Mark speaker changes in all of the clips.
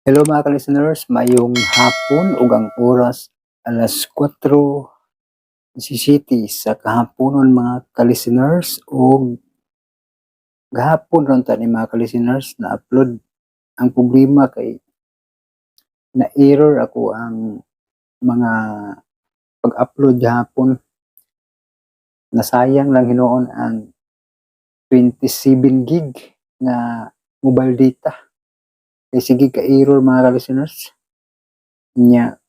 Speaker 1: Hello, mga ka-listeners, mayong hapon ug ang oras alas 4:17 sa kahaponon, mga ka-listeners. Ug gahapon ron ta ni, mga ka-listeners, na upload. Ang problema kay na error ako ang mga pag-upload gahapon. Nasayang lang hinuon ang 27 gig nga mobile data kay sige ka error, mga ka-listeners. Nya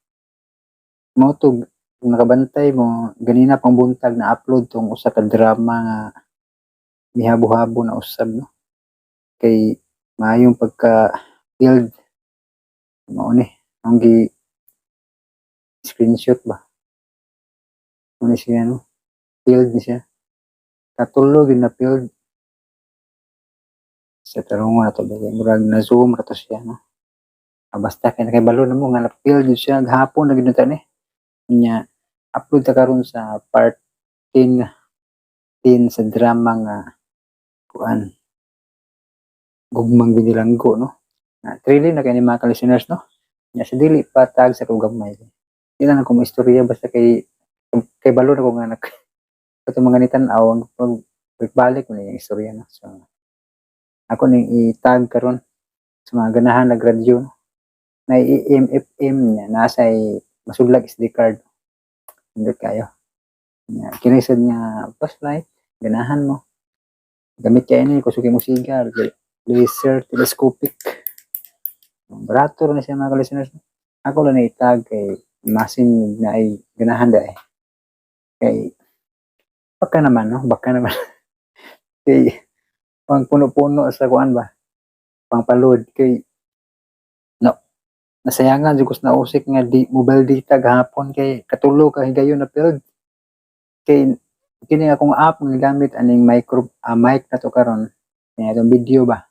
Speaker 1: mao to, kung nakabantay mo ganina pang buntag, na upload tong usa ka drama nga mihabo-habo na usab, no, kay maayong pagka build. Mao ni ang gi screenshot ba. Mao ni siya, no, build ni siya, katulo gyud na build sa tarungon na to kay murag na zoom ra to siya, no. Ah, basta kay nakibalo na mo nga na-build gyud siya gahapon na gyud ta ni. Nya upload ta karon sa part 10 10 sa drama nga kuan, Gugmang Binilanggo, no. Na thrilling na kay ni, mga ka-listeners, no. Nya sa dili pa tag sa kog gamay, di lang ako mo istorya, basta kay kay balo na ko nga nak katong mga nitan-aw ang pag balik mo ni yung istorya, no. So ako ning i-tag karon sa mga ganahan nag radyo, no? Na AM FM niya nasa masudlag SD card, nindot kayo. Nya kini sad nga flashlight, ganahan mo gamit kay ni kusog mo sigar, laser telescopic. Barato ra ni siya, mga ka-listeners. Ako lang na itag kay masin na ay ganahan da eh, kay baka naman, no, baka naman kay pang puno-puno sa kuan ba, pang palod, kay no nasayangan jud ko sa nausik nga di mobile data gahapon kay katulo ka higayon na build. Kay kini akong app nga gamit aning micro mic na to karon kaya itong video ba,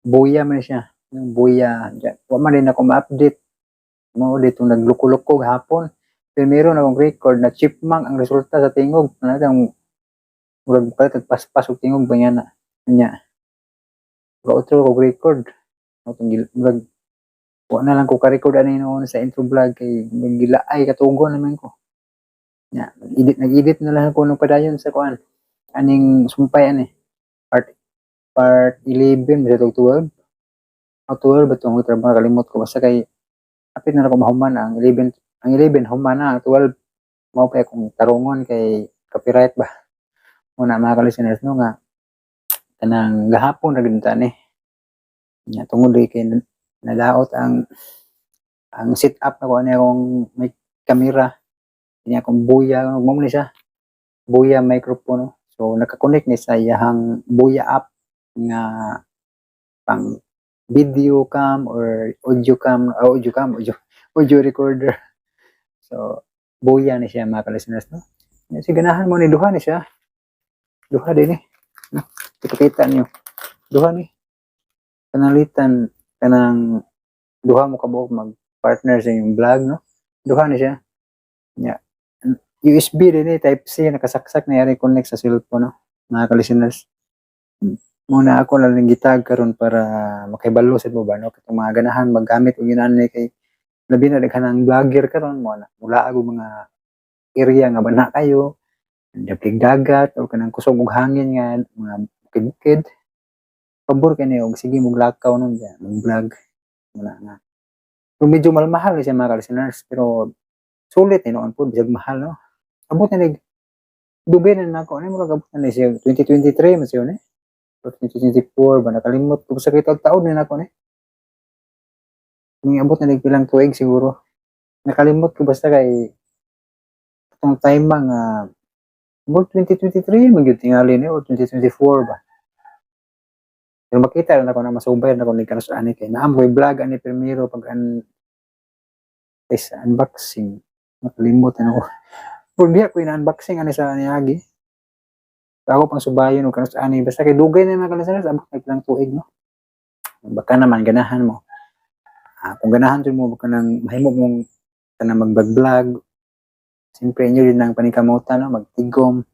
Speaker 1: Boya man siya, yung Boya. Wa man din ako ma-update mo dito, nagluko-luko gahapon. Pero meron akong record na chipmunk ang resulta sa tingog na ang murag palit paspas og tingog ba niya na. Nya otro kog record. Murag wa na lang ko ka-record ani noon sa intro vlog kay magilaay katugon naman ko. Nya nag-edit nag-edit na lang ako nung padayon sa kuan aning sumpay ani part part 11 ba 12 o 12 ba tong trabaho, kalimot ko. Basta kay apit na ako mahuman ang 11. Ang 11 human na, ang 12 mao pa akong tarungon kay copyright ba. Muna, mga ka-listeners, no, nga kanang gahapon ra gyud ta ni. Nya tungod di kay nadaot ang set up nako ani akong may kamera niya, akong Boya mo ni siya, Boya microphone, no? So naka-connect ni sa iyahang Boya app nga pang video cam or audio cam, audio cam, audio audio recorder. So Boya ni siya, mga ka-listeners, no. Nya, si ganahan mo ni, duha ni siya, duha din eh, no? Ipakita niyo, duha ni kanalitan, kanang duha mo kabuok mag partner sa inyong vlog, no. Duha ni siya. Nya USB din eh, type C, nakasaksak na yari, connect sa cellphone, no, mga ka-listeners. Muna ako lang ning gitag karon para makahibalo sad mo ba, no, katong mga ganahan maggamit og inani kay labi na daghan ang vlogger karon mo na mula og mga area nga bana kayo, dapig dagat o kanang kusog og hangin nga mga bukid-bukid. Pabor kay ni og sige mog lakaw nun diya, mag vlog muna nga. Pero medyo mahal siya, mga ka-listeners, pero sulit ni noon po bisag mahal, no. Abot na nig dugay na nako ani, murag abot na ni siya 2023 man siya ni o 2024 ba, nakalimot ko. Sa kay taon na nako ni ni abot na nig pilang tuig siguro, nakalimot ko. Basta kay atong time nga mo 2023 man gyud tingali ni or 2024 ba. Pero makita na ako na masubay na ako ni kanus ani kay naam ko'y vlog ani primero pag an is unboxing, nakalimot na ako. Pero diha ko ina-unboxing ani sa niagi. Ako pang subayon og kanus ani. Basta kay dugay na, mga ka-listeners, abot na pilang tuig, no. Baka naman ganahan mo. Ah, kung ganahan jud mo baka nang mahimo mong kanang mag-vlog. Siyempre inyo din ang paningkamutan, no, magtigom.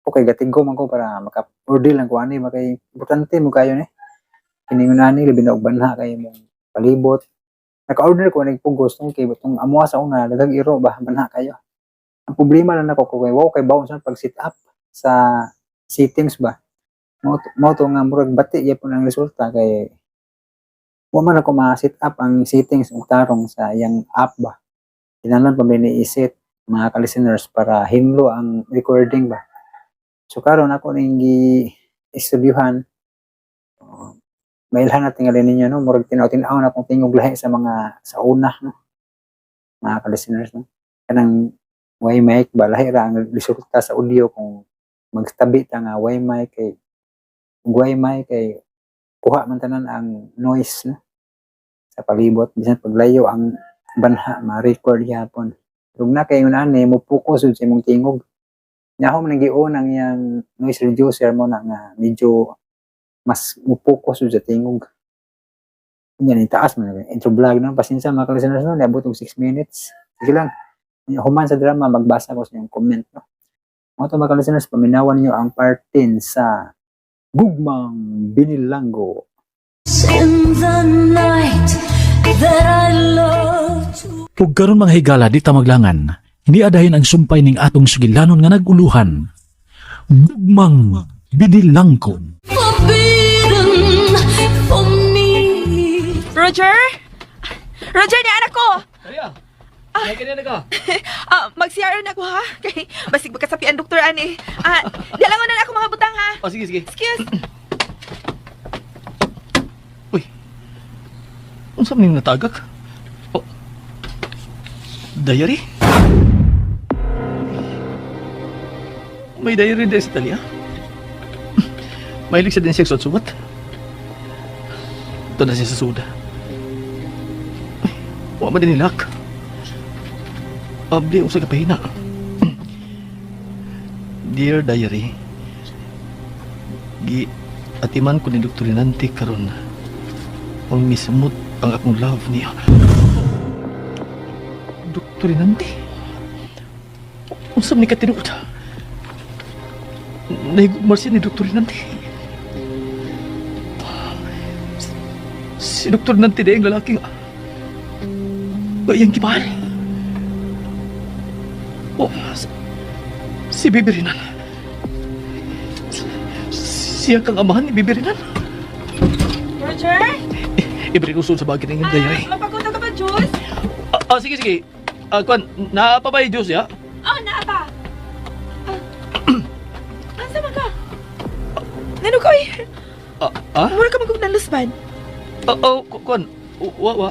Speaker 1: Okay, gatigom ako para maka-order lang ko ani ba kay importante mo kayo ni. Kiningon ani labi na og banha kay mong palibot. Naka-order ko nig pugos tong kay itong amuha sa una, daghang iro ba, banha kayo. Ang problema lang nako kay wow kay baon sa pag set up sa settings ba. Mao to nga murag bati gyapon ang resulta kay wa man ako ma-set up ang settings ug tarong sa iyang app ba. Kinahanglan pa ni i-set, mga ka-listeners, para hinlo ang recording ba. So karon ako ning gi-istudyuhan. Uh, mailhan na tingali ninyo, no, murag tinaw-tinaw na kung tingog lahi sa mga sa una, no, mga ka-listeners, no, kanang way mic ba, lahi ra ang resulta sa audio kung magtabi ta nga way mic, kay ug way mic kay kuha man tanan ang noise, no, sa palibot. Bisan paglayo ang banha, ma-record gyapon. Ug na kay ani mo focus jud sa imong tingog. Nyaho man gion ang iyang noise reducer mo na nga medyo mas mo focus jud sa tingog. Yan, itaas man intro vlog, no. Pasensya, mga ka-listeners, no, niabot og 6 minutes. Sige lang. Human sa drama, magbasa ko sa inyong comment, no. Mao to, mga ka-listeners, paminawan niyo ang part 10 sa Gugmang Binilanggo.
Speaker 2: In the night that I love to
Speaker 3: Ug karon, mga higala, di ta maglangan. Niadahin ang sumpay ning atong sugilanon nga naguluhan. Gugmang Binilanggo.
Speaker 2: Forbidden for me.
Speaker 4: Roger? Roger, ni anak ko!
Speaker 5: Kaya, kaya na ka.
Speaker 4: Ah, mag-CR na ako ha. Kay basig magkasapi ang doktor ani. Ah, dala ko na ako mga butang ha.
Speaker 5: Oh, sige, sige.
Speaker 4: Excuse.
Speaker 5: Uy. Unsa man yung natagak? Oh. Diary? May diary din sa Talia. Mahilig siya din siya sa suwat. Ito na siya sa suda. Uy, wa man din nilak. Abli, unsa ka pahina. Dear Diary, gi atiman ko ni Dr. Rinante karon ang mismot ang akong love niya. Dr. Rinante? Unsa man ni katinuod? Nahigugma siya ni Dr. Rinante. Si Dr. Rinante di ang lalaki nga iyang gimahal. Oh, si Bibi Renan. Siya kang amahan ni Bibi Renan.
Speaker 4: Roger?
Speaker 5: Ibig ko sa bagay ng diary.
Speaker 4: Ah, mapaguto ka ba, Jules?
Speaker 5: Ah, ah, sige, sige. Ah, kwan, naa pa ba yung juice, ya?
Speaker 4: Oh, naa pa. Ah. Asa man ka? Nano ko eh.
Speaker 5: Ah, ah?
Speaker 4: Mura ka magkog ng lusban.
Speaker 5: Ah, oh, kwan, wa, wa.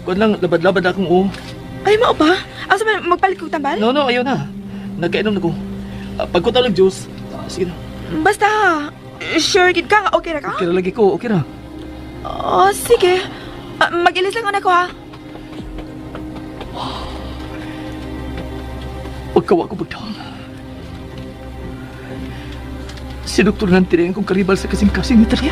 Speaker 5: Kwan lang, labad-labad akong o.
Speaker 4: Ay, mao ba? Asa man magpalit kog tambal?
Speaker 5: No, no, ayaw na. Nagkainom na ko. Ah, pagkutaw ng juice, ah, sige na.
Speaker 4: Basta, sure gid ka nga okay ra ka?
Speaker 5: Okay ra lagi ko, okay ra.
Speaker 4: Oh, sige. Ah, mag-ilis lang ako ha.
Speaker 5: Pagkawa ko pagtaon. Si Dr. Nante ang kong karibal sa kasing-kasing ni Talia.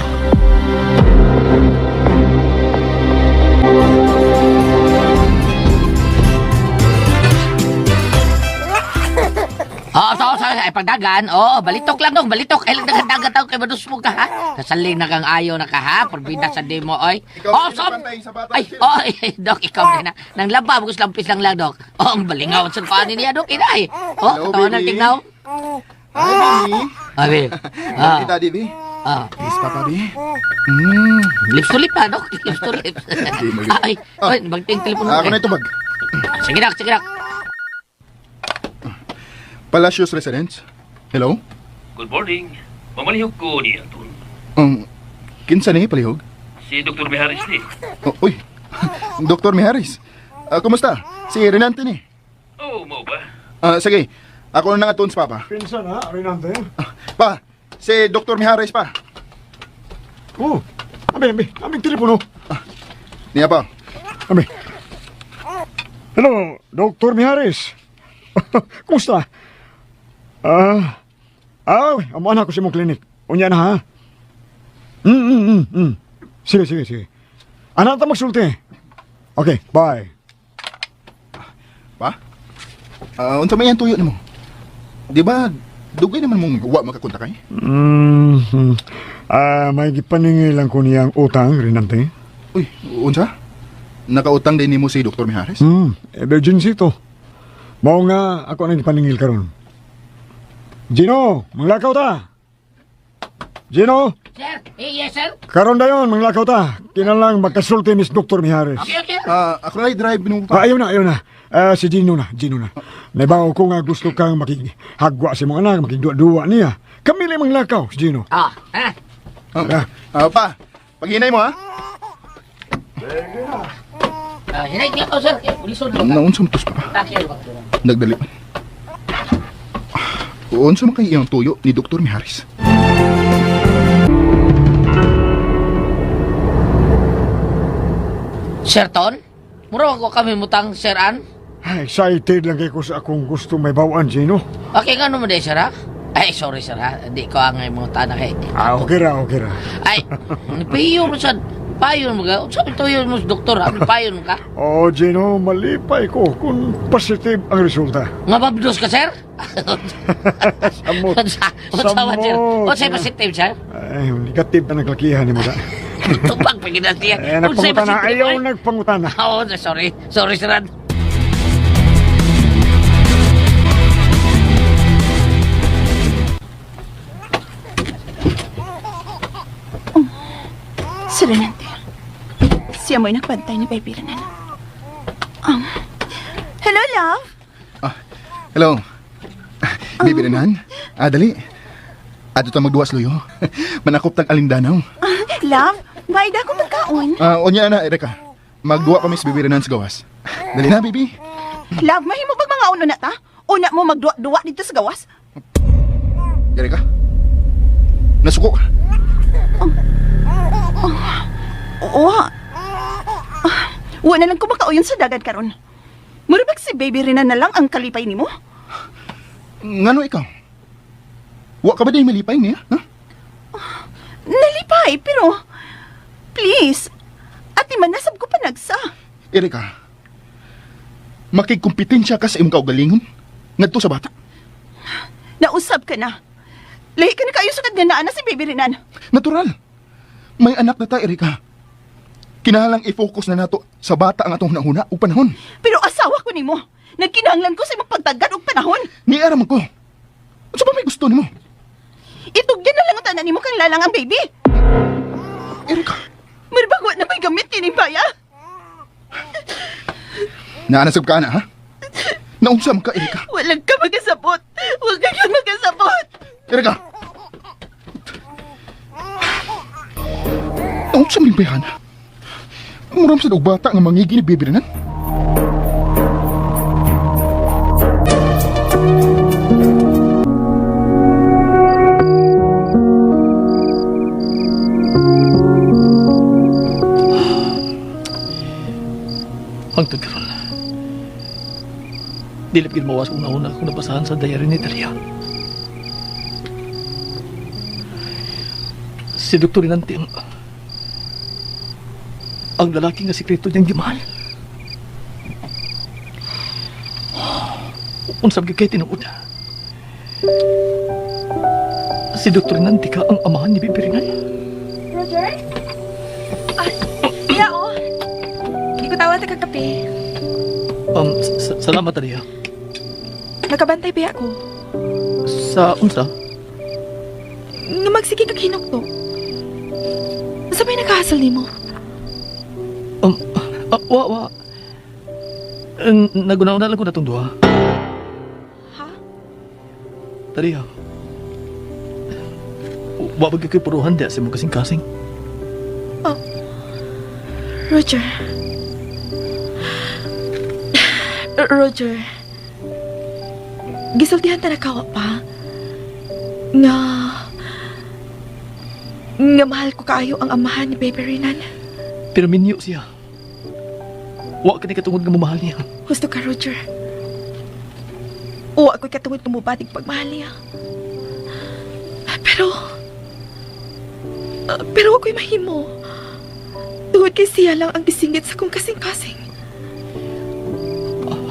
Speaker 6: Oo, so, ay pagdagan. Oo, balitok lang dong, balitok. Ay lang dagan-dagan tao kay madusmog ka ha. Kasaling na kang ayaw na ka ha. Porbida sa demo oy.
Speaker 7: Ikaw
Speaker 6: Oh,
Speaker 7: ang
Speaker 6: sob.
Speaker 7: pinapantay sa bata.
Speaker 6: Ay, oh, ay, dok, ikaw na. Nang laba, bagus lampis lang lang, dok. Oh, ang balingaw sa paano niya, dok, inay. Oh,
Speaker 7: Hello,
Speaker 6: katawan ng
Speaker 7: baby.
Speaker 6: tignaw.
Speaker 7: Hi, baby.
Speaker 6: Ay, babe. Ah,
Speaker 7: Hi, Daddy, B.
Speaker 6: ah.
Speaker 7: Kiss Papa, B.
Speaker 6: Lips to lips ha, dok. Lips to lips. Ay, ay, bagting telepono.
Speaker 7: Ako na ito, bag.
Speaker 6: Sige, dok, sige, dok.
Speaker 7: Palacios Residence. Hello?
Speaker 8: Good morning. Mamalihog ko ni Anton.
Speaker 7: Kinsa ni palihog?
Speaker 8: Si Dr. Miharis ni.
Speaker 7: Oh, uy, Dr. Miharis. Ah, kumusta? Si Renante ni.
Speaker 8: Oh, mao ba?
Speaker 7: Ah, sige, ako na nga sa Papa.
Speaker 9: Pinsan ha, Renante?
Speaker 7: Pa, si Dr. Miharis pa.
Speaker 9: Oh, abi, abi, aming telepono.
Speaker 7: Niya pa.
Speaker 9: Abi. Hello, Dr. Miharis. Kumusta? Ah, ah, amo na ako sa imong clinic. Unya na ha. Sige, sige, sige. Ana ta magsulti. Okay, bye.
Speaker 7: Pa? Ah, unsa may ang tuyo nimo? Di ba, dugay naman mong wa makakontak ay?
Speaker 9: Ah, may gipaningil lang ko niyang utang, Renante.
Speaker 7: Uy, unsa? Nakautang din nimo si Dr. Mihares?
Speaker 9: Emergency to. Mao nga ako nang paningil karon. Gino, manglakaw ta. Gino,
Speaker 6: Sir, eh, yes sir.
Speaker 9: karon dayon manglakaw ta. Kinalang magkasulti Miss Dr. Mihares.
Speaker 6: Okay, okay.
Speaker 7: Ah, ako na drive nimo
Speaker 9: Ah,
Speaker 7: pa.
Speaker 9: ayaw na, ayaw na. Ah, si Gino na, Gino na. Naibaw ko nga gusto kang makighagwa sa mga anak, makigduwa-duwa niya. Kami lang manglakaw, si Gino.
Speaker 6: Ah, ha?
Speaker 7: Ah, ah, pa, paghinay mo ha.
Speaker 6: Ah, hinay ko sir. Eh, Ulisod lang.
Speaker 7: Naunsa man tos pa.
Speaker 6: Takil ba?
Speaker 7: Nagdali. Unsa man kay iyang tuyo ni Dr. Mihares?
Speaker 6: Sir Ton? Mura ko kami mutang Sir An.
Speaker 9: Ay, excited lang kay ko sa akong gusto may bawaan, Gino.
Speaker 6: Okay nga naman sir ha? Ay, sorry sir ha. Di ko ang imong na kay.
Speaker 9: Ah, okay ra, okay ra.
Speaker 6: Ay, payo mo sad. Payo mo ka. Unsa man tuyo mo sa doktor ha? Payo mo ka.
Speaker 9: Oh, Gino, malipay ko kung positive ang resulta.
Speaker 6: Nga babdos ka sir?
Speaker 9: Samot.
Speaker 6: Unsa unsa man sir?
Speaker 9: Samot.
Speaker 6: Unsa positive sir?
Speaker 9: Ay, negative na naglakihan ni mo da.
Speaker 6: Tubag pa gid siya.
Speaker 9: Eh,
Speaker 6: Unsay
Speaker 9: nagpangutana.
Speaker 6: positive,
Speaker 9: Ayaw
Speaker 6: ay?
Speaker 9: nagpangutana.
Speaker 6: Oh, sorry. Sorry sir. An.
Speaker 4: Si Renante. Siya mo'y nagbantay ni Baby Renan. Hello, love.
Speaker 7: Ah, hello. Bibi Renan, ah, dali. Ato ta magduwas luyo. Manakop tag alindanaw.
Speaker 4: Love, bayad ako magkaon.
Speaker 7: Ah, unya na, Erika. Magduwa pa mi sa Bibi Renan sa gawas. Dali na, baby.
Speaker 4: Love, mahimo bag mga uno na ta? Una mo magduwa-duwa dito sa gawas?
Speaker 7: Erika. Nasuko ka.
Speaker 4: Oo. Ah, wa na lang ko makauyon sa dagat karon. Mura bag si Baby Renan na lang ang kalipay nimo?
Speaker 7: Ngano ikaw? Wa ka ba din malipay niya? Ha?
Speaker 4: Nalipay, pero... Please, ati manasab ko panagsa.
Speaker 7: Erika. Makigkumpetensya ka sa imong kaugalingon ngadto sa bata.
Speaker 4: Nausab ka na. Lahi ka na kayo sa nga naa na si Baby Renan.
Speaker 7: Natural. May anak na ta, Erika. Kinahanglang i-focus na nato sa bata ang atong hunahuna o panahon.
Speaker 4: Pero asawa ko nimo. Nagkinahanglan ko sa imong pagtagad og panahon.
Speaker 7: Niara man ko. Unsa ba may gusto nimo?
Speaker 4: Itugyan na lang ang tanan nimo kang lalang ang baby.
Speaker 7: Erika,
Speaker 4: Murabag wa na may gamit kining baya.
Speaker 7: naanasab ka na, ha? Naunsa man ka, Erika?
Speaker 4: Walang ka magasabot. Huwag ka yun magasabot.
Speaker 7: Erika! Naunsa man yung bayhana? Muram sa og bata nga mangigi ni Baby Renan?
Speaker 5: Hangtod karon. Dili gid mawas una-una akong nabasahan sa diary ni Talia. Si Dr. Rinante ang lalaki nga sikreto niyang gimahal. Unsab gyud kay tinuod. Si Dr. Rinante ka ang amahan ni Bibi Rinan.
Speaker 4: Roger? Ah, iya oh. Di ko tawa ta kagabi.
Speaker 5: Salamat Talia.
Speaker 4: Nakabantay ba ako?
Speaker 5: Sa unsa?
Speaker 4: Nga magsige kag hinukto. Sa may nakahasal nimo?
Speaker 5: Wa wa. Naguna-una lang ko na itong duha.
Speaker 4: Ha?
Speaker 5: Talia. Wa ba gyud ko'y puruhan diya sa imong kasing-kasing?
Speaker 4: Roger. Roger. Gisultihan ta na kawa pa. Nga... Nga mahal ko kaayo ang amahan ni Baby Renan.
Speaker 5: Pero minyo siya. Wa ka ni katungod nga mamahal niya.
Speaker 4: Husto ka, Roger. Uwa ko'y katungod tumubatig pagmahal niya. Pero... Pero ako'y mahimo. Tungod kay siya lang ang gisingit sa kong kasing-kasing.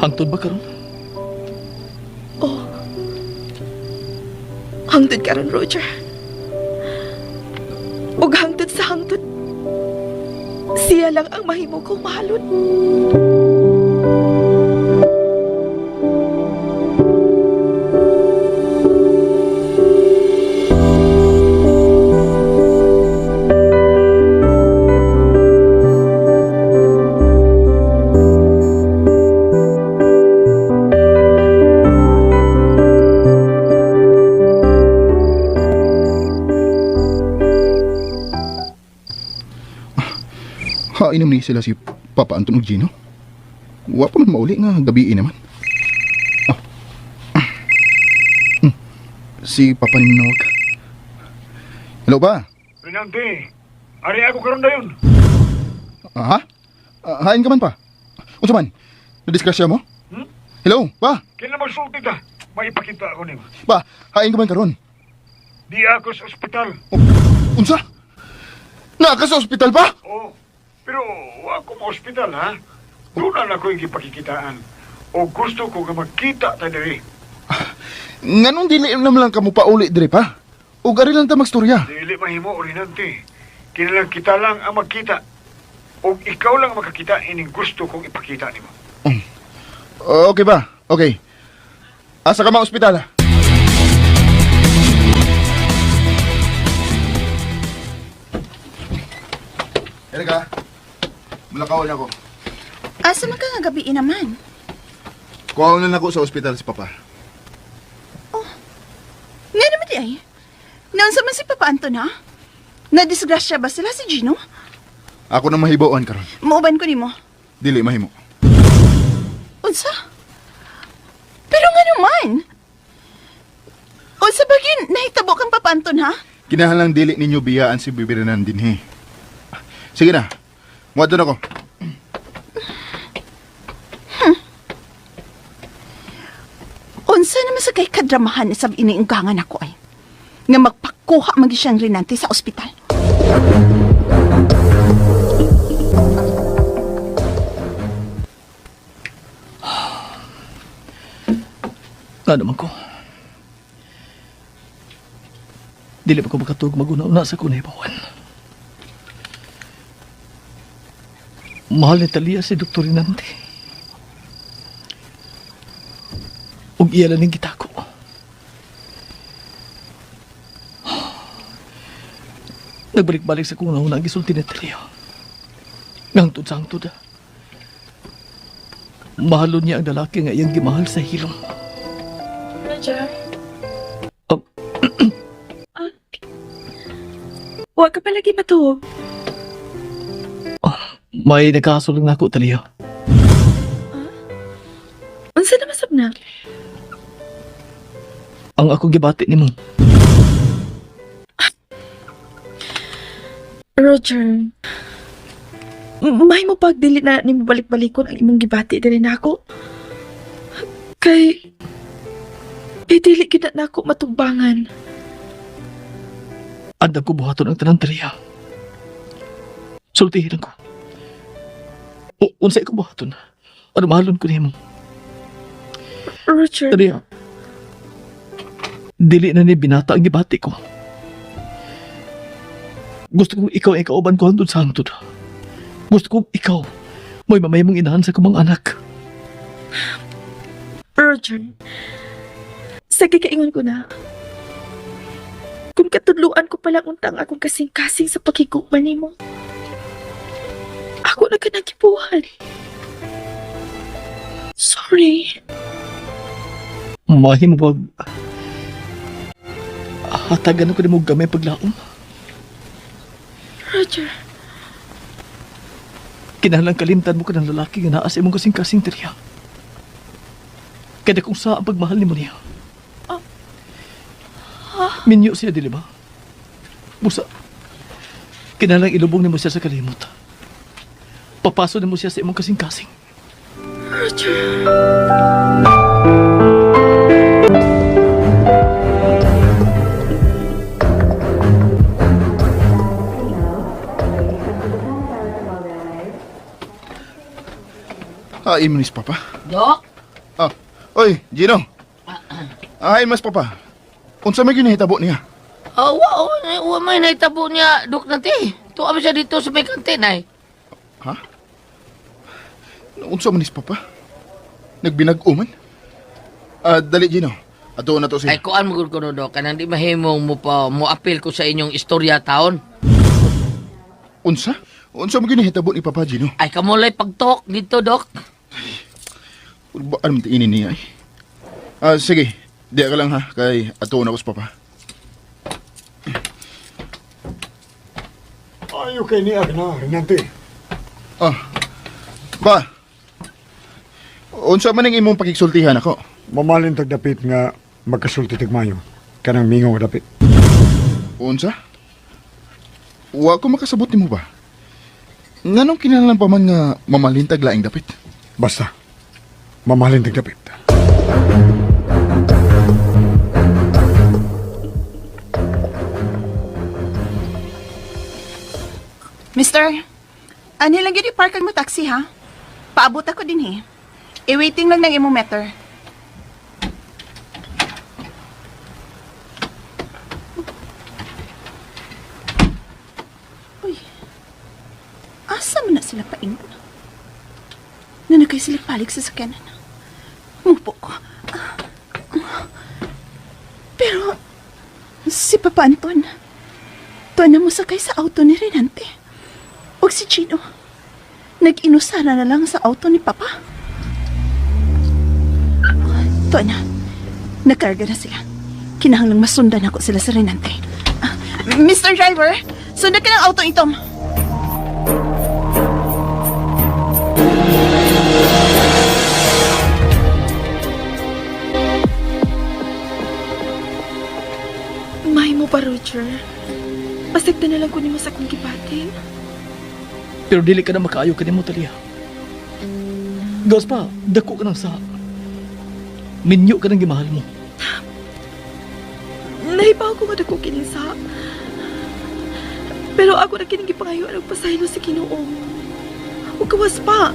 Speaker 5: Hangtod ba karon?
Speaker 4: Oh. Hangtod karon, Roger. Ug hangtod sa hangtod.
Speaker 10: Siya lang ang mahimo kong mahalon.
Speaker 7: Hainom ni sila si Papa Anton ug Gino. Wa pa man mauli nga gabi naman. Ah. Si Papa ninawag. Hello ba?
Speaker 9: Rinante, ari ako karon dayon.
Speaker 7: Ah, ha? Ah, hain ka man pa. Unsa man? Nadisgrasya mo? Hello, pa?
Speaker 9: Kailan magsulti ta? Maipakita ako nimo.
Speaker 7: Pa, hain ka man karon?
Speaker 9: Di ako sa ospital.
Speaker 7: Unsa? Naa ka sa ospital pa?
Speaker 9: Oo. Pero wa ko mo ospital ha. Doon na ako yung gipakikitaan. O gusto ko nga magkita ta diri.
Speaker 7: Nganong dili naman lang kamo pauli diri pa? Ug ari lang ta magstorya.
Speaker 9: Dili mahimo Rinante. Kinalang kita lang ang magkita. O ikaw lang ang makakita ining gusto kong ipakita nimo.
Speaker 7: Okay ba? Okay. Asa ka ma ospital? Ah? Erika, mulakaw na ako.
Speaker 4: Asa man ka nga gabi naman?
Speaker 7: Kuha na ako sa ospital si Papa.
Speaker 4: Nga naman di ay. Noon sa man si Papa Anton ha? Nadisgrasya ba sila si Gino?
Speaker 7: Ako na mahibawan karon.
Speaker 4: Muuban ko nimo.
Speaker 7: Dili mahimo.
Speaker 4: Unsa? Pero nga naman. Unsa ba gyud nahitabo kang Papa Anton ha?
Speaker 7: Kinahanglang dili ninyo biyaan si Bibiranan dinhi. Sige na. Muadto na ko.
Speaker 4: Unsa naman sa kay kadramahan sa iniunggangan ako ay. Nga magpakuha man gyud siyang rinante sa ospital.
Speaker 5: Nga naman ko. Dili pa ko makatug maguna-una sa kunay bawan. Mahal ni Talia si Dr. Rinante. Ug iya lang ning gitako. Nagbalik-balik sa kung una ang gisulti ni Talia. Ngangtod sa hangtod. Ah. Mahalon niya ang lalaki nga iyang gimahal sa hilom.
Speaker 10: Roger.
Speaker 5: Oh.
Speaker 10: Ah. Wa ka palagi matuog.
Speaker 5: May nagkaso lang nako, Talia.
Speaker 10: Unsa na masab na?
Speaker 5: Ang akong gibati nimo.
Speaker 10: Roger. May mo pag dili na nimo balik-balikon ang imong gibati diri nako. Kay eh, dili gid na nako matumbangan.
Speaker 5: Andam ko buhaton ang tanan, Talia. Sultihin ko. O, unsay ko buhaton? Ano mahalon ko nimo?
Speaker 10: Roger,
Speaker 5: Talia. Dili na ni binata ang gibati ko. Gusto kong ikaw ang ikauban ko hangtod sa hangtod. Gusto kong ikaw mo'y mamay mong inahan sa kumang anak.
Speaker 10: Roger. Sige kaingon ko na. Kung katudluan ko palang untang akong kasing-kasing sa paghigugma nimo. Ako na ka nagibuhan. Sorry.
Speaker 5: Mahimo bag hatagan ko nimo gamay paglaom.
Speaker 10: Roger.
Speaker 5: Kinahanglan kalimtan mo ka ng lalaki nga naa sa imong kasing-kasing Talia. Kada kung sa ang pagmahal nimo niya. Minyo siya, dili ba? Busa, kinahanglan ilubong nimo siya sa kalimot. Papaso nimo siya sa imong kasing-kasing.
Speaker 10: Roger.
Speaker 7: Hain mo ni si Papa.
Speaker 6: Dok?
Speaker 7: Ah, oy, Gino. Hain mas Papa. Unsa may ginahitabo niya?
Speaker 6: Oh, wa, wa, wa may nahitabo niya, Dok, nati. Tuwa ba siya dito sa may kantin, ay?
Speaker 7: Ha? Unsa man is papa? Nagbinag-o man? Ah, dali Gino. Ato na to siya.
Speaker 6: Ay kuan mo gud kuno dok kanang di mahimong mo pa mo apil ko sa inyong istorya taon.
Speaker 7: Unsa? Unsa man ginahitabo ni Papa Gino?
Speaker 6: Ay kamulay pagtok dito dok.
Speaker 7: Ba ano man tiinin niya eh? Ah, sige. Di ka lang ha, kay ato na ko sa papa.
Speaker 9: Ayo kay ni Agna, Rinante.
Speaker 7: Ah. Ba. Unsa man ang imong pakigsultihan ako?
Speaker 9: Mamalin tag dapit nga magkasulti tag mayo. Kanang mingaw nga dapit.
Speaker 7: Unsa? Wa ko makasabot nimo ba? Nganong kinahanglan pa man nga mamalintag laing dapit?
Speaker 9: Basta, mamahalin tag dapit.
Speaker 4: Mister, anhi lang gyud i-park ang mo taxi ha? Paabot ako din eh. I-waiting lang ng imong meter. Uy, asa man na sila paingon? Nanakay sila palig sa sakyanan. Mupo ko. Pero, si Papa Anton, tuwan na mo sakay sa auto ni Renante. Ug si Chino, nag-inusara na lang sa auto ni Papa. Tuwan na, nakarga na sila. Kinahanglang masundan ako sila sa Renante. Ah, Mr. Driver, sundan ka ng auto itom.
Speaker 10: Mahimo pa, Roger. Pasagdan na lang ko nimo sa akong gibating.
Speaker 5: Pero dili ka na makaayo kanimo Talia. Gawas pa, dako ka ng sa. Minyo ka ng gimahal mo.
Speaker 10: Nahibaw ko nga dako kining sa. Pero ako na kining gipangayuan og pasaylo sa Ginoo. Ug kawas pa.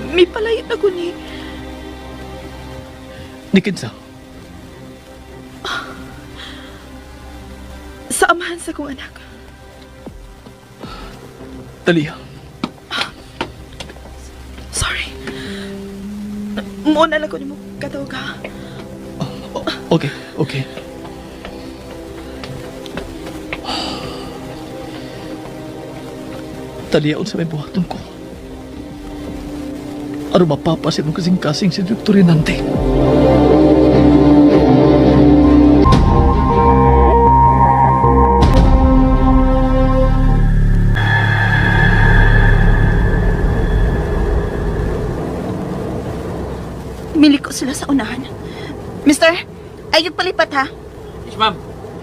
Speaker 10: May palayo na ko ni.
Speaker 5: Nikinsa,
Speaker 10: Sa amahan sa kong anak.
Speaker 5: Talia.
Speaker 10: Sorry. Mo na lang ko nimo katawag ha.
Speaker 5: Okay, okay. Talia, unsa may buhaton ko. Aron mapapasin mo kasing-kasing si Dr. Renante.
Speaker 4: Miliko sila sa unahan. Mister, ayog palipat ha.
Speaker 6: Yes ma'am.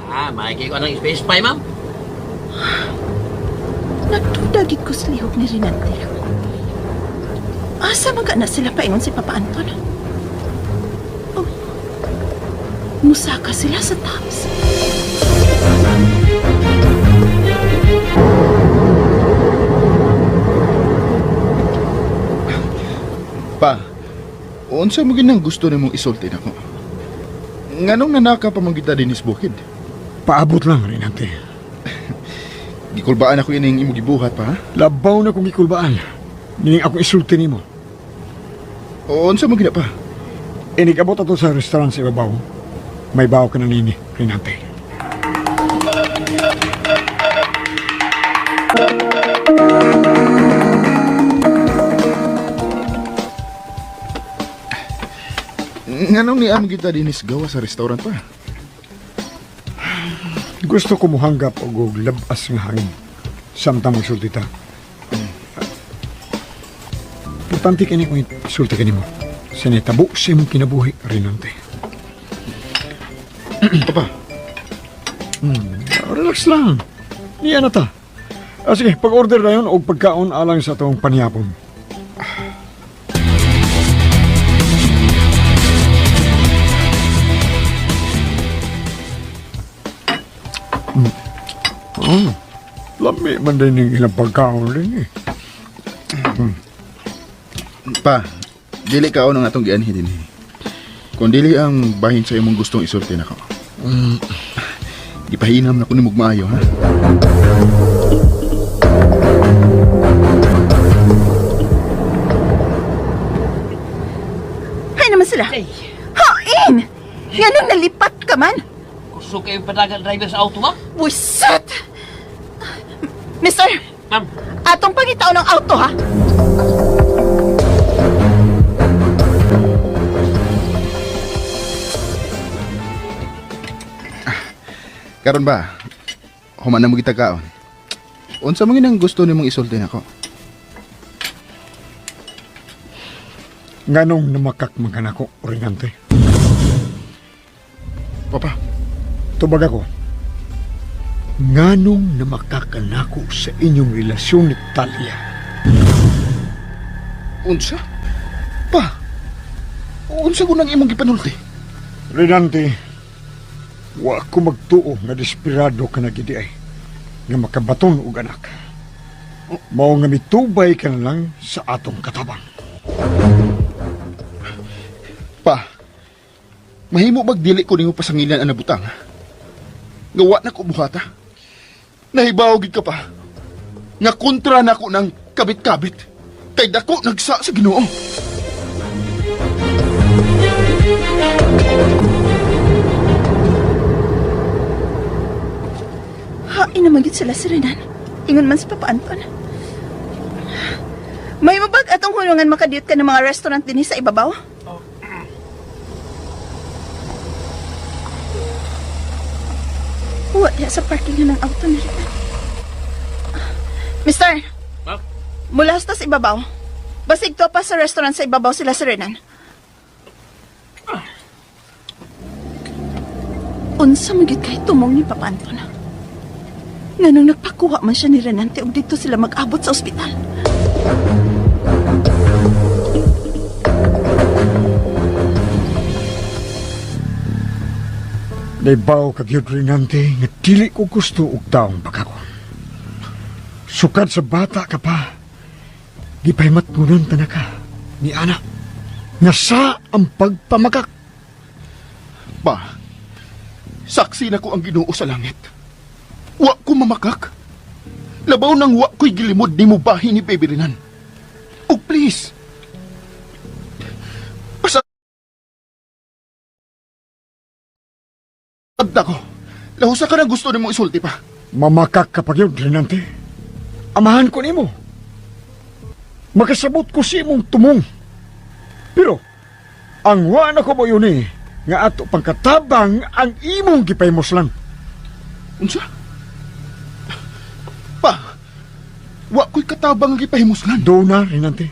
Speaker 6: Ah, makikita ko ng space pie ma'am.
Speaker 4: Nagdudagit ko sa lihok ni Renante. Asa man ka na sila paingon si Papa Anton? Oh, musaka sila sa taps.
Speaker 7: Pa, unsa mo ginang gusto nimong isulti nako? Nganong nanaka pa man kita dinis bukid?
Speaker 9: Paabot lang, Rinante.
Speaker 7: Gikulbaan ako ining imong gibuhat pa, ha?
Speaker 9: Labaw na kong gikulbaan. Nining akong isulti nimo.
Speaker 7: Unsa mo gina pa?
Speaker 9: Inig-abot ato sa restaurant sa ibabaw. May bawo ka na nini, Rinante.
Speaker 7: Nganong niam kita dinis gawa sa restaurant pa?
Speaker 9: Gusto ko muhanggap og og labas nga hangin. Samtang magsulti ta. Importante kini kung isulti kanimo. Sa nitabo sa imong kinabuhi, Rinante.
Speaker 7: Papa,
Speaker 9: Relax lang. Niya na ta. Ah, sige, pag-order na yun og pagkaon alang sa atong panihapon. Oh, lami man din yung ilang pagkaon din eh.
Speaker 7: pa, dili ka ang atong gianhi dinhi. Kung dili ang bahin sa imong gustong isulti nako. Gipahinam na ko nimo og maayo, ha?
Speaker 4: sila? Hain! Nga nang nalipat ka man?
Speaker 8: Kusog kayo padagan driver sa auto, ma'am.
Speaker 4: Buset! Mister!
Speaker 8: Ma'am.
Speaker 4: Atong pangitaon ng auto, ha?
Speaker 7: Karon ba? Human na mo kita kaon. Unsa man gyud ang gusto nimong isulti nako?
Speaker 9: Nganong namakak man ako, Rinante.
Speaker 7: Papa,
Speaker 9: Tubag ako. Nganong namakakanako sa inyong relasyon ni Talia.
Speaker 7: unsa? Pa, unsa ko nang imong gipanulti?
Speaker 9: Renante, wa ko magtuo nga desperado ka na gidi ay nga makabaton og anak. Mao nga mitubay ka na lang sa atong katabang.
Speaker 7: Pa, mahimo bag dili ko nimo pasangilan ang nabutang? Nga wa na ko buhata. Nahibaw gid ka pa. Nga kontra nako ng kabit-kabit. Kay dako nagsa sa Ginoo.
Speaker 4: Hain naman gid sila si Renan. Ingon man si Papa Anton. May mabag atong hulungan makadiyot ka ng mga restaurant dinhi sa ibabaw? Wa diha sa parking ng auto ni Renan. Mister!
Speaker 8: Ma'am?
Speaker 4: Mula sa ibabaw. Basig to pa sa restaurant sa ibabaw sila si Renan. Unsa man gyud kay tumong ni Papa Anton? Nganong nagpakuha man siya ni Renante ug dito sila mag-abot sa ospital.
Speaker 9: Naibaw ka gyud Renante nga dili ko gusto og taong bakakon. Sukad sa bata ka pa, gipahimatgunan ta na ka ni anak nga sa ang pagpamakak.
Speaker 7: Pa, saksi na ko ang Ginoo sa langit. Wa ko mamakak. Labaw nang wa ko'y gilimod ni mo bahin ni Baby Renan. Oh, please. Basta Abda ko. Lahusa ka na gusto nimo isulti pa.
Speaker 9: Mamakak ka pa gyud, Renante. Amahan ko nimo. Makasabot ko sa imong tumong. Pero, ang wa na ko mo yun eh, nga ato pangkatabang ang imong gipahimuslan.
Speaker 7: Unsa? Pa, wa ko'y katabang ang gipahimuslan.
Speaker 9: Doon na, Renante.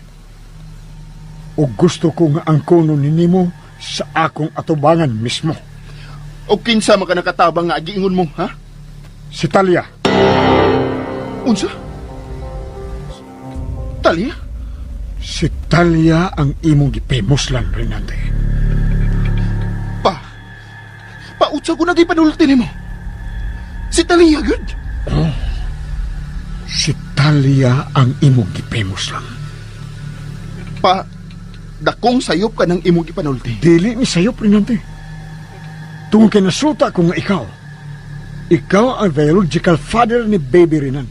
Speaker 9: O gusto ko nga ang kuno ninimo sa akong atubangan mismo.
Speaker 7: O kinsa man ka nakatabang nga giingon mo, ha?
Speaker 9: Si Talia.
Speaker 7: Unsa? Talia?
Speaker 9: Si Talia ang imong gipahimuslan, Renante.
Speaker 7: Pa, pautsa ko na gipanulti nimo. Si Talia, good.
Speaker 9: Si Talia ang imong gipahimuslan.
Speaker 7: Pa, dakong sayop ka ng imong gipanulti.
Speaker 9: Dili ni sayo, Prinante. Tungkol kay nasuta ko nga ikaw. Ikaw ang biological father ni Baby Renan.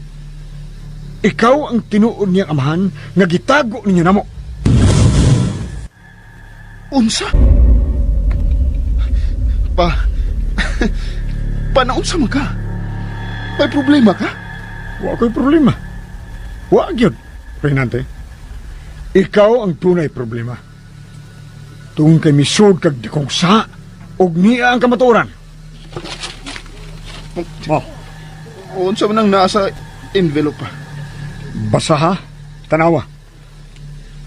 Speaker 9: Ikaw ang tinuod niyang amahan nga gitago ninyo namo.
Speaker 7: Unsa? Pa, pa naunsa man ka? May problema ka?
Speaker 9: Wa ko'y problema. Wa gyud, Renante. Ikaw ang tunay problema. Tungkol kay misud kag dikong sa ug niya ang kamatuoran. Mo,
Speaker 7: Unsa man ang nasa envelope pa?
Speaker 9: Basa ha, tanawa.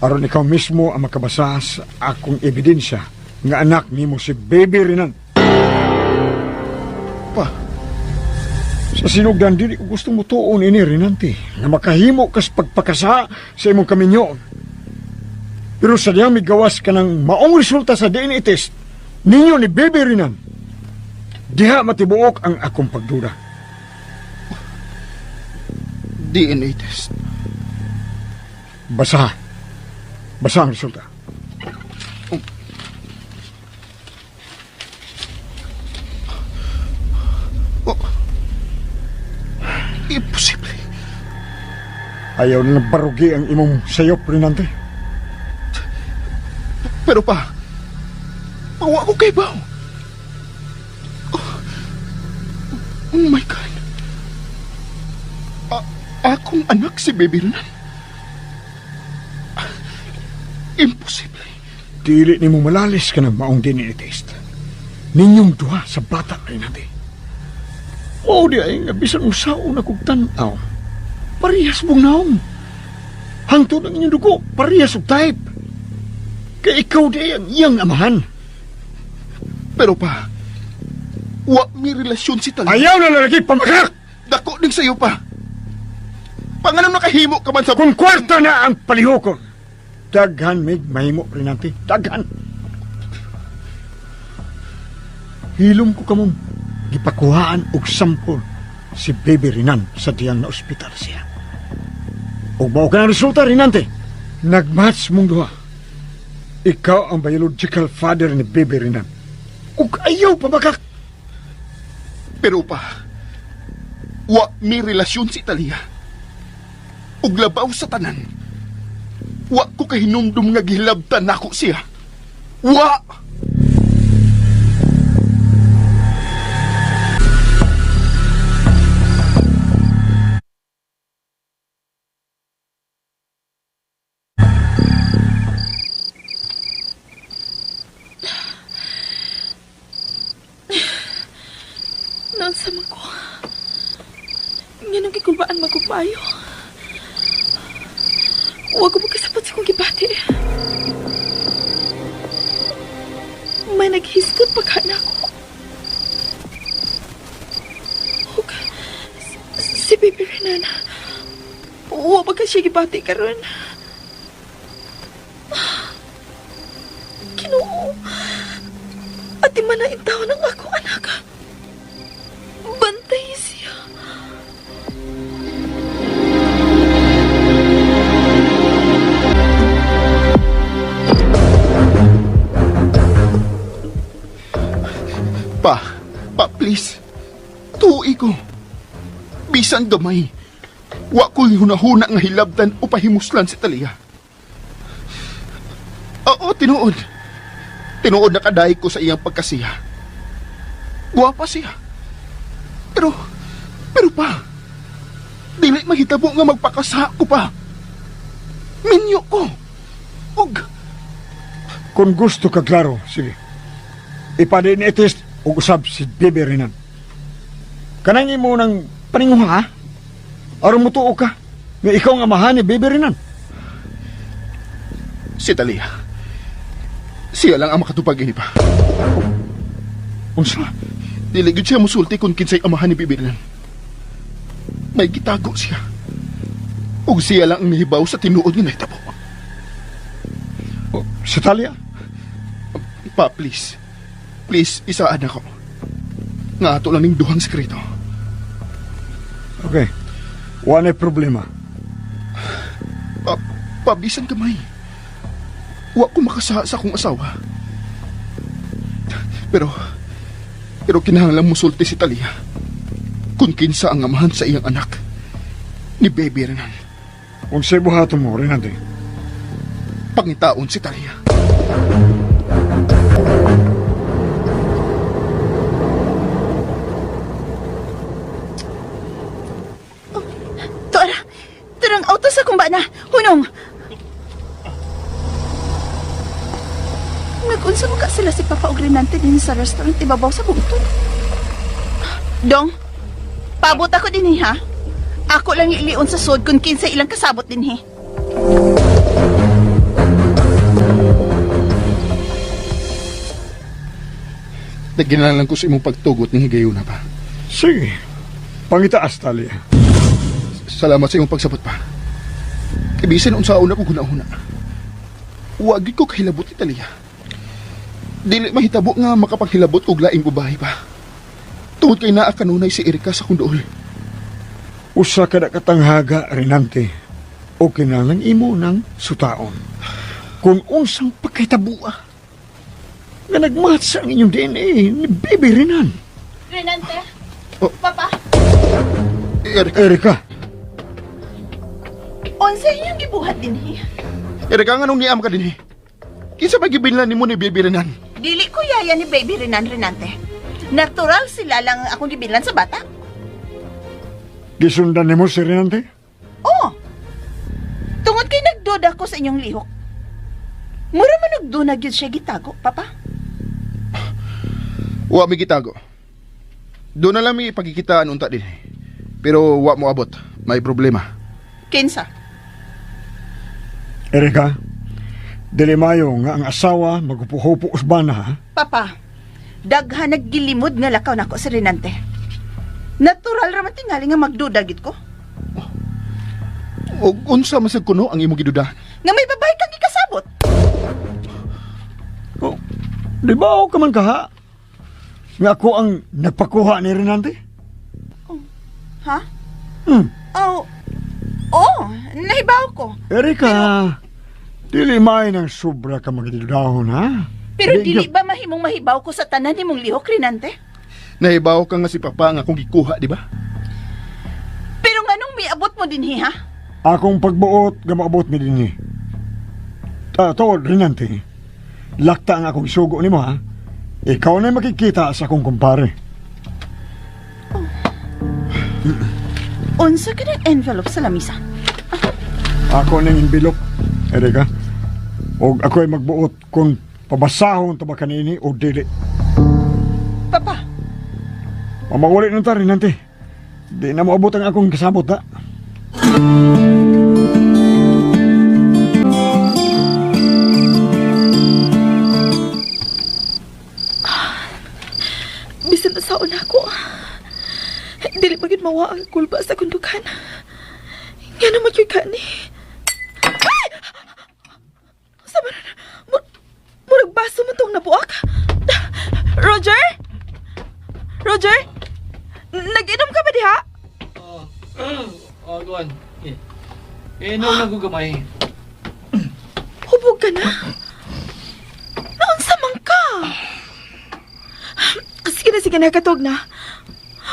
Speaker 9: Aron ikaw mismo ang makabasa sa akong ebidensya nga anak nimo si Baby Renan.
Speaker 7: Pa,
Speaker 9: Sa sinugdan dili ko gusto mo tuon ini Renante nga makahimo kas pagpakasa sa imong kaminyo. Pero sa diyang migawas ka ng maong resulta sa DNA test ninyo ni Baby Renan. Diha matibuok ang akong pagduda.
Speaker 7: DNA test.
Speaker 9: Basa. Basa ang resulta.
Speaker 7: Oh. Imposible.
Speaker 9: Ayaw na barugi ang imong sayop, Renante.
Speaker 7: Pero pa, Pawa ko kay Bao. Oh, oh my God. Akong anak si Baby Renan. Imposible.
Speaker 9: Dili nimo malalis ka ng maong DNA test. Ninyong duha sa bata, Rinante. Mao di ay nga bisan unsaon na kog tan-aw. Parehas mong naong. Hangtod ang inyong dugo, parehas og type. Kay ikaw di ay ang iyang amahan.
Speaker 7: Pero pa, wa mi relasyon si Talia.
Speaker 9: Ayaw na lalaki pamakak!
Speaker 7: Dako din sa'yo pa. Panganong nakahimo ka man sa...
Speaker 9: Kung kwarta na ang palihukon, daghan mig mahimo, Rinante. Daghan. Hilom ko kamong gipakuhaan og sampol si Baby Renan sa diyang na ospital siya. Og mao ka ng resulta, Rinante. Nagmatch mong duha. Ikaw ang biological father ni Baby Renan. Ug ayaw pa makak...
Speaker 7: Pero pa, wa mi relasyon si Talia. Ug labaw sa tanan. Wa ko kahinumdum nga gihilabtan nako siya. Wa!
Speaker 10: Noon sa man ko. Nga nang gikulbaan magugmayo. Huwag ko magkasapot sa kong gibati. May naghisgot pa ka na ako. Ug, si Baby Renan. Huwag ba ka siya gibati karon? Kinoo. Ati man na intaw ng akong anak. Bantay siya.
Speaker 7: Pa, pa please. Tuoi ko. Bisan gamay. Wa ko'y hunahuna nga hilabtan o pahimuslan si Talia. Oo, tinuod. Tinuod na kadaig ko sa iyang pagkasiya. Guwapa siya. Pero, pero pa, dili mahitabo nga magpakasa ko pa. Minyo ko. Ug,
Speaker 9: Kung gusto ka, klaro, sige. Ipa-DNA test ug usab si Baby Renan. Kanang imo ng paninguha, ha? Aron mutuo ka nga ikaw ang amahan ni Baby Renan.
Speaker 7: Si Talia. Siya lang ang makatupag ini pa.
Speaker 9: Unsa?
Speaker 7: Dili gyud siya musulti kung kinsay amahan ni Bibilan. May gitago siya. Ug siya lang ang mihibaw sa tinuod nga nahitabo.
Speaker 9: O, si Talia?
Speaker 7: Pa, please. Please, isaan ako. Nga ato lang ning duhang sekreto.
Speaker 9: Okay. Wala problema.
Speaker 7: Pa, pabisan kamay. Wa ko makasa sa akong asawa. Pero, pero kinahanglan musulti si Talia. Kung kinsa ang amahan sa iyang anak, ni Baby Renan.
Speaker 9: Unsay buhaton mo, Renante?
Speaker 7: Pangitaon si Talia.
Speaker 4: Tora, turang auto sa kumba na. Hunong. Nag-unsa mo ka sila si Papa og Renante din sa restaurant ibabaw sa bungtod. Dong, paabot ako din ha. Ako lang ilion sa sod kung kinsa ilang kasabot din he.
Speaker 7: Nagginalalan ko sa imong pagtugot ng higayuna pa.
Speaker 9: Sige. Pangitaas, Talia.
Speaker 7: Salamat sa imong pagsabot pa. Ibisin unsaon ako hunahuna. Wag ko kahilabot ni Talia. Dili mahitabo nga makapaghilabot og laing babae pa. Tungod kay naa kanunay si Erika sa kundool.
Speaker 9: Usa ka na katanghaga, Renante. O kinahanglan imo ng sutaon. Kung unsang pagkaitabua nga nagmatch ang inyong DNA ni Baby Renan.
Speaker 4: Renante?
Speaker 7: Oh.
Speaker 4: Papa,
Speaker 7: Erika,
Speaker 9: Erika,
Speaker 4: unsa inyong gibuhat din he?
Speaker 7: Erika nganong niam ka dinhi? Kinsa may gibinlan nimo ni Baby Renan?
Speaker 4: Dili ko yaya ni Baby Renan Renante. Natural sila lang ang akong gibilan sa bata.
Speaker 9: Gisundan nimo si Renante?
Speaker 4: Oh. Tungod kay nagduda ko sa inyong lihok. Mura man nagduna gyud siya gitago, Papa.
Speaker 7: Wa mi gitago. Doon na lang mi pagkikitaan unta din. Pero wa mo abot. May problema.
Speaker 4: Kinsa?
Speaker 9: Erika, dili mayo nga ang asawa maghupo-hupo usbana ha?
Speaker 4: Papa, daghan naggilimod nga lakaw nako si Renante. Natural ra man tingali nga magduda gid ko.
Speaker 7: Og unsa man sad kuno ang imong gidudahan?
Speaker 4: Nga may babae kang gikasabot.
Speaker 9: Oh, di ba ako ka man kaha? Nga ako ang nagpakuha ni Renante?
Speaker 4: Ha?
Speaker 9: Hmm.
Speaker 4: Oh. Oh, nahibaw ko.
Speaker 9: Erika, dili may nang sobra ka magdudahon ha?
Speaker 4: Pero dili ba mahimong mahibaw ko sa tanan nimong lihok, Renante?
Speaker 7: Nahibaw ka nga si Papa nga akong gikuha, di ba?
Speaker 4: Pero nganong miabot mo dinhi, ha?
Speaker 9: Akong pagbuot, gamaabot mi dinhi. Ta, tuod, Renante, lakta ang akong sugo nimo ha? Ikaw na makikita sa akong kumpare.
Speaker 4: Unsa ka ng envelope sa lamisa?
Speaker 9: Ako nang imbilok, Erika. Og ako'y magbuot kung pabasahon ta ba kanini o dili.
Speaker 4: Papa,
Speaker 9: Pamawali nung ta, Renante. Di na moabot ang akong kasabot na.
Speaker 10: Bisan asaon ako. Dili pa gyud mawa ang kulba sa kundukan. Nga naman gyud ka ni. Ay! Sa man murag baso man tong nabuak. Roger? Roger? Nag-inom ka ba diha?
Speaker 5: Oh, kuan. Eh, inom na ko gamay.
Speaker 10: Hubog ka na? Naunsa man ka? Sige na, sige na, katog na.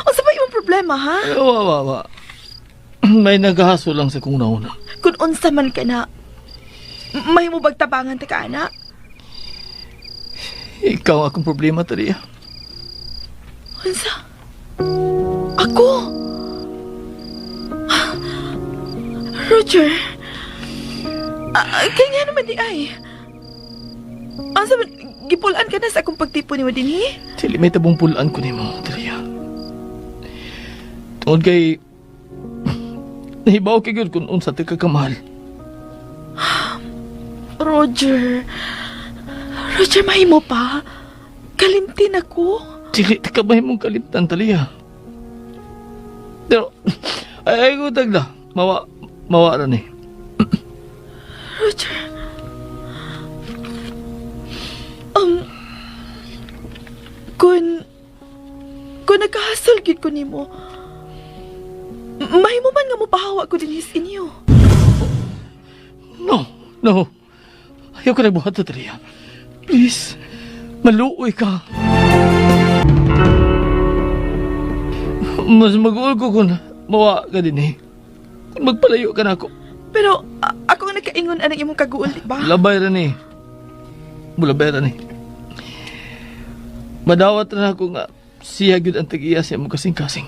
Speaker 10: Unsa ba imong problema, ha?
Speaker 5: Eh, wa, wa, wa. May naghahaso lang sa kong nauna.
Speaker 10: Kung unsa man ka na, mahimo bag tabangan ta ka, ana?
Speaker 5: Ikaw ang akong problema, Talia.
Speaker 10: Unsa? Ako? Roger? Kaya nga naman di ay. Unsa man, gipulaan ka na sa akong pagtipo ni dinhi?
Speaker 5: Dili may tabong pulaan ko nimo, Talia. Tungod kay nahibaw kay gyud kung unsa ta ka kamahal.
Speaker 10: Roger. Roger, mahimo pa. Kalimtin ako.
Speaker 5: Dili ta ka mahimong kalimtan, Talia. Pero ay ay ko tagla. Mawa mawa ra ni.
Speaker 10: Roger. Kung nagkahasol gid ko nimo, mahimo man nga mopahawa ko dinhi sa inyo.
Speaker 5: No, no. Ayaw ka nagbuhat, Talia. Please, maluoy ka. Mas mag-uol ko kung mawa ka din eh. Kung magpalayo ka na ako.
Speaker 10: Pero ako ang nakaingon anang imong kaguol, di ba?
Speaker 5: Labay ra ni. Bulabay ra ni. Madawat na ako nga siya gyud ang tag-iya sa imong kasing-kasing.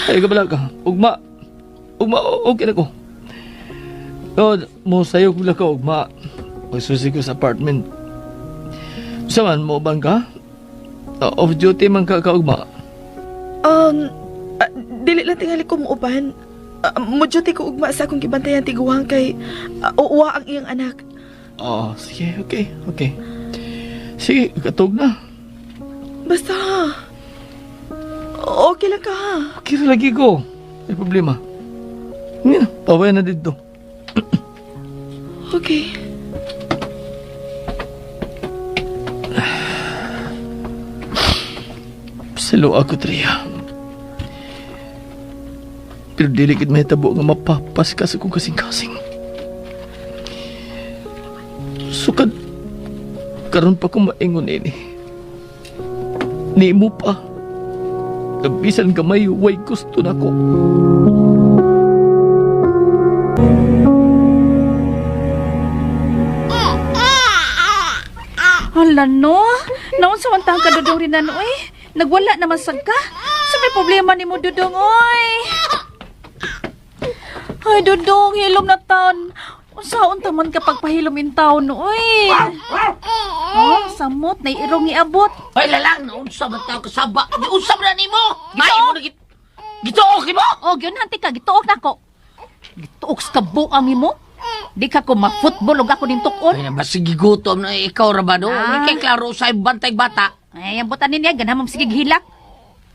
Speaker 5: Ay kabala ka. Ugma. Ugma, okay na ko. O, mo sayo ko ka ugma. Magsusi ko sa apartment. Sa man mo ban ka? Off duty man ka kaugma.
Speaker 10: Dili lang tingali ko muuban. Mo duty ko ugma sa akong gibantayan tiguang kay uwa ang iyang anak.
Speaker 5: Oo, sige, okay, okay. Sige, katog na.
Speaker 10: Basta, okay lang ka ha.
Speaker 5: Okay ra lagi ko. May problema. Hindi na, paway na dito.
Speaker 10: Okay.
Speaker 5: Silo ako, Tria. Pero dili gid mahitabo nga mapapas ka sa kong kasing-kasing. Sukad, karon pa ko maingon ini. Nimo pa. Kabisan gamay, way gusto na ko.
Speaker 10: Hala no, naunsa man tang ka Dudong Rinan oy. Nagwala naman sad ka. Sa may problema nimo Dudong oy. Ay Dudong, hilom na taon. Unsaon ta man kapag pahilom in taon no oy. Oh, samot na irong iabot.
Speaker 6: Ay lalang, naunsa man tao kasaba. Giusab na nimo. May mo na git Gituok mo?
Speaker 10: Oh, gyud ka gituok nako. Gituok sa kabuang imo. Di ka ko ma-football ug ako ning tukon.
Speaker 6: Ay, basig gigutom na ikaw ra ba no?
Speaker 10: Ah.
Speaker 6: Kay klaro sa bantay bata.
Speaker 10: Ay, ang butan niya, ganahan mo sige gihilak.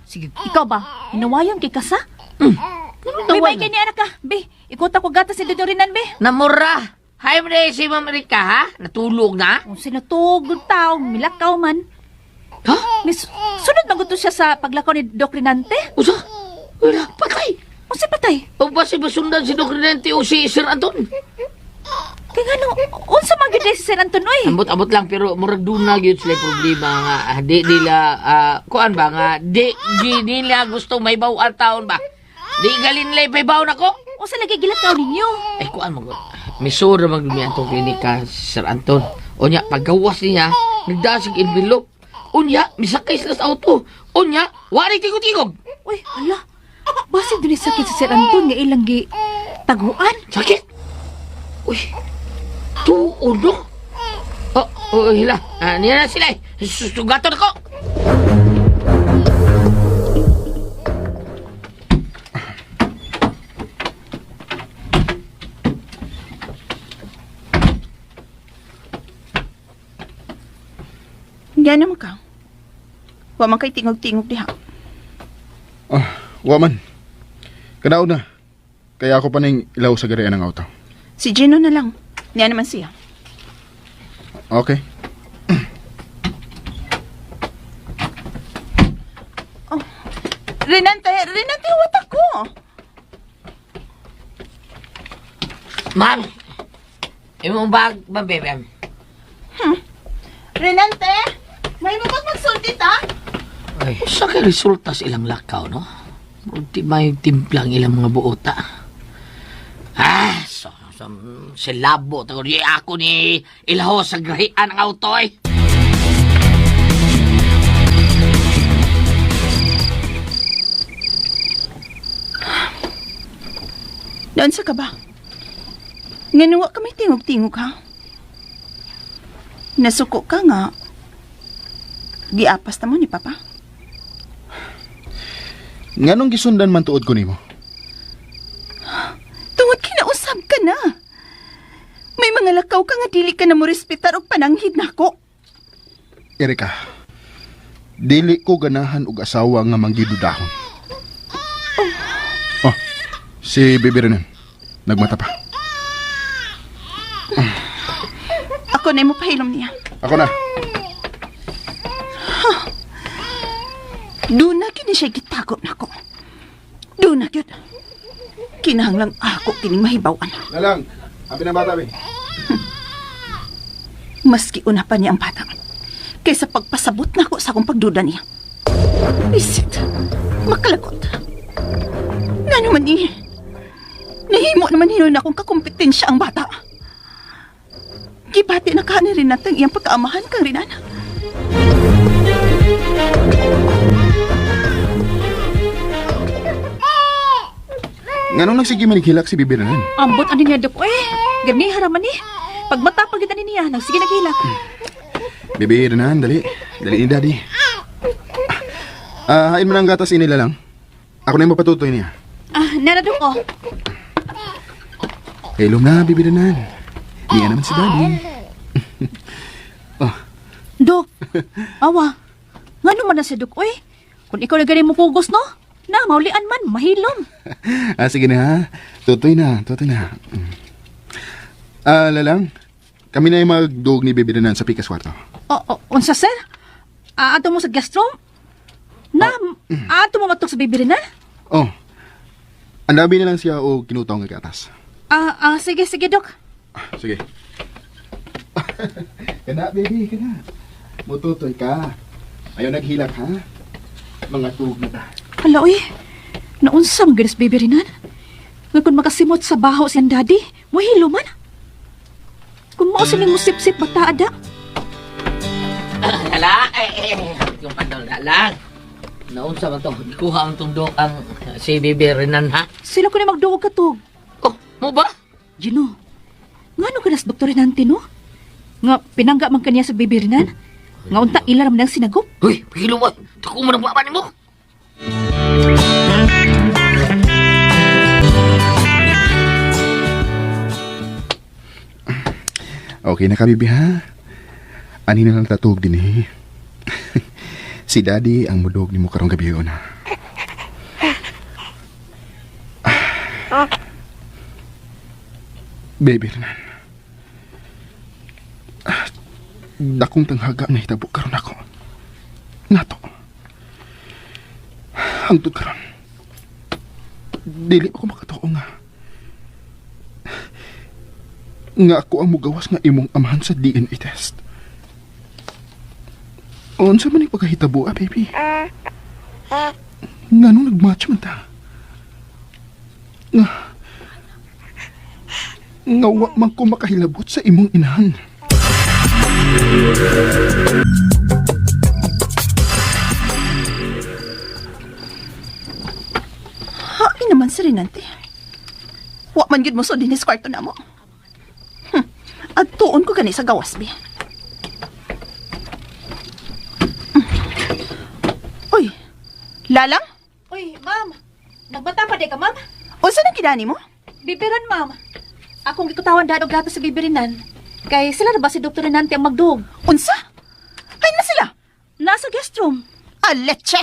Speaker 10: Sige, ikaw ba? Hinawayon kay kasa? Be, bay kay ni anak ka. Be, ikuta ko gata si Dodong Rinan, be.
Speaker 6: Namura. Hay mo na si Ma'am Erika, ha? Natulog na?
Speaker 10: Kung sinatug tao, milakaw man.
Speaker 6: Ha?
Speaker 10: Miss, sunod man gud to siya sa paglakaw ni Doc Rinante.
Speaker 6: Usa? Wala, patay.
Speaker 10: Unsa patay?
Speaker 6: O ba si basundan si Doc Rinante o si Sir Anton?
Speaker 10: Kay ngano, unsa man gyud si Sir Anton oy?
Speaker 6: Ambot-ambot lang pero murag doon na gyud sila problema nga di nila kuan ba nga di, di nila gusto may baw ang taon ba. Di galin nila ipahibaw nako.
Speaker 10: Unsa lagi gilakaw ninyo?
Speaker 6: Ay kuan mo Misura man gyud atong klinika si Sir Anton. Unya paggawas niya nagdasig envelope. Unya misakay sila sa auto. Unya wari tigog-tigog.
Speaker 10: Uy, hala. Basi dili sakit si Sir Anton nga ilang gi taguan.
Speaker 6: Sakit. Uy. Tuod no. Oh, oh hila. Niya na sila eh. Sugaton ako.
Speaker 4: Nga naman ka. Wa man kay tingog-tingog diha.
Speaker 7: Ah, wa man. Kanaon na. Kaya ako pa ning ilaw sa garian ng auto.
Speaker 4: Si Gino na lang. Niya naman siya.
Speaker 7: Okay.
Speaker 4: Renante, Renante, huwat ako.
Speaker 6: Ma'am, imong bag, ma'am, bebe.
Speaker 4: Renante, may mabag magsulti ta?
Speaker 6: Ay, usa kay resulta sa ilang lakaw, no? Murag di may timplang ilang mga buota. Ah, so, so si Labo, tago di ako ni ilaho sa grahian ang auto, eh.
Speaker 4: Doon sa ka ba? Nganuwa ka may tingog-tingog ha? Nasuko ka nga. Giapas na mo ni Papa.
Speaker 7: Nganong gisundan man tuod ko nimo?
Speaker 4: Tungod kinausab ka na. May mga lakaw ka nga dili ka na mo respetar og pananghid nako.
Speaker 7: Erika, dili ko ganahan og asawa nga manggidudahon. Oh, si Bibi Renan. Nagmata pa.
Speaker 4: Ako na mo pahilom niya.
Speaker 7: Ako na.
Speaker 4: Doon na gyud ni siya gitago nako. Doon na gyud. Kinahanglang ako kining mahibaw-an.
Speaker 7: Lalang, abi ng bata, be.
Speaker 4: Maski una pa niya ang bata. Kaysa pagpasabot nako sa akong pagduda niya. Isit, makalagot. Nga naman eh. Nahimo naman hinon akong kakompetensya ang bata. Gibati na ka ni Renata ang iyang pagkaamahan kang Renana.
Speaker 7: Nganong nagsige manighilak si Bibi Renan?
Speaker 10: Ambot ani niya dok oy. Gani haraman ni. Pagmata pag ani niya, nagsige naghilak.
Speaker 7: Bibi Renan, dali. Dali ni Daddy. Ah, hain mo ng gatas inila lang. Ako na yung mapatutoy niya.
Speaker 10: Ah, nara dok oh.
Speaker 7: Hilom na, Bibi Renan. Niya naman si Daddy.
Speaker 10: Dok. Awa. Ngano man na si Dok oy? Kung ikaw na gani mo kugos no? Na maulian man, mahilom.
Speaker 7: Ah, sige na ha. Tutoy na, tutoy na. Ah, lalang. Kami na yung magdug ni Bibi Renan sa Pikas Kwarto.
Speaker 10: O, o unsa sir? Ato mo sa guest room? Na, ato mo matok sa baby rin na?
Speaker 7: Oh. Ang dami na lang siya o kinutaw nga gatas.
Speaker 10: Ah, ah, sige, sige, Dok.
Speaker 7: Sige. Kana, baby, kana. Mututoy ka. Ayaw naghilak, ha? Mga tug na ta.
Speaker 10: Hala, uy. Naunsa man ganis baby rinan? Nga kung makasimot sa baho siyang daddy, muhilo man. Kung mao siling musip-sip bata ada.
Speaker 6: Hala, eh, eh, yung pandol na lang. Naunsa man to, ikuha ang tundok ang si Bibi Renan, ha?
Speaker 11: Sila ko na magduog katog.
Speaker 6: Oh, mo ba?
Speaker 11: Gino, nga no ka nas Dr. Renante, no? Nga, pinangga man kaniya sa baby Renan. Nga unta ila raman ang sinagop.
Speaker 6: Uy, pagilo mo. Tuko mo ng papa nimo.
Speaker 7: Okay na ka, bibi, ha? Ani na lang tatug din eh. Si Daddy ang mudog ni mo karong gabi yun, ha? Baby, Renan. Ah, dakong tanghaga na hitabo karon ako. Nato. Hangtod karon. Dili ako makatuo nga. Nga ako ang mugawas nga imong amahan sa DNA test. Unsa man ang pagkahitabo, ah, baby? Nga nung nag-match man ta. Nga, nga wa man ko makahilabot sa imong inahan.
Speaker 4: Hain naman si Renante. Wa man gyud mo so dinis kwarto na mo. Adtuon ko gani sa gawas bi. Uy, lalang?
Speaker 11: Uy, ma'am. Nagbata pa di ka, ma'am?
Speaker 4: Unsa nang kidani mo?
Speaker 11: Bibiran, ma'am. Akong gikutawan dahil og gatas sa bibirinan. Kay sila na ba si Dr. Renante ang magduog?
Speaker 4: Unsa? Ay na sila.
Speaker 11: Nasa guest room.
Speaker 4: Aleche!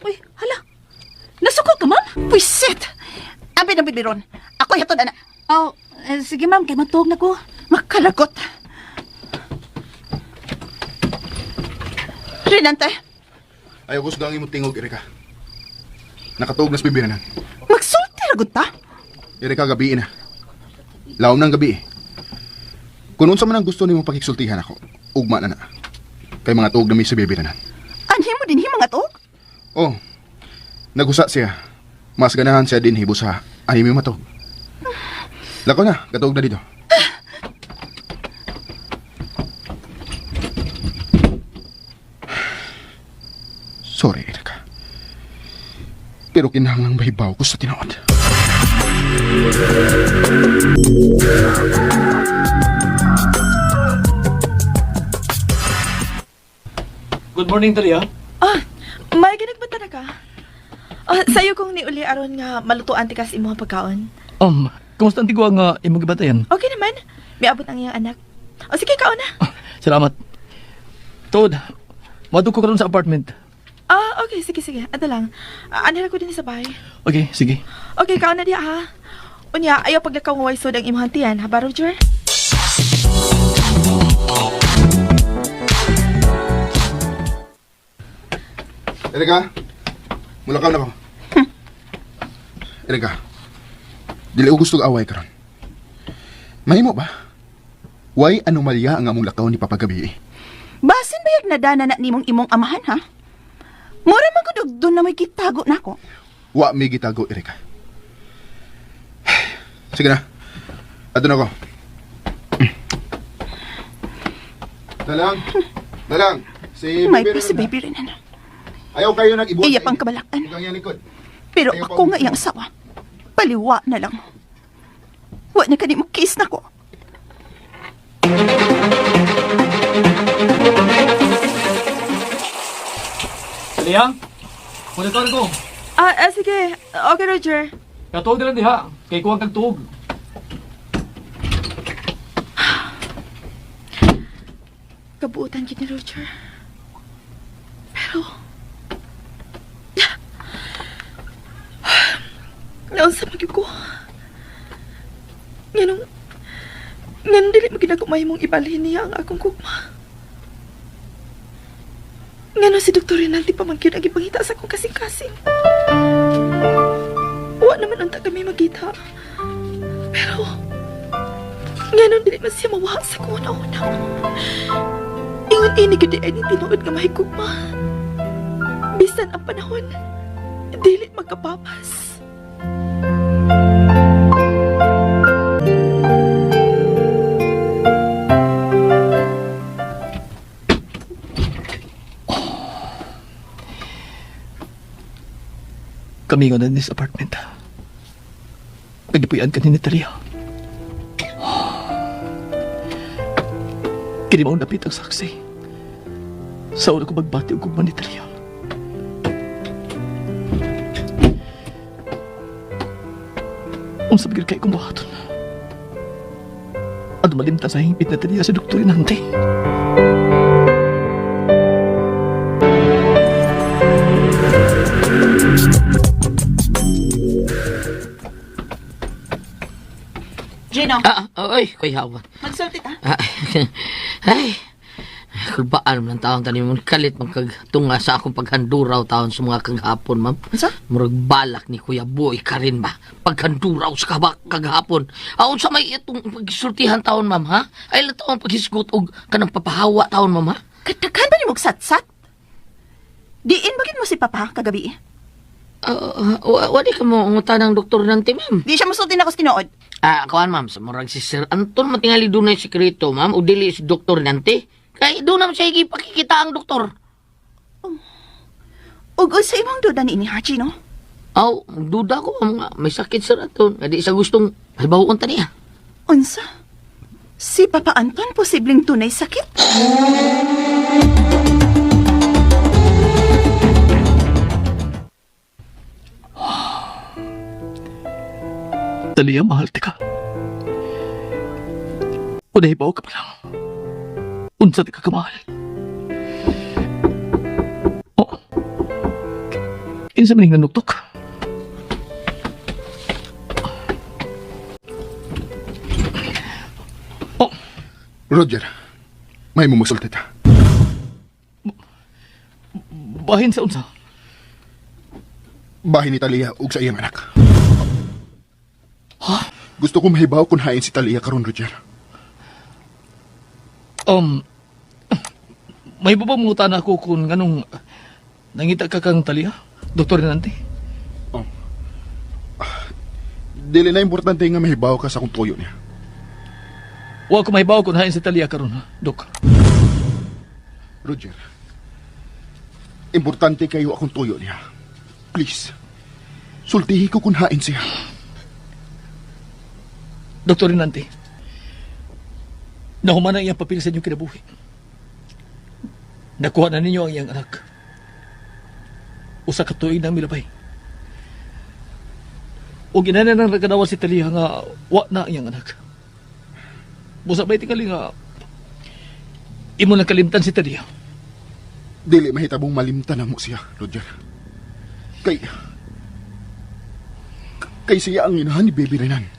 Speaker 11: Uy, hala. Nasuko ka, ma'am?
Speaker 4: Pwisit! Abi na bibiron. Ako hatod ana.
Speaker 11: Oh, eh, sige ma'am, kay matuog na ko.
Speaker 4: Makalagot. Renante,
Speaker 7: Ayaw ko sugang imong tingog, Erika. Nakatuog na sa bibi na.
Speaker 4: magsulti ra gud ta.
Speaker 7: Erika, gabi na. Lawom ng gabi eh. Kung unsa man ang gusto nimo pakiksultihan ako, ugma na na. Kay mga tuog na mi sa bibi na.
Speaker 4: Anhi mo dinhi mga tuog?
Speaker 7: Oh, nagusa siya. Mas ganahan siya din hibusa. Ay, may matog. Lako na, katuog na dito. Sorry, Erika. Pero kinahanglang mahibaw ko sa tinuod.
Speaker 5: Good morning, Talia.
Speaker 10: Ah, may ginagbata na ka. Ah, sayo kong niuli aron nga malutuan ti kas imong pagkaon.
Speaker 5: Kumusta ang tigwa nga imong gibatayan?
Speaker 10: Okay naman. Miabot ang iyang anak. O sige, kaon na.
Speaker 5: Salamat. Tod, madug ko karon sa apartment.
Speaker 10: Ah, okay, sige, sige. Ada lang. Ah, anhel ko din sa bahay.
Speaker 5: Okay, sige.
Speaker 10: Okay, kaon na diha ha. Unya, ayaw paglakaw nga waysod ang imong tiyan, ha ba, Roger?
Speaker 7: Erika, mulakaw na ko. Erika, dili ko gusto away karon. Mahimo ba? Way anomalya ang among lakaw ni Papa gabi.
Speaker 4: Basin bayag nadana na nimong imong amahan ha? Mura man gud og doon na may gitago nako.
Speaker 7: Wa mi gitago, Erika. Sige na. Ato na ko. Dalang. Dalang. Si
Speaker 4: May
Speaker 7: Bibi
Speaker 4: pa si
Speaker 7: Renan.
Speaker 4: baby Renan.
Speaker 7: Ayaw kayo nag-ibuhat.
Speaker 4: Iya pang kabalakan.
Speaker 7: Ikaw ang likod.
Speaker 4: Pero
Speaker 7: Ayaw
Speaker 4: ako
Speaker 7: pa-
Speaker 4: nga iyang asawa. Paliwa na lang. Wa na kani mo kiss nako.
Speaker 5: Talia, mulakaw na ko.
Speaker 10: Ah, ah, sige. Okay, Roger.
Speaker 5: Katuog na lang diha. Kay kuwang kag tuog.
Speaker 10: Kabuutan gid ni Roger. Pero naunsa man gyud ko. Nganong nganong dili man gyud ako mahimong ibalhin niya ang akong gugma. Ngano si Dr. Rinaldi pa man gyud ang gipangita sa akong kasing-kasing. Wa naman unta kami magkita. Pero nganong dili man siya mawa sa akong una-una. Ingon ini gyud ay ni tinuod nga mahigugma. Bisan ang panahon, dili magkapapas.
Speaker 5: Kami nga na sa apartment. Nagipuyan ka ni Natalia. Kini mao napit ang saksi. Sa una ko magbati og gugma ni Talia. Unsa ba gyud kay kong buhaton? Ano malimtan sa hingpit na Talia si Dr. Inante?
Speaker 4: Gino,
Speaker 6: Ah, oy, kuy hawan.
Speaker 4: magsulti ta.
Speaker 6: Ah, ay, kulbaan man taon tanin mo kalit man kag tunga sa akong paghanduraw taon sa mga kaghapon, ma'am.
Speaker 4: Unsa?
Speaker 6: Murag balak ni Kuya Boy ka rin ba? Paghanduraw sa kabak kaghapon. Aon sa may itong pagsultihan taon, ma'am, ha? Ay lang taon paghisgot og kanang papahawa taon, ma'am, ha?
Speaker 4: Kadaghan ba ni satsat? Diin bagin mo si Papa kagabi?
Speaker 6: Wali ka mo ungutan ng doktor nante, ma'am.
Speaker 4: Di siya musulti na ko sa tinuod.
Speaker 6: Ah, kuan ma'am, sa murag si Sir Anton matingali dunay sekreto, ma'am, o dili si doktor nante. Kay doon naman siya ipakikita ang doktor.
Speaker 4: Ug sa imong duda ni ini ha, Gino?
Speaker 6: Aw, duda ko ma'am, nga may sakit Sir Anton. Nga di sa gustong halimbawa ta niya.
Speaker 4: Unsa? Si Papa Anton posibleng tunay sakit?
Speaker 5: Talia, mahal ti ka. Unahibaw ka pa lang. Unsa ti ka kamahal. Oh. Kinsa man ning nanuktok? Oh,
Speaker 7: Roger, may mo magsulti ta.
Speaker 5: Bahin sa unsa?
Speaker 7: Bahin ni Talia ug sa iyang anak. Gusto ko mahibaw kung hain si Talia karon, Roger.
Speaker 5: May babamutan ako kung anong nangita ka kang Talia, Doktor Renante.
Speaker 7: Oh. Dili na importante nga mahibaw ka sa akong tuyo niya.
Speaker 5: Wa ko mahibaw kung hain si Talia karon, ha, Dok.
Speaker 7: Roger, importante kayo akong tuyo niya. Please, sultihi ko kung hain siya.
Speaker 5: Doktor Renante, nahuman ang iyang papel sa inyong kinabuhi. Nakuha na ninyo ang iyang anak. Usa ka tuig nang milabay. O ginana nang nagkanawa si Talia nga wa na ang iyang anak. Busa ba tingali nga imo nang kalimtan si Talia?
Speaker 7: Dili mahitabong malimtan mo siya, Roger. Kay siya ang inahan ni Baby Renan.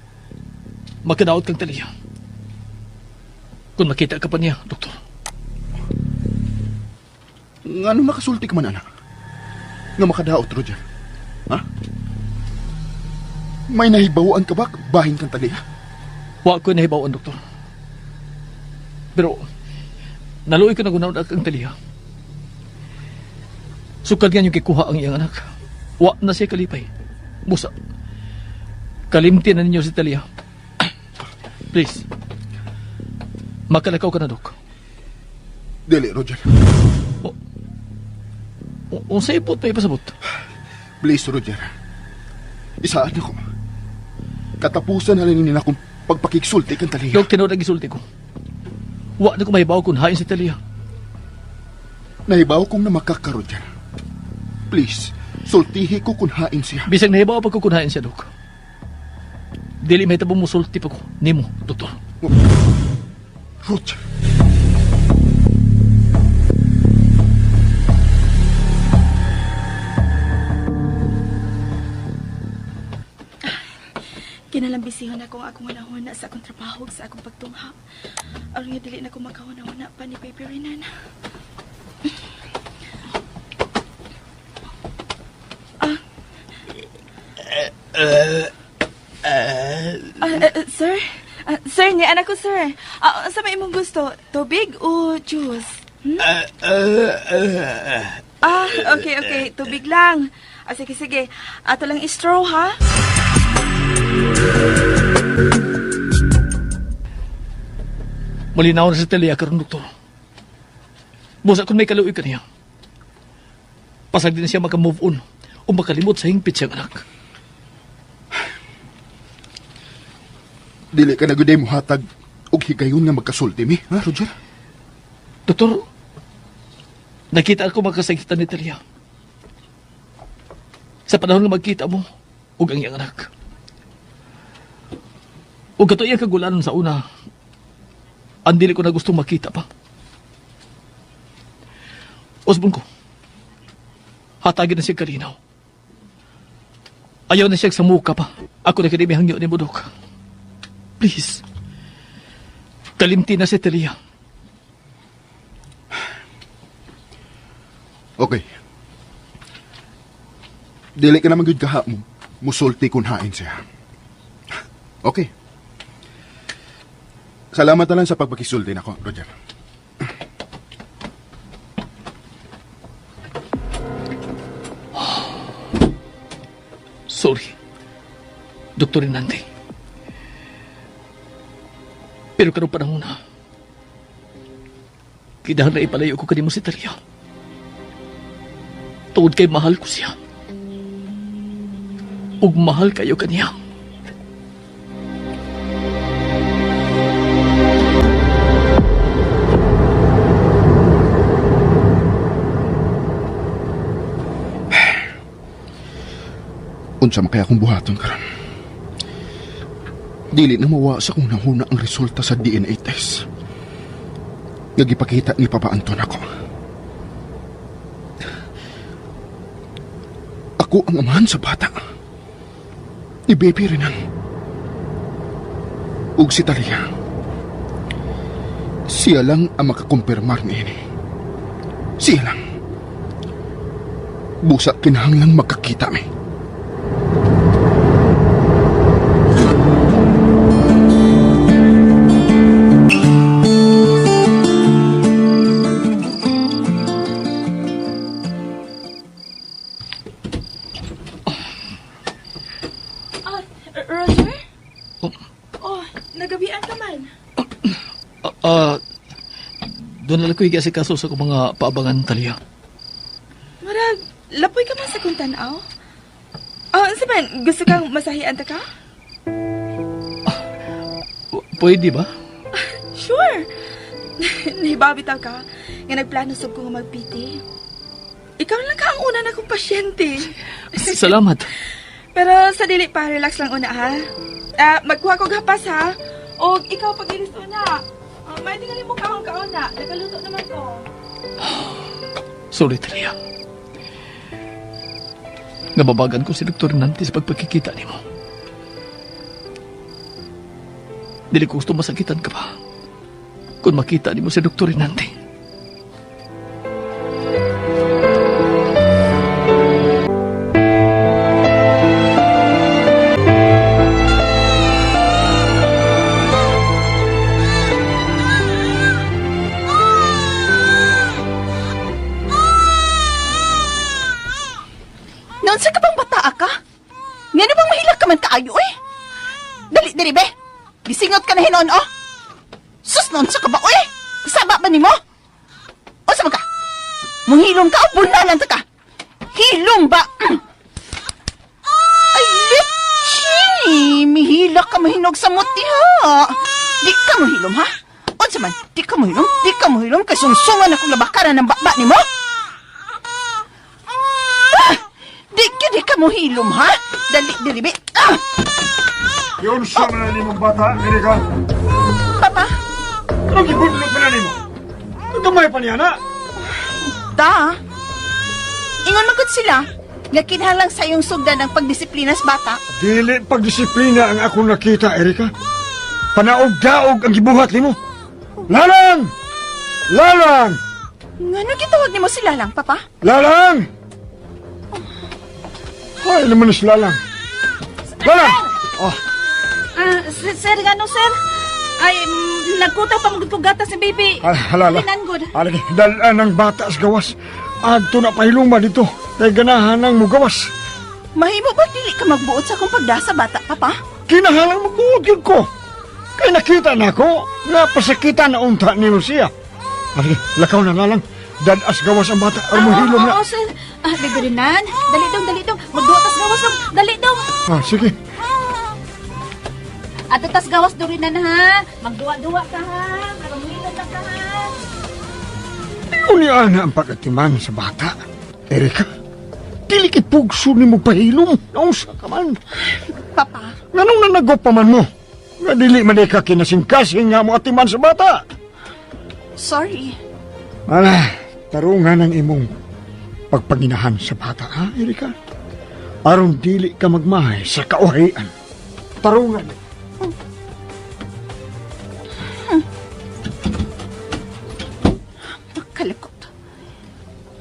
Speaker 5: Makadaot kang Talia. Kung makita ka pa niya, doktor.
Speaker 7: Ngano makasulti ka man, anak? Nga makadaot, Roger. Ha? May nahibawaan ka ba? Bahin kang Talia?
Speaker 5: Wa ko nahibawan, doktor. Pero, naluoy ko na gunaon ang Talia. Sukad nga niyong kikuha ang iyang anak. Wa na siya kalipay. Busa, kalimti na ninyo si Talia. Please, makalakaw ka na, Dok.
Speaker 7: Dili, Roger.
Speaker 5: Unsay ipot pa ipasabot?
Speaker 7: Please, Roger. Isaan ako. Katapusan na lang nila akong pagpakiksulti kang Talia.
Speaker 5: Dok, tinuod ang gisulti ko. Wa na ko mahibaw kung hain si Talia.
Speaker 7: Nahibaw kong namakaka, Roger. Please, sultihi ko kung hain siya.
Speaker 5: Bisag nahibaw pa ko kung hain siya, Dok. Dili may tabo musulti pa ko. Nimo, doktor.
Speaker 7: Roger.
Speaker 10: Kinalambisihon ako ang akong hunahuna sa akong trabaho ug sa akong pagtungha. Aron nga dili na ko makahuna-huna pa ni Baby Renan. Sir? Sir, ni anak ko, sir. Sa may imong gusto, tubig o juice? Hmm? Okay, okay. Tubig lang. Sige, sige. Ato lang straw, ha?
Speaker 5: Malinaw na si Talia karon, doktor. Busa kung may kaluoy ka niya. Pasag din siya maka-move on. O makalimot sa hingpit siyang anak.
Speaker 7: Dili ka na gud muhatag og higayon nga magkasulti mi, ha, Roger?
Speaker 5: Doktor, nakita ako magkasakitan ni Talia. Sa panahon nga magkita mo, ug ang iyang anak. Ug kato iyang kagulanon sa una, ang dili ko na gustong makita pa. Usbon ko, hatagin na siya kalinaw. Ayaw na siya sa muka pa. Ako na kini hangyo ni Budok. Please, kalimti na si Talia.
Speaker 7: Okay. Dili ka naman gud kaha mo. Musulti kun hain siya. Okay. Salamat na lang sa pagpakisulti nako, Roger.
Speaker 5: Sorry, Dr. Rinaldi. Pero karong panahon na, kinahanglan na ipalayo ko kanimo si Talia. Tungod kay mahal ko siya. Ug mahal kayo kaniya.
Speaker 7: Unsa man kaya akong buhaton karon? Dili na mawa sa kong nahuna ang resulta sa DNA test. Nga gipakita ni Papa Anton ako. Ako ang amahan sa bata. Ni Baby Renan. Ug si Talia. Siya lang ang makakumpirmar niini. Siya lang. Busa kinahanglang magkakita mi.
Speaker 10: Ah, Roger?
Speaker 5: Oh.
Speaker 10: Oh, nagabian ka man.
Speaker 5: Doon na lang ko higa sa kaso sa akong mga paabangan, Talia.
Speaker 10: Marag, lapoy ka man sa kong tanaw. Oh, unsa man, gusto kang masahian ta ka?
Speaker 5: Pwede ba?
Speaker 10: Sure. Nahibaw bitaw ka nga nagplano sab ko nga magpiti. Ikaw lang ka ang una na kong pasyente.
Speaker 5: Salamat.
Speaker 10: Pero sa dili pa, relax lang una ha. Magkuha ko gapas ha. O ikaw pag-ilis una. May tingali mo kaon kaon na. Nagaluto naman ko.
Speaker 5: Sorry, Talia. Nababagan ko si Dr. Nante sa pagpagkikita nimo. Dili ko gusto masakitan ka pa. Kung makita nimo si Dr. Nante.
Speaker 4: Noon sa ka bang bata ka? Ngano bang mahilak ka man kaayo eh? Dali, dali be. Gisingot ka na hinoon oh. Sus, noon sa ka ba oy? Kasaba ba nimo? O sa man ka? Muhilom ka o bunalan ta ka? Hilom ba? Ay, litchi! Mihilak ka mahinog sa muti ha. Di ka mohilom ha? Unsa man, di ka mohilom, di ka mohilom kay sungsungan akong labakaran ng bakba nimo. Ah! Di ka, di ka mohilom ha? Dali, dali, be. Ah!
Speaker 9: Yun sa man na nimong bata, Erika.
Speaker 4: Papa?
Speaker 9: Anong gibudlot pa na nimo? Gamay pa niya na.
Speaker 4: Ta. Ingon man gud sila nga kinahanglan sa iyong sugdan ang pagdisiplina sa bata.
Speaker 9: Dili pagdisiplina ang akong nakita, Erika. Panaog-daog ang gibuhat nimo. Lalang! Lalang!
Speaker 4: Ngano gitawag nimo si Lalang, Papa?
Speaker 9: Lalang! Ay, naman si Lalang. Lalang! Oh,
Speaker 11: Sir, gano, sir? Ay, nagkutaw pa magud ko gatas ni baby.
Speaker 9: Halala.
Speaker 11: Pinanggod.
Speaker 9: Alagi, dalaan ang bata sa gawas. Adto na pahiluma dito. Kay ganahan ang mugawas.
Speaker 4: Mahimo ba dili ka magbuot sa akong pagdasa bata, Papa?
Speaker 9: Kinahalang magbuot yun ko. Kay nakita na ako, nga pasakitan na unta ni Lucia. Alagi, lakaw na lalang. Dadas gawas ang bata. Aron mohilom na.
Speaker 11: Oo, sir. Ah, Baby Renan, dali dong, dali dong. Magduwa tas gawas dong. Dali dong.
Speaker 9: Ah, sige.
Speaker 11: Ato tas gawas dong Renan ha. Magduwa-duwa ka ha. Aron mohilom na ka ha.
Speaker 9: Unya na ang pagatiman sa bata. Erika, dili kay pugso nimo pahilom. Naunsa ka man.
Speaker 4: Papa,
Speaker 9: Nganong nanagop pa man mo? Nga dili man ka kinasingkasing nga mo atiman sa bata.
Speaker 4: Sorry.
Speaker 9: Ala, tarungan ang imong pagpanginahan sa bata, ha, Erika? Aron dili ka magmahay sa kauhian. Tarungan.
Speaker 4: Makalakot.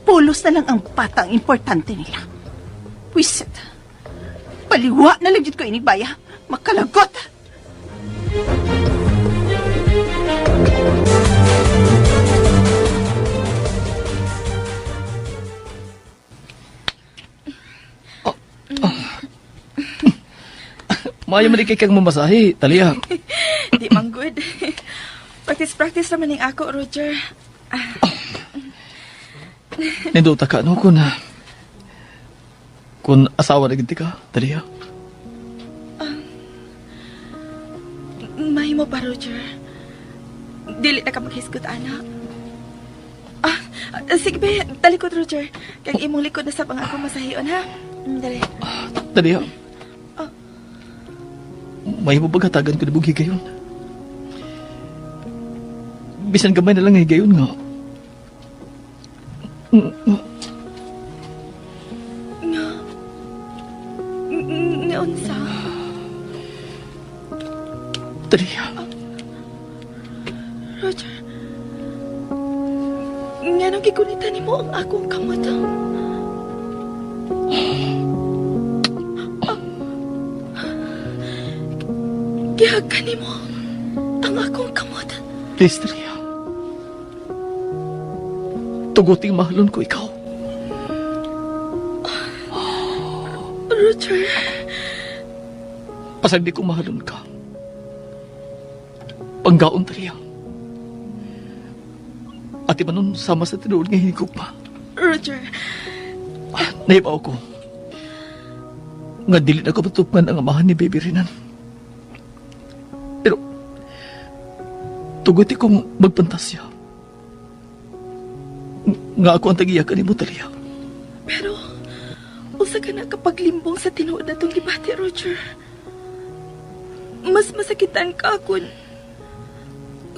Speaker 4: Pulos na lang ang bata ang importante nila. Wisit. Paliwa na lang jud ko inigbaya. Makalagot.
Speaker 5: Maayo man di kay kang mamasahe, Talia.
Speaker 10: Di man good. Practice-practice naman ning ako, Roger.
Speaker 5: Nindota ka, no? Kung asawa na gid ka, Talia.
Speaker 10: Mahimo pa, Roger. Dili na ka maghisgot, anak. Ah, sige be, talikod, Roger. Kag imong likod na sa pang ako masahion, ha? Dali.
Speaker 5: Talia.
Speaker 10: Ah.
Speaker 5: May mabagatagan ko na mong higayon. Bisan gamay na lang ang higayon nga. Nga.
Speaker 10: Nga. Nga unsa?
Speaker 5: Talia.
Speaker 10: Roger. Nga nung gigunitan nimo ang akong kamot. Ah. Gihagan nimo ang akong kamot.
Speaker 5: Please, Talia. Tuguting mahalon ko ikaw.
Speaker 10: Roger.
Speaker 5: Pasag di ko mahalon ka. Panggaon, Talia. Ati manon sama sa tinuod nga hinigugma.
Speaker 10: Roger.
Speaker 5: Nahibaw ko. Nga dili na ko matupman ang amahan ni Baby Renan. Pero, tuguti kong magpantasya. Nga ako ang tagiyakan ni mo, Talia.
Speaker 10: Pero, usa ka na kapaglimbong sa tinuod na itong gibati, Roger. Mas masakitan ka kung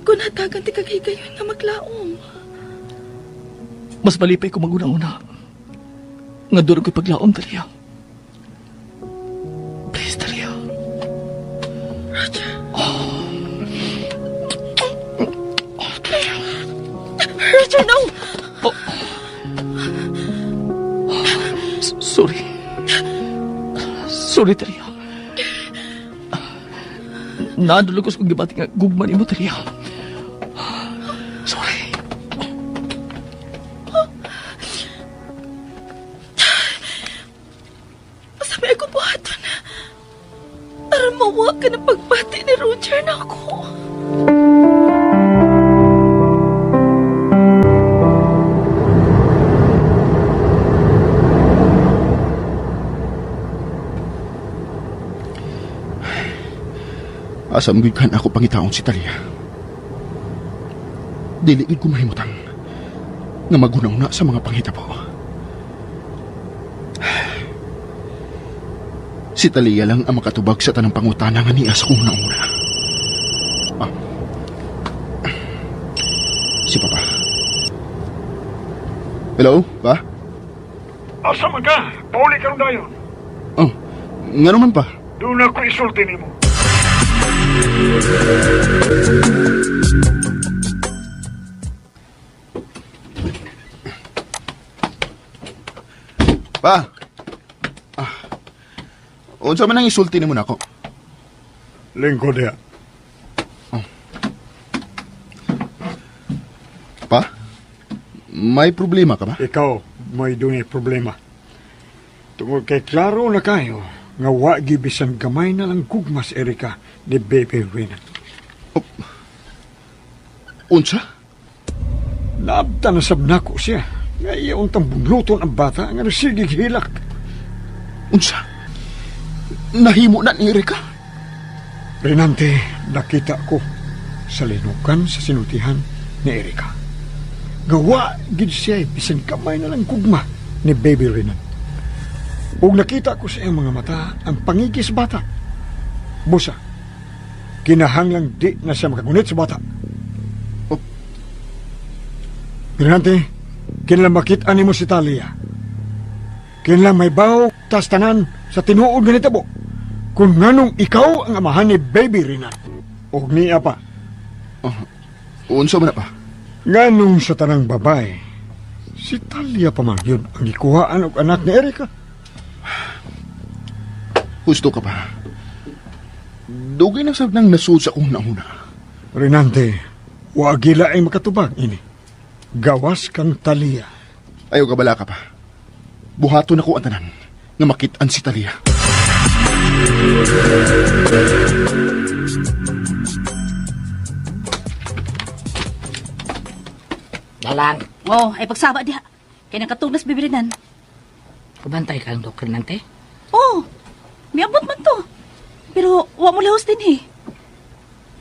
Speaker 10: hatagan ti kag higayon nga maglaom.
Speaker 5: Mas malipay ko maguna-una. Nga durog ko'y paglaom, Talia. Please, Talia.
Speaker 10: Roger. Roger, no!
Speaker 5: Oh. Sorry. Sorry, Talia. Naadulog ko sa kong gibati nga gugma nimo, Talia. Sorry.
Speaker 10: Basta may akong buhaton. Aron mawa ka ng pagbati ni Roger na ako.
Speaker 7: Asa mo kan ako pangitaon si Talia. Dili gid ko mahimutang nga magunaw na sa mga panghitabo. Si Talia lang ang makatubag sa tanang pangutana nga niya sa kong una. Ah. Si Papa. Hello, ba?
Speaker 9: Asa man ka? Pauli ka ron dayon.
Speaker 7: Oh, nga naman pa.
Speaker 9: Doon ako isulti nimo.
Speaker 7: Pa! Ah. Unsa man ang isulti nimo nako?
Speaker 9: Lingkod diha.
Speaker 7: Pa? May problema ka ba?
Speaker 9: Ikaw, may dunay problema. Tungod kay klaro na kayo, nga wa gibisan gamay na lang gugmas Erika ni Baby Renan.
Speaker 7: Unsa?
Speaker 9: Naabta na sab nako siya. Nga iya untang bugluton ang bata nga nasigig hilak.
Speaker 7: Unsa? Nahimo na ni Erika?
Speaker 9: Renante, nakita ko sa linukan sa sinultihan ni Erika. Gawa gid siya bisan kamay na lang gugma ni Baby Renan. Ug nakita ko sa iyang mga mata ang pangigis bata. Busa, kinahanglang di na siya makagunit sa bata.
Speaker 7: Oh.
Speaker 9: Renante, kinahanglan makita nimo si Talia. Kinahanglan may baw tas tanan sa tinuod nga nitabo. Kung nganong ikaw ang amahan ni Baby Renan. Og niya pa.
Speaker 7: Oh, unsa man na pa?
Speaker 9: Nganong sa tanang babae, si Talia pa man yun ang gikuhaan og anak ni Erika.
Speaker 7: Husto ka pa. Dugay na sab nang nasud sa akong nauna.
Speaker 9: Renante, wa gila ay makatubag ini. Gawas kang Talia.
Speaker 7: Ayaw ka bala ka pa. Buhaton ako ang tanan nga makit-an si Talia.
Speaker 6: Dalang.
Speaker 11: Oh, ay pagsaba diha. Kay nakatugnas bibirinan.
Speaker 6: Kabantay kang Dok Renante.
Speaker 11: Oh, miabot man to. Pero wa mo lahos din eh.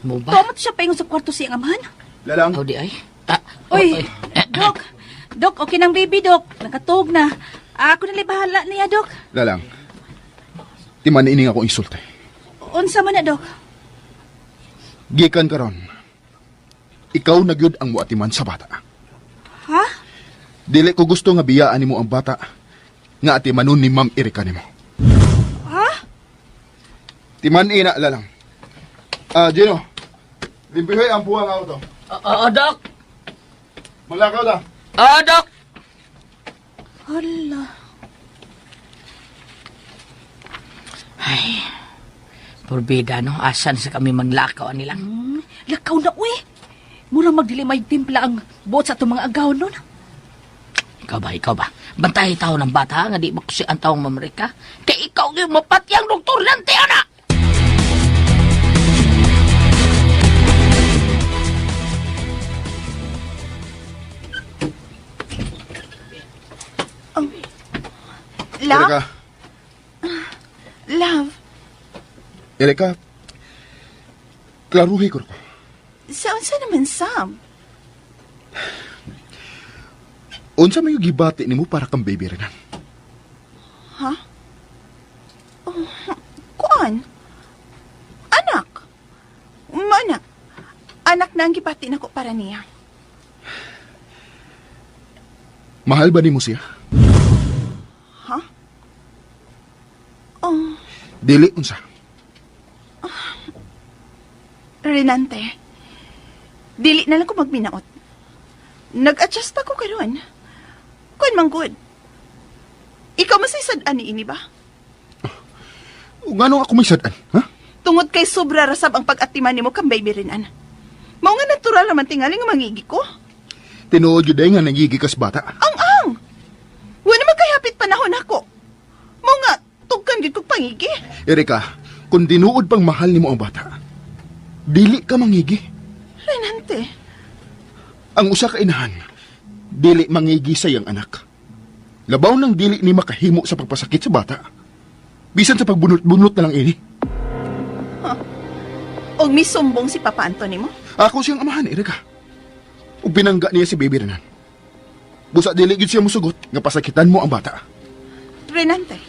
Speaker 6: Mo ba?
Speaker 11: Tuwa mo to siya paingon sa kwarto siyang amahan.
Speaker 7: Lalang.
Speaker 6: Oh, di ay. Ah,
Speaker 11: Uy,
Speaker 6: oy.
Speaker 11: Dok. Dok, okay nang baby, Dok. Nakatug na. Ako nalay bahala niya, Dok.
Speaker 7: Lalang. Di man ini nga akong insulti.
Speaker 11: Unsa man na, Dok?
Speaker 7: Gikan karon. Ikaw na gyud ang muatiman sa bata.
Speaker 11: Ha?
Speaker 7: Dili ko gusto nga biyaan nimo ang bata nga atimanon ni Ma'am Erika nimo.
Speaker 11: Ha?
Speaker 7: Timan ina lalang. Ah, Gino. Limpihoy ang buwang auto.
Speaker 6: Oo, Dok.
Speaker 7: Maglakaw ta.
Speaker 6: Oo, Dok.
Speaker 11: Hala.
Speaker 6: Ay, porbida, no? Asan sa kami manglakaw nila?
Speaker 11: Lakaw na, uy. Mura magdili may timpla ang buot sa itong mga agaw nun.
Speaker 6: Ikaw ba, ikaw ba? Bantay tao ng bata, nga di ba kasi ang taong mamarika? Kay ikaw yung mapati ang doktor ng tiyan,
Speaker 4: Love?
Speaker 7: Erika.
Speaker 4: Love,
Speaker 7: Erika. Klaruhi ko ko.
Speaker 4: sa unsa naman, Sam?
Speaker 7: Unsa may gibati nimo para kang baby Renan?
Speaker 4: Ha? Oh, kuan? Anak. Mana? Anak na ang gibati nako para niya.
Speaker 7: Mahal ba nimo siya?
Speaker 4: Ha? Oh,
Speaker 7: Dili unsa.
Speaker 4: Renante. Dili na lang ko magminaot. Nag-adjust pa ko karon. Kuan man good. Ikaw masay sad-an ni ini ba?
Speaker 7: Ngano ako may sad-an, ha?
Speaker 4: Tungod kay sobra rasab ang pag-atiman nimo kang baby Renan. Mao nga natural naman tingali nga mangigi ko.
Speaker 7: Tinuod gyud ay nga nangigi kas bata.
Speaker 4: Ang-ang! Wa naman kay hapit panahon ako. Mao nga tugkan gyud kog pangigi.
Speaker 7: Erika, kung tinuod pang mahal nimo ang bata, dili ka mangigi.
Speaker 4: Renante,
Speaker 7: Ang usa ka inahan, dili mangigi sa iyang anak. Labaw nang dili ni makahimo sa pagpasakit sa bata. Bisan sa pagbunot-bunot na lang ini.
Speaker 4: Huh. Og misumbong si Papa Anton nimo?
Speaker 7: Ako siyang amahan, Erika. Ug binangga niya si Baby Renan. Busa dili gyud siya mosugot nga pasakitan mo ang bata.
Speaker 4: Renante.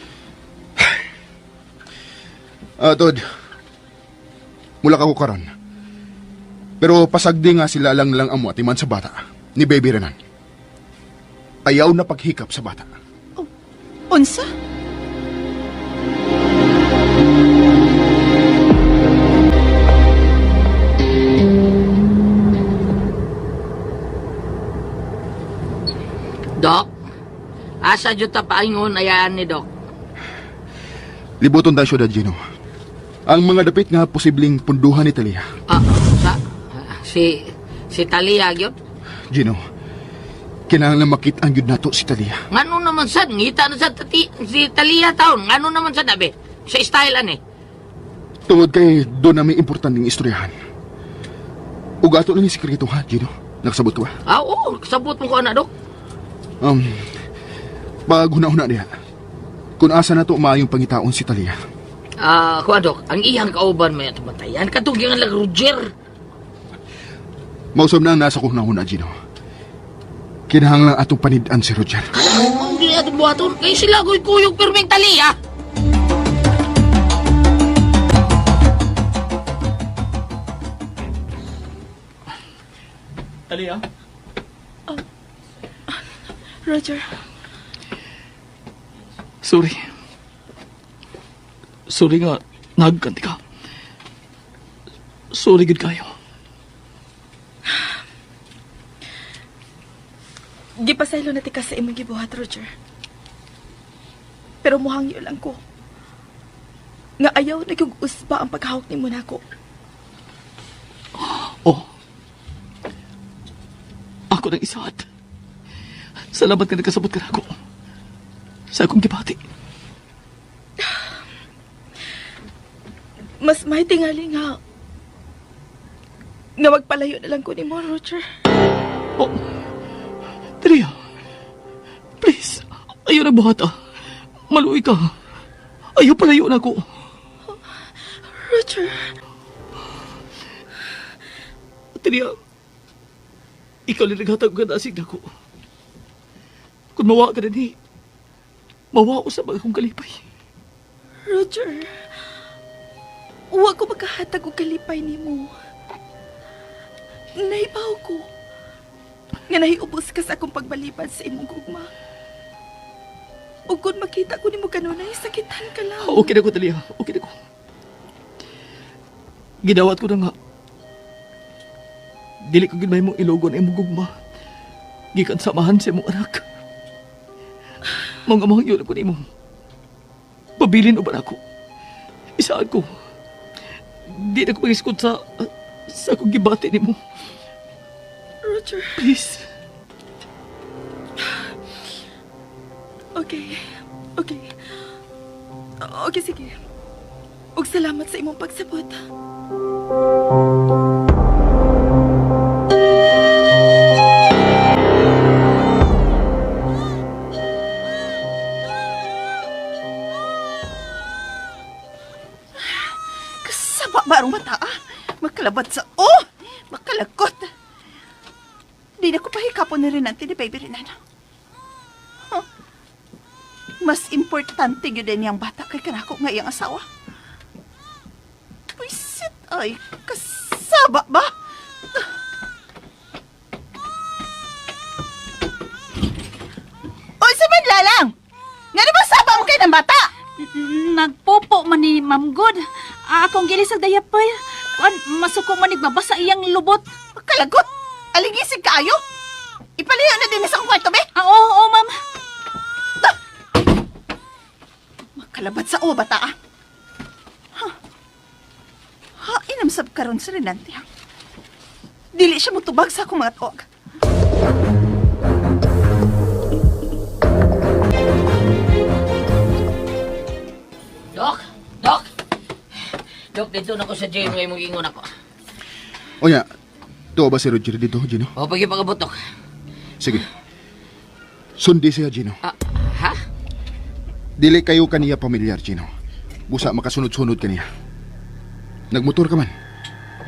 Speaker 7: Tod. Mula ka ko karon. Pero pasagdi nga sila lang lang ang muatiman sa bata ni Baby Renan. Ayaw na paghikap sa bata.
Speaker 4: Oh, unsa?
Speaker 6: Dok, asa jud ta paingon ayaan ni Dok?
Speaker 7: Libuton tayo syudad, Gino. Ang mga dapit nga posibleng punduhan ni Talia.
Speaker 6: Sa, si Talia gyud?
Speaker 7: Gino, kinahanglan makit-an gyud nato si Talia.
Speaker 6: Ngano naman sad ngita na sad si Talia taon. Ngano naman sad abe? Sa style ani.
Speaker 7: Tungod kay doon na may importanteng istoryahan. Ug ato lang yung sekreto ha, Gino. Nakasabot ka ba?
Speaker 6: Ah, oo, kasabot mo ko ana, Dok.
Speaker 7: Paghuna-huna niya. Kung asa na to maayong pangitaon si Talia.
Speaker 6: Ah, kuan Dok, ang iyang kauban may atong bantayan katong giingan lang Roger.
Speaker 7: Mausab na ang nasa kong huna-huna, Gino. Kinahanglan atong panid-an si Roger.
Speaker 6: Ang gini atong buhaton kay sila goy kuyog pirming Talia.
Speaker 5: Talia?
Speaker 10: Roger,
Speaker 5: Sorry. Sorry nga, nagkanti ka. Sorry gud kayo.
Speaker 10: Gipasaylo na tika sa imong gibuhat, Roger. Pero muhangyo lang ko. Nga ayaw na yung usba ang paghawak nimo nako.
Speaker 5: Oh. Ako nang isaad. Salamat nga nagkasabot ka nako. Sa akong gibati.
Speaker 10: Mas may tingali nga nga magpalayo na lang ko nimo, Roger.
Speaker 5: Oh. Talia. Please. Ayaw na buhat ah. Maluoy ka. Ayaw palayo na ako.
Speaker 10: Roger.
Speaker 5: Talia. Ikaw lang naghatag ka nasig na ko. Kung mawa ka na ni, mawa ko sa mga akong kalipay.
Speaker 10: Roger. Huwag ko makahatag og kalipay nimo. Nahibaw ko nga nahiubos ka sa akong pagbalibad sa imong gugma. Ug kung makita ko nimo kanunay, sakitan ka lang.
Speaker 5: Okay na ko, Talia. Okay na ko. Gidawat ko na nga. Dili ko gid mahimong ilogon ang imong gugma. Gikan samahan sa imong anak. Mga mahangyo na ko nimo. Pabilin o ba nako? Isaan ko. Di na ko mag-iskot sa akong gibati nimo.
Speaker 10: Roger.
Speaker 5: Please.
Speaker 10: Okay. Okay. Okay, sige. Ug salamat sa imong pagsabot.
Speaker 4: Kasaba ba ang mata, ah? Makalabat sa... Oh! Makalakot! Di na ko pahikapon ni Renante ni Baby Renan. Huh? Mas importante yun din niyang bata kay kanako nga iyang asawa. Pwisit ay, kasaba ba? Oy, sa man lalang! Nga naman saba mo kayo ng bata?
Speaker 11: Nagpopo man ni Ma'am Good. Akong gilisag dayapay. Kuan, masuko man nagbabasa iyang lubot.
Speaker 4: Kalagot! Aligisig kaayo! Ipaliyo na din sa akong kwarto, be!
Speaker 11: Ah, oo, oo, ma'am.
Speaker 4: Makalabat sa o, bata, ah. Ha? Ha, inamsab karon si Renante, ha? Dili siya mutubag sa akong mga tuog.
Speaker 6: Dok! Dok! Dok, dito na ko sa gym ngayon mong ingon ako.
Speaker 7: O ya, tuwa ba si Roger dito, Gino?
Speaker 6: O, pagi pagabot, Dok.
Speaker 7: Sige. Sundi siya, Gino.
Speaker 6: Ah, ha?
Speaker 7: Dili kayo kaniya pamilyar, Gino. Busa makasunod-sunod kaniya. Nagmotor ka man.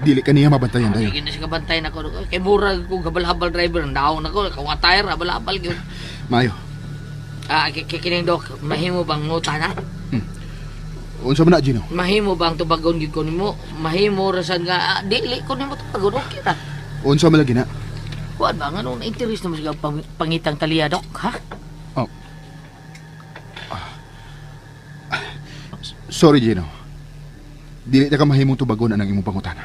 Speaker 7: Dili kaniya mabantayan dayon.
Speaker 6: Sige na siya kabantay na ko. Dok. Kay mura ko habal-habal driver. Naon ako, kung tire, habal-habal yun.
Speaker 7: Maayo.
Speaker 6: Ah, kining Dok, mahimo bang nguta na?
Speaker 7: Unsa man na, Gino?
Speaker 6: Mahimo bang tubagon gyud ko nimo? Mahimo rasan nga dili ko nimo tubagon, okay ra.
Speaker 7: Unsa man lagi na?
Speaker 6: Kuan ba ngano na interest naman siya pangitang taliya, Dok, ha?
Speaker 7: Oh. Sorry, Gino. Dili ta ka mahimong tubagon anang imong pangutana.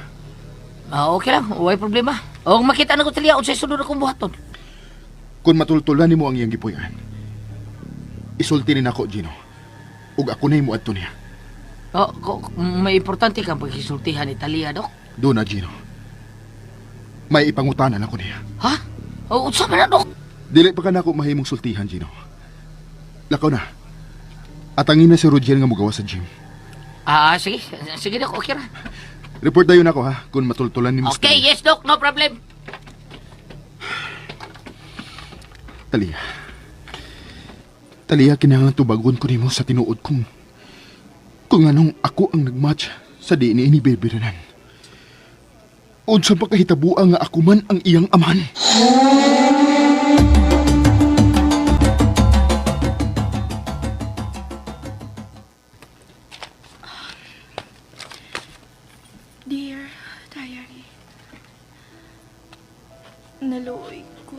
Speaker 6: Ah, okay lang, way problema. O makita na ko taliya unsay sunod akong buhaton.
Speaker 7: Kung matultulan nimo ang iyang gipuy-an, isulti ni nako, Gino. Ug ako na mo adto niya.
Speaker 6: Oh, may importante kang paghisultihan ni Talia, Dok.
Speaker 7: Doon na, Gino. May ipangutanan ako niya.
Speaker 6: Ha? O, unsa man na, Dok?
Speaker 7: Dili pa ka nako mahimong sultihan, Gino. Lakaw na. Atangin na si Roger nga mugawa sa gym.
Speaker 6: Ah, sige. Sige, Dok. Okay ra.
Speaker 7: Report dayon ako, ha? Kung matultulan ni Mr.
Speaker 6: Okay, yes, Dok. No problem.
Speaker 7: Talia. Talia, kinahanglan tubagon ko nimo sa tinuod kong kung anong ako ang nagmatch sa DNA ni Baby Renan. Unsa pa kahitabuan nga ako man ang iyang amahan.
Speaker 10: Dear Diary, naluoy ko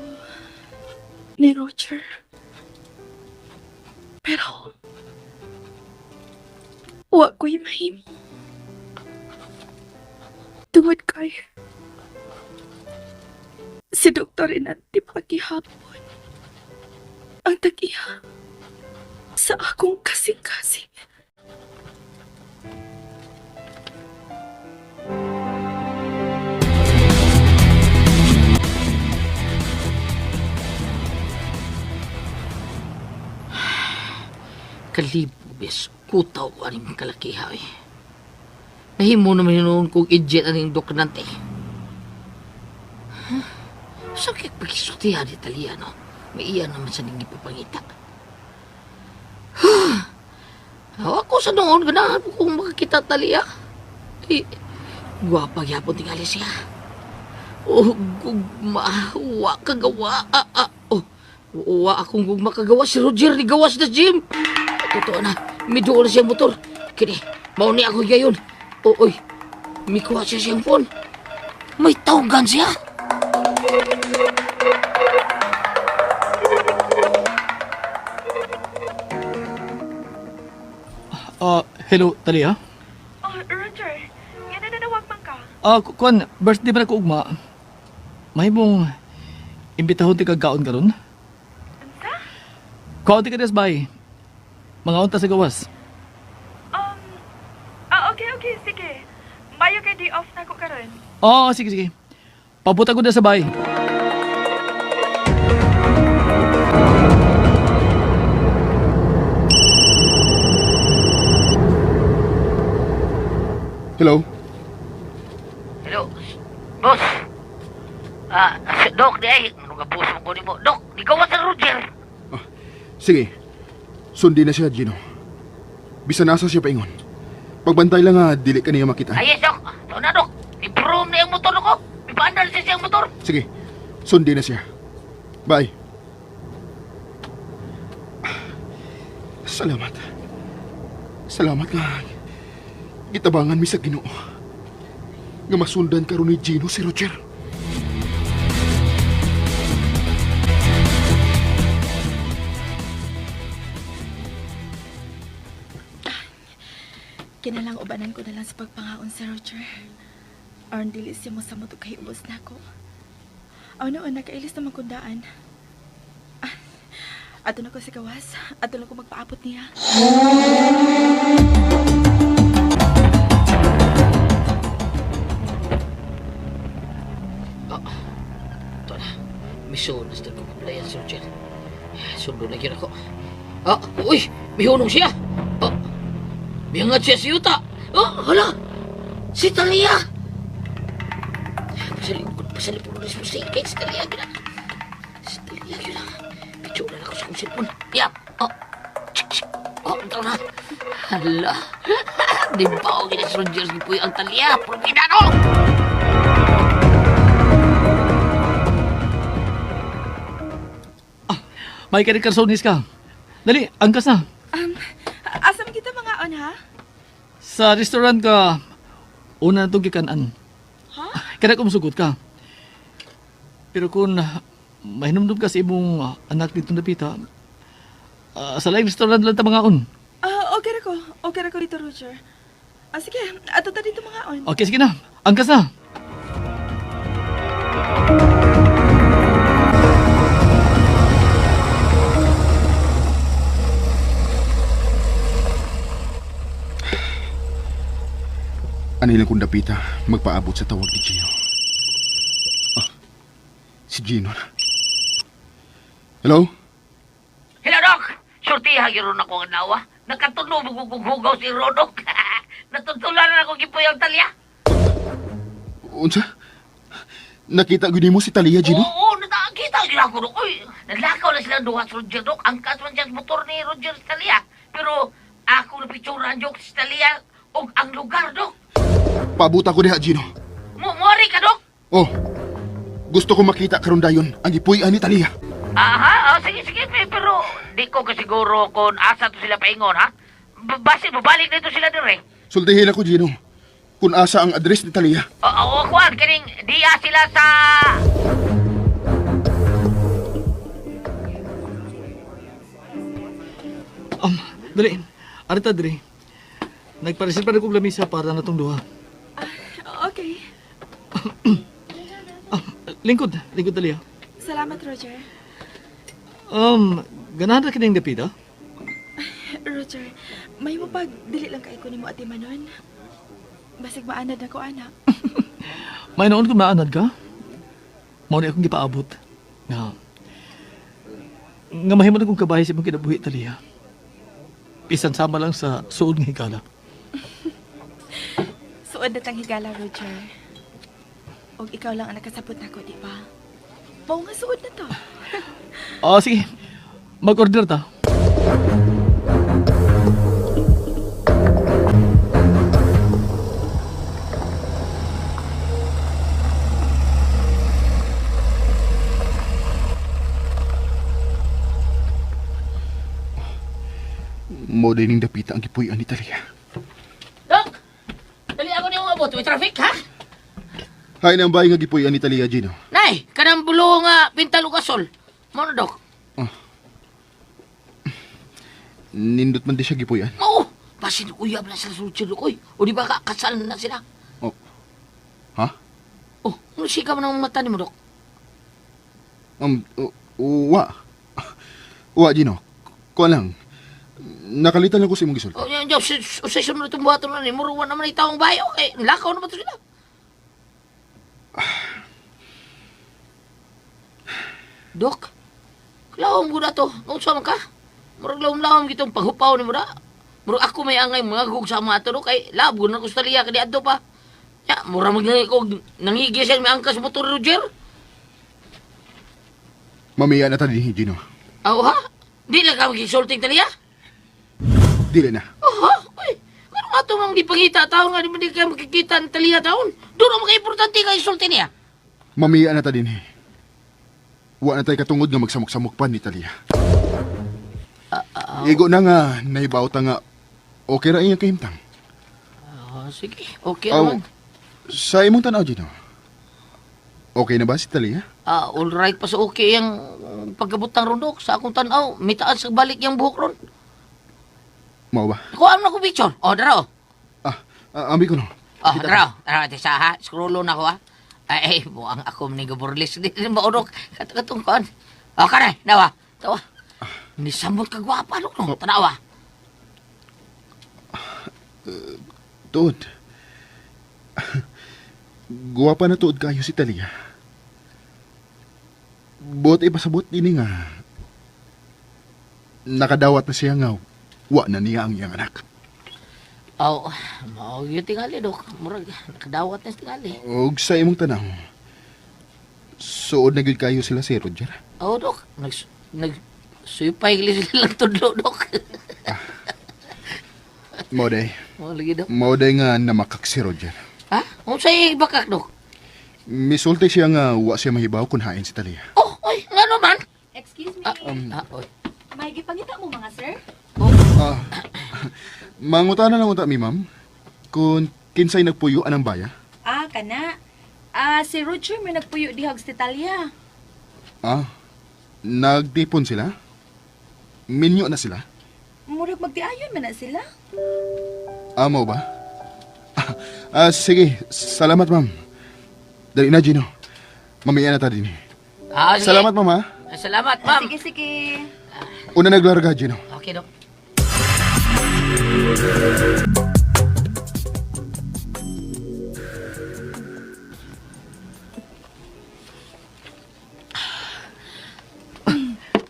Speaker 10: ni Roger. Pero, wa ko'y mahimo. Tungod kay si Dr. Renante pagihapon ang tag-iya sa akong kasing-kasing.
Speaker 6: Kalibo, bes. Kutaw ko aning kalakiha, eh. Nahimo naman yun kung idiot aning doknante. Huh? Sa kaya pagkisultihan ni Talia, no? May iya naman sa nang ipapangita. Huh? Ako sa noon, ganahan ko kung makakita Talia. Eh, gwapa gyapon tingali siya. Oh, gugma, wa kagawa. Oh, wa akong gugma kagawa. Si Roger ni gawas na gym. Totoo na, miduol na siyang motor. Kini, mao ni ako gayon. O, oy, mikuha siya siyang phone. May tawagan siya.
Speaker 5: Hello, Talia?
Speaker 10: Oh, Roger, nga nanawag man ka?
Speaker 5: Kuan, birthday ba na ko ugma? Mahimong imbitahon ti kag kaon karon?
Speaker 10: Unsa?
Speaker 5: Kaon ti ka des bay. Mga unta sa gawas.
Speaker 10: Okay, sige. Mayo kay day off na ko karon.
Speaker 5: Oo, sige, sige. Pabuta ko na sa bay.
Speaker 7: Hello?
Speaker 6: Hello, boss. Dok, di ay. Ano ka boss mo ko nimo? Dok, di gawas sa Roger.
Speaker 7: Sige. Sundi na siya, Gino. Bisan nasa siya paingon. Pagbantay lang nga, dili ka niya makita.
Speaker 6: Ay, yes, Dok. Ito na, Dok. I-broom na yung motor ko. Ipaandal siya siyang motor.
Speaker 7: Sige, sundi na siya. Bye. Salamat. Salamat nga. Gitabangan mi sa Ginoo. Nga masundan karon ni Gino si Roger.
Speaker 10: Kinalang ubanan ko na lang sa pagpangaon si Roger. Aron dili siya mo sa moto kay ubos na ako. Aw noon, nakailis na magkundaan. Ato na ko sa gawas. Ato na ko magpaabot niya.
Speaker 6: Oh, ito na. Misunas na ko kaplayan si Roger. Sundo na yun ako. Ah, uy! Mihunong siya! Oh, mihangat siya si Yuta! Oh, hala! Si Talia! Pasalikod, pasalikod na si Si Talia, gina. Si Talia, gina. Picture na ako sa kong cellphone. Yap! Oh! Oh, ito na. Hala! Di ba ako gina si Roger si Puy ang Talia? Pulpina no!
Speaker 5: May karit karsonis ka. Dali, angkas na.
Speaker 10: Asa man kita mga on, ha?
Speaker 5: Sa restaurant ka, una na itong gikanan.
Speaker 10: Ha?
Speaker 5: Kaya kung sugot ka. Pero kung mahinumdum ka sa imong anak dito napita, sa laing restaurant lang ta mga on.
Speaker 10: Okay ra ko. Okay ra ko dito, Roger. Sige, ato ta dito mga on.
Speaker 5: Okay, sige na. Angkas na.
Speaker 7: Ano lang kung dapita magpaabot sa tawag ni Gino. Si Gino na. Hello?
Speaker 6: Hello, Dok! Surtiha gyud ako ang nawa. Nakatunog og hugaw si Rodok. Natutulan na ako gipoy ang Talia.
Speaker 7: Unsa? Nakita gyud nimo si Talia, Gino?
Speaker 6: Oo, nakita Nakita sila ako, Dok. Uy, nalakaw na sila duha sa Roger, Dok. Ang kaso man siya sa motor ni Roger sa Talia. Pero ako na picturean, Dok, sa Talia og ang lugar, Dok.
Speaker 7: Pabuta ko diha, Gino.
Speaker 6: Muari ka, Dok.
Speaker 7: Oh, gusto ko makita karon dayon ang gipuy-an ni Talia.
Speaker 6: Aha, oh, sige, sige, pero di ko kasiguro kung asa to sila paingon, ha? Basi, babalik na ito sila dire.
Speaker 7: Sultihin ako, Gino. Kung asa ang address ni Talia.
Speaker 6: Oo, kuan, kining diya sila sa...
Speaker 5: Dali, arita diri. Nagparesil pa rin kong lamisa para na tong duha.
Speaker 10: Okay.
Speaker 5: Lingkod, lingkod Talia.
Speaker 10: Salamat, Roger.
Speaker 5: Ganahan na kining dapita?
Speaker 10: Roger, may mo pag dili lang kay ko nimo ati Manon. Basig maanad na ko, anak.
Speaker 5: May noon kung maanad ka? Mao ni akong gipaabot. Nga. Nga mahimo na kong kabahay sa imong kinabuhi, Talia. Bisan sama lang sa suod nga higala.
Speaker 10: Suod na tang higala, Roger. Og ikaw lang ang nakasabot nako, di ba? Mao nga suod na to.
Speaker 5: Sige. Mag-order ta.
Speaker 7: Mo din dapita ang gipuy-an ni Talia.
Speaker 6: Dok! Dali ako niyong abot. May traffic, ha?
Speaker 7: Hay nang bay nga gipuy-an ni Talia, Gino.
Speaker 6: Nay, kanang bulo nga pintal ug asol. Mao na, Dok.
Speaker 7: Nindot man di siya gipuy-an.
Speaker 6: Oo, basin uyab na sila sa Roger, Dok. Uy, o di ba ka, kasal na sila?
Speaker 7: Oh. Ha?
Speaker 6: Oh, ano siya ka man ang mata ni mo, Dok?
Speaker 7: Wa. Wa, Gino. Kuha lang. Nakalitan lang ko sa imong gisulti.
Speaker 6: Oh, yan, yan, usay sunod itong buhaton na ni. Muruan naman ang taong bayo. Eh, lakaw naman to sila. Dok, lawom ko na to. Unsa man ka? Murag lawom-lawom gitong paghupaw ni mo na. Murag ako may angay mga gug sa mga ato, Dok. Ay, lab, guna ko sa taliya, kadi adto pa. Ya, mura mag ko nangigis yan, may angkas motor, Roger.
Speaker 7: Mamiya na ta dinhi, Gino.
Speaker 6: Aw, ha? Di lang ka magisulting taliya?
Speaker 7: Dili na.
Speaker 6: Oh, ha? Uy, ano nga ito mong gipangita taon nga di man di kayo makikita ng taliya taon? Doon ang maka-importante ka isulti niya.
Speaker 7: Mamiya na ta dinhi. Wa na tay katungod nga magsamok-samok pa ni Talia. Igo na nga, nahibaw ta nga, okay ra iyang kahimtang.
Speaker 6: Sige, okay
Speaker 7: Aw,
Speaker 6: naman.
Speaker 7: Sa imong tanaw, Gino, okay na ba si Talia?
Speaker 6: All right pa sa okay yung pagkabutang ron, Dok. Sa akong tanaw, mitaas sa balik yung buhok ron.
Speaker 7: Mao ba?
Speaker 6: Kuha mo na ko picture. Oh, dara, oh.
Speaker 7: Ambi ko no.
Speaker 6: Oh, dara, oh. Dara, ate sa ha. Scrollo na ko, ha. Ay, ay, buang ako ni gaburlis. Di ba, Dok? Katong kuan. Oh, kanay, nawa. Tawa. Ni samot ka gwapa, Dok, no? Tanawa.
Speaker 7: Tuod. Guwapa na tuod kayo si Talia. Buot ipasabot ini nga. Nakadawat na siya nga wa na niya ang iyang anak.
Speaker 6: Oh, mao gyud tingali, Dok. Murag nakadawat na tingali.
Speaker 7: Og sa imong tanaw, suod na gyud kayo sila si Roger.
Speaker 6: Oh, Dok. Nag suypay gali sila lang tudlo, Dok.
Speaker 7: Mao day.
Speaker 6: Mao lagi, Dok.
Speaker 7: Mao day nga namakak si Roger.
Speaker 6: Ha? Unsay bakak, Dok?
Speaker 7: Misulti siya nga wa siya mahibaw kung hain si Talia.
Speaker 6: Oh, oy, ngano man?
Speaker 11: Excuse me.
Speaker 6: Oy.
Speaker 11: May gipangita mo mga sir?
Speaker 7: Mangutana lang unta mi, ma'am. Kung kinsay nagpuyo anang baya?
Speaker 11: Kana. Si Roger may nagpuyo dihag sa Italia.
Speaker 7: Nagtipon sila? Minyo na sila?
Speaker 11: Murag magtiayon man na sila.
Speaker 7: Mao ba? Sige, salamat, ma'am. Dali na, Gino. Mamaya na ta din.
Speaker 6: Sige.
Speaker 7: Salamat, ma'am, ha?
Speaker 6: Salamat, ma'am.
Speaker 11: Sige, sige.
Speaker 7: Una naglarga, Gino.
Speaker 6: Okay, Dok.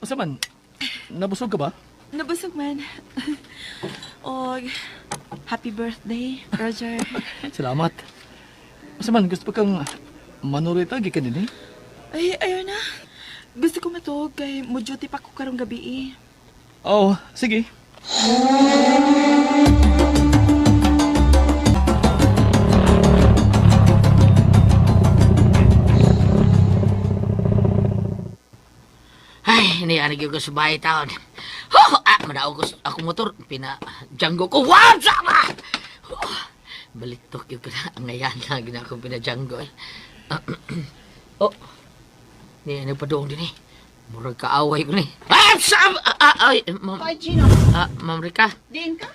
Speaker 5: Asa man? Nabusog ka ba?
Speaker 10: Nabusog man. Og happy birthday, Roger.
Speaker 5: Salamat. Asa man, gusto pa kang manurita, gikan din eh?
Speaker 10: Ay, ayaw na. Gusto ko matuog kay mo duty pa ko karong gabi eh.
Speaker 5: Oh, sige.
Speaker 6: Ay, niyanig ko sa bahay taon. Huh, manaog ko ako motor, pina Django ko. Wow, sama! Oh, balitok yun ko na. Ang ngayon na, gina akong pina Django. Eh. Oh, ni ano pa doon din eh. Murag kaaway ko ni. Ah, sam! Ay, ma'am,
Speaker 4: Hoy, Gino.
Speaker 6: Ma'am Rica.
Speaker 4: Diin ka?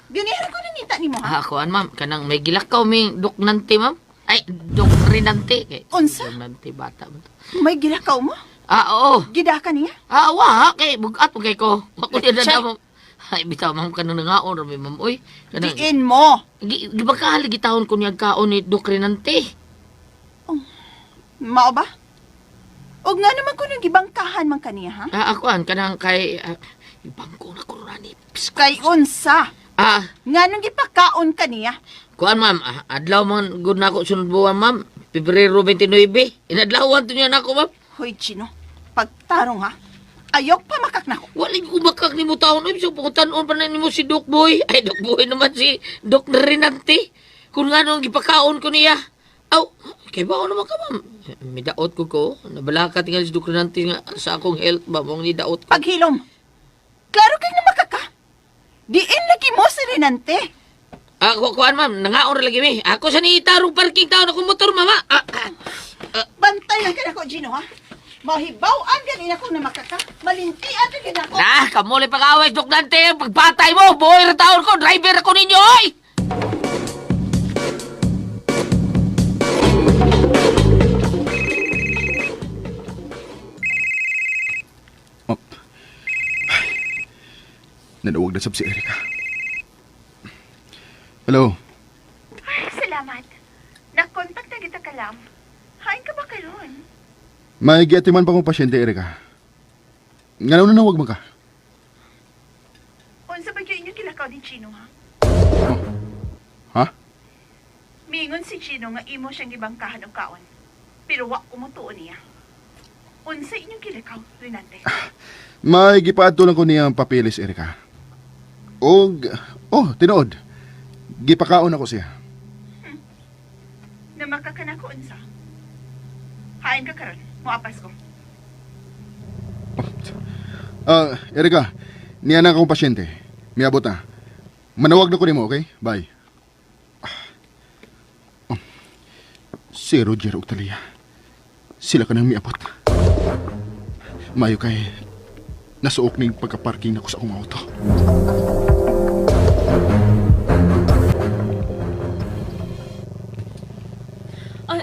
Speaker 4: Ganihara ko nangita nimo ha?
Speaker 6: Kuan ma'am, kanang may gilakaw may duknante ma'am. Ay, dukrinante. Kay,
Speaker 4: Unsa?
Speaker 6: Duknante bata man to.
Speaker 4: May gilakaw mo?
Speaker 6: Oo.
Speaker 4: Gida ka niya?
Speaker 6: Wa, kay bugat mo kay ko. Ako niya
Speaker 4: Chay.
Speaker 6: na ma'am. Ay, bitaw ma'am kanang nangaon ra ma'am oy. Kanang
Speaker 4: Diin mo.
Speaker 6: Gi ba ka gitawon ko niya kaon ni Dukrinante?
Speaker 4: Mao ba? Og nga naman ko nang gibangkahan man kaniya ha?
Speaker 6: Ako an kanang kay ibangko na ko rani.
Speaker 4: Kay unsa? Nga nung gipakaon kaniya?
Speaker 6: Kuan ma'am, adlaw man gud nako sunod buwan ma'am. Pebrero 29. Inadlawan to niya nako ma'am.
Speaker 4: Hoy, Gino. Pagtarong ha? Ayok pa makak nako.
Speaker 6: Wala ko makak nimo taon oy, so pangutan-on pa na nimo si Doc Boy. Ay, Doc Boy naman si Doc Rinante. Kung nga nung gipakaon ko niya. Aw, kay ba naman ka ma'am? Midaot ko ko. Nabalaka tingali si Doc Rinante nga sa akong health ba mong nidaot ko.
Speaker 4: Paghilom. Klaro kay na makaka. Diin lagi mo si Renante.
Speaker 6: Kuan ma'am, nangaon ra lagi mi. Ako sa niitarong parking taon akong motor mama.
Speaker 4: Bantay lang ka nako, Gino ha? Mahibaw-an ganin ako na makaka. Malintian ka gid ako.
Speaker 6: Na, kamuli pag-away Doc Dante, pagbatay mo, boy ra taon ko, driver ako ninyo, oy!
Speaker 7: Nanawag na sab si Erika. Hello.
Speaker 4: Ay, salamat. Nakontak na kita kalam. Hain ka ba karon?
Speaker 7: May giatiman pa kong pasyente, Erika. Nga na nanawag man ka.
Speaker 4: Unsa ba gyud inyong gilakaw ni Chino ha?
Speaker 7: Ha?
Speaker 4: Mingon si Chino nga imo siyang gibangkahan og kaon. Pero wa ko motuo niya. Unsa inyong gilakaw, Renante?
Speaker 7: May gipaadto lang ko niya ang papeles, Erika. Og, oh, tinuod. Gipakaon ako siya.
Speaker 4: Namakaka ko unsa? Hain ka karon, moapas ko.
Speaker 7: Erika, niya na akong pasyente. Miabot na. Manawag na ko nimo, okay? Bye. Oh. Si Roger ug Talia. Sila ka nang miabot. Mayo kay nasuok ning pagka-parking nako sa akong auto.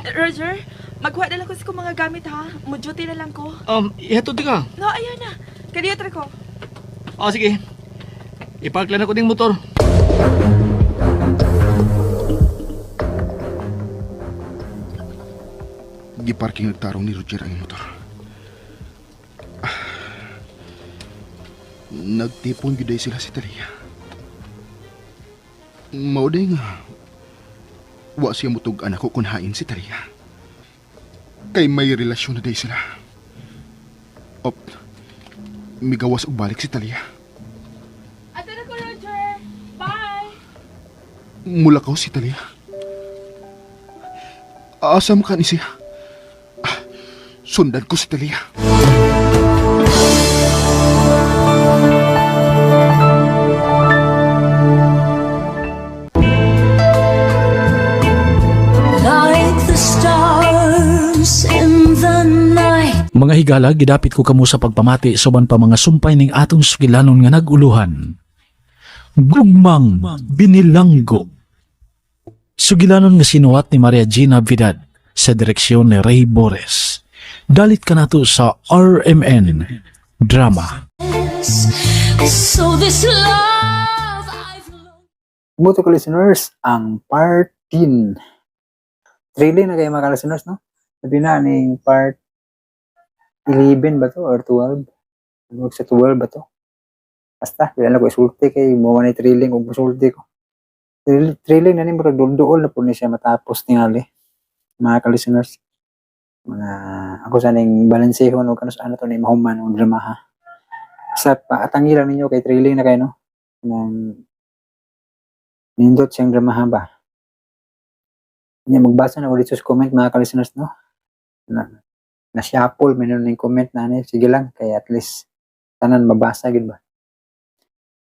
Speaker 10: Roger, magkuha na lang ko sa kong mga gamit ha. Mo duty na lang ko.
Speaker 5: Ihatod ka.
Speaker 10: No, ayaw na. Kadiyot ra ko.
Speaker 5: Sige. I-park lang ako ding motor.
Speaker 7: Giparking nagtarong ni Roger ang motor. Nagtipon gyud sila si Talia. Mao day nga wa siya mutug anak ko kun hain si Talia. Kay may relasyon na day sila. Op, migawas og balik si Talia.
Speaker 10: Ato na ko, Roger. Bye.
Speaker 7: Mulakaw si Talia. Asa mo ka ni siya? Sundan ko si Talia.
Speaker 2: Like the stars in the night.
Speaker 3: Mga higala, gidapit ko kamo sa pagpamati soban pa mga sumpay ning atong sugilanon nga naguluhan. Gugmang binilanggo. Sugilanon nga sinuwat ni Maria Gina Vidad sa direksyon ni Ray Bores. Dalit ka nato sa RMN Drama.
Speaker 2: So this love I've
Speaker 1: Muto ko listeners, ang part 10. Thrilling na kayo mga listeners, no? Sabi na ning part 11 ba to or 12? Huwag sa 12 ba to? Basta, wala na ko isulti kay mo na thrilling kung musulti ko. Thrilling na ni murag duol na po ni siya matapos tingali mga ka-listeners. Mga ako sa ning balansehon og kanus ano to ni mahuman ang drama ha. Sa paatangi lang ninyo kay thrilling na kayo, no. Nang nindot siyang dramaha ba. Nya magbasa na ko dito sa comment, mga ka-listeners, no. Na shuffle man ning comment na ni, sige lang, kay at least tanan mabasa gid ba.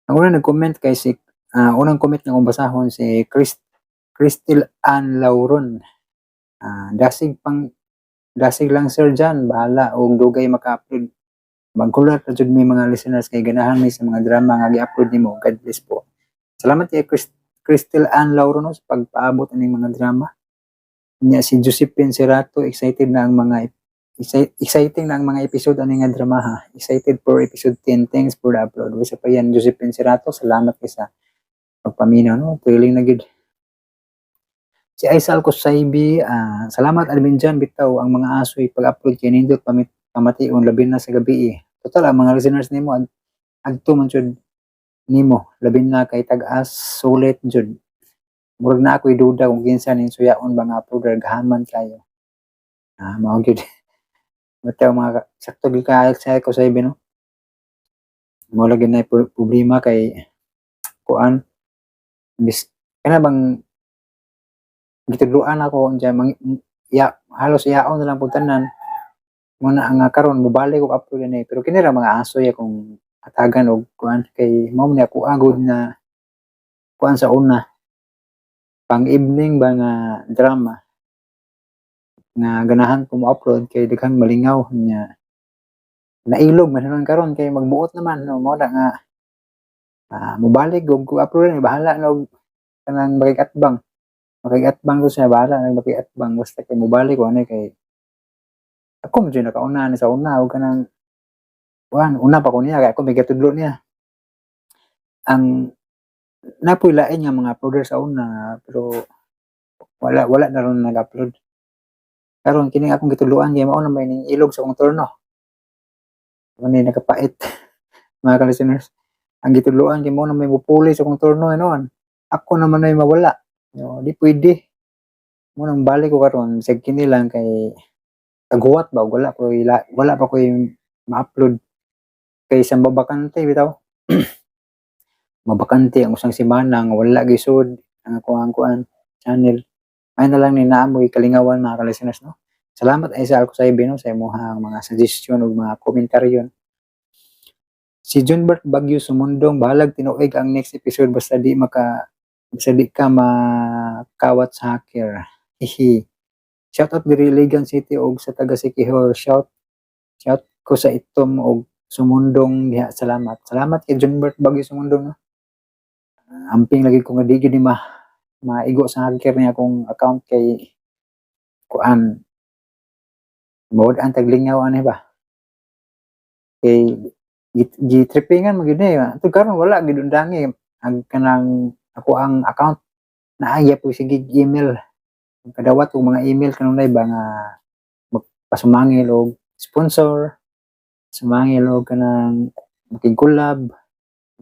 Speaker 1: Ang una nag-comment kay si unang comment na kong basahon si Crystal Ann Lauron. Dasig pang dasig lang, Sir John, bahala og dugay maka-upload. Magkulat ra jud mi mga listeners kay ganahan mi sa mga drama nga gi-upload nimo. God bless po. Salamat kay Crystal Ann Lauron, no, sa pagpaabot aning mga drama. Nya si Josephine Serato, excited na ang mga exciting na ang mga episode ani nga drama ha. Excited for episode 10. Thanks for the upload. Wisa pa yan, Josephine Serato, salamat kay sa pagpaminaw, no. Thrilling na gid. Si Aisal Kusaibi, salamat admin dyan, bitaw ang mga asoy pag-upload kay nindot pamit pamation, labi na sa gabi eh. Total ang mga listeners nimo adto man jud nimo, labi na kay tag-as, sulit jud. Murag na ako'y duda kung kinsa ning suyaon ba nga uploader, gahaman kayo. Mao gyud. Bitaw mga sakto gyud ka sa Kusaibi, no. Mo lagi na problema kay kuan bis kana bang gitudloan ako unsa mang ya halos yaon na lang pud tanan mo na nga karon mobalik og upload ani, pero kini ra mga asoy akong hatagan og kuan kay mao man ni ako agod na kuan sa una, pang evening ba nga drama nga ganahan ko mo-upload kay daghang malingaw. Nya nailog man hinuon karon kay magbuot naman, no. Mao na nga mobalik og upload ni, bahala na og kanang makig-atbang makig-atbang ko siya, bahala na makig-atbang, basta kay mobalik ko ani kay ako man jud nakauna ni sa una og kanang kuan, una pa ko niya kay ako may gatudlo niya. Ang napoy lain nga mga uploader sa una, pero wala wala na ron nag-upload karon. Kini akong gitudloan kay mao na may ning ilog sa akong turno. Mao ni nakapait, mga ka-listeners, ang gitudloan kay mao na may mupuli sa akong turno noon, ako naman ay mawala, no. Di pwede mo nang balik ko karon bisag kini lang kay kaguwat ba, wala pa ko'y ma-upload kay sa mabakante bitaw, mabakante ang usang semana nga wala gisud ang ako ang kuan channel. Ay na lang ni naamoy kalingawan, mga ka-listeners, no. Salamat ay sa Alcosaibe, no, sa imong mga suggestion ug mga komentaryo. Si Junbert Bagyo Sumundong, bahalag tinuig ang next episode, basta di ka makawat sa hacker. Hihi. Shout out diri Iligan City og sa taga Siquijor. Shout shout ko sa itom og Sumundong diha. Salamat. Salamat kay Junbert Bagyo Sumundong, no. Amping lagi ko nga di gyud ni ma maigo sa hacker niya akong account kay kuan mod ang taglingaw ani ba kay gitrippingan man gyud ni. Tud karon wala gyud undangi ang kanang ako ang account, naaya po sige email, kadawat og mga email kanunay ba nga magpasumangil og sponsor, sumangil og kanang makig-collab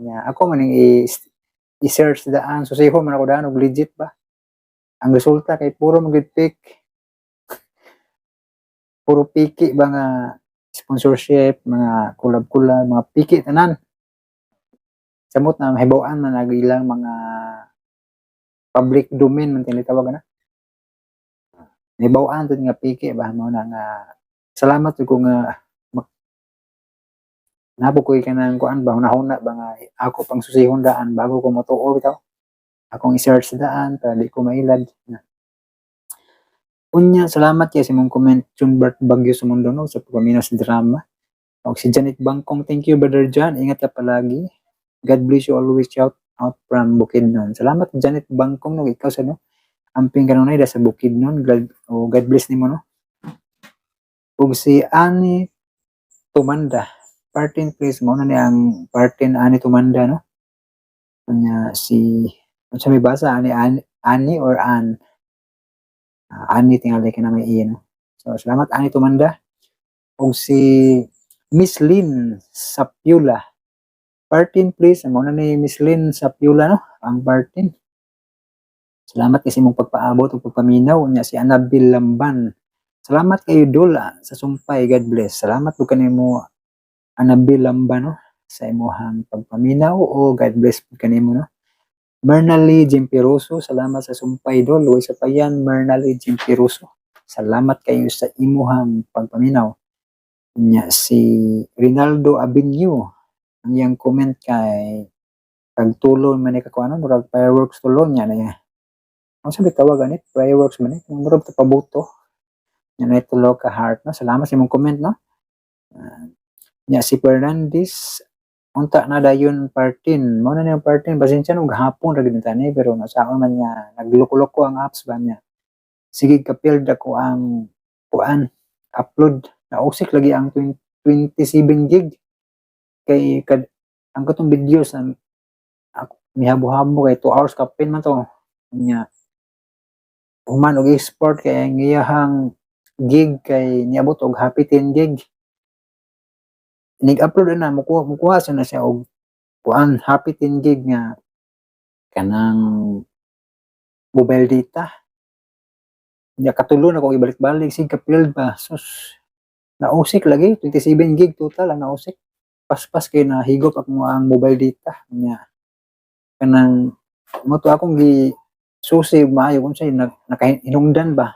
Speaker 1: nya. Ako man ning i-search daan, susihon man ako daan og legit ba. Ang resulta kay puro man gyud fake, puro piki ba nga sponsorship, mga collab-collab, mga piki tanan. Samot na mahibaw-an man ang ilang mga public domain man tinitawag na. Nahibaw-an jud nga piki ba. Mao na nga salamat jud ko nga nabo ko'y kanang kuan ba, hunahuna ba nga ako pang susihon daan bago ko motuo bitaw. Akong i-search daan para di ko mailad. Unya, salamat kay sa imong comment, Junbert Bagyo Sumundo, no, sa pagpaminaw sa drama. Og si Janet Bangkong, thank you, Brother John. Ingat ka palagi. God bless you always. Shout out from Bukidnon. Salamat, Janet Bangkong, no, ikaw sa no. Amping kanunay da sa Bukidnon. God, oh, God bless nimo, no. Ug si Ani Tumanda. Partin please, mao na ni ang partin Ani Tumanda, no. Unya si unsa may basa ani Ani, Ani or An? Ani tingali ka na may i, no. So salamat, Ani Tumanda. Ug si Miss Lynn Sapula. Partin please, mao na ni Miss Lynn Sapula, no, ang partin. Salamat kasi mong pagpaabot ug pagpaminaw. Unya si Annabel Lamban. Salamat kayo, Dula, sa sumpay. God bless. Salamat po kanimo, Anabil Lamba, no, sa imuhang pagpaminaw o God bless po kanimo, no. Mernally Jimpiroso, salamat sa sumpay, Dol. Way sa payan, Mernally Jimpiroso. Salamat kayo sa imuhang pagpaminaw. Nya si Rinaldo Abenyo, ang iyang comment kay kag tulon man ni kako ano, murag fireworks tulon niya na niya. Ang sabi tawag anit, fireworks man ni, murag pabuto. Nya na tulo ka heart, no. Salamat sa imong comment, no. Nya si Fernandez, unta na dayon partin. Mao na niyang partin, pasensya no, gahapon ra gid tani, pero nasaon man nga nagloko-loko ang apps ba niya. Sige, kapilda ko ang kuan upload, nausik lagi ang 20 27 gig kay kad ang katong videos na ako mihabo-habo kay 2 hours kapin man to nya. Human og export kay ang iyahang gig kay niabot og happy 10 gig. Nig-upload na, mukuha sa na siya og kuan happy 10 gig nga kanang mobile data nya. Katulo na kong ibalik-balik, sige kapil ba, sus, nausik lagi. 27 gig total ang nausik. Paspas kay nahigop ako ang mobile data nya. Kanang mo to akong gi susi maayo kung say nakahinungdan ba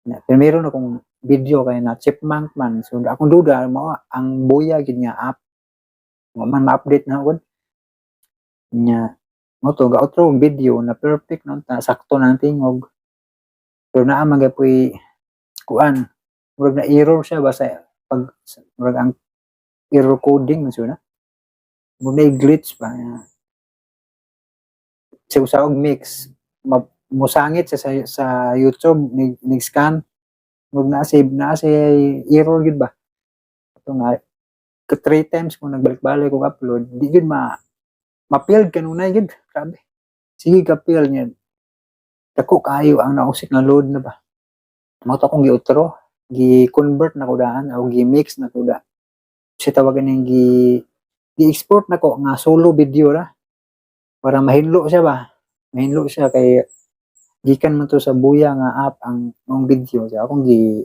Speaker 1: nya. Pero meron akong video kay na chipmunk man, so akong duda mao ang Boya gid nga app wa man ma-update na gud nya. Mo to ga outro og video na perfect no, ta sakto na ang tingog, pero naa man gyud kuan, murag na error siya ba sa pag murag ang error coding man siya na murag na glitch ba sa usa og mix musangit siya sa YouTube nig, nig scan, murag naa sa error gid ba. Ito nga ka three times kung nagbalik-balik og upload, di gid ma ma-failed kanunay gid. Grabe, sige ka fail niya. Dako kaayo ang nausik nga load na ba. Mao to akong giutro, gi-convert na ko daan o gi-mix na ko da siya, tawagan ning gi gi-export na ko nga solo video ra para mahinlo siya ba, mahinlo siya kay gikan man to sa Boya nga app ang mong video. So akong gi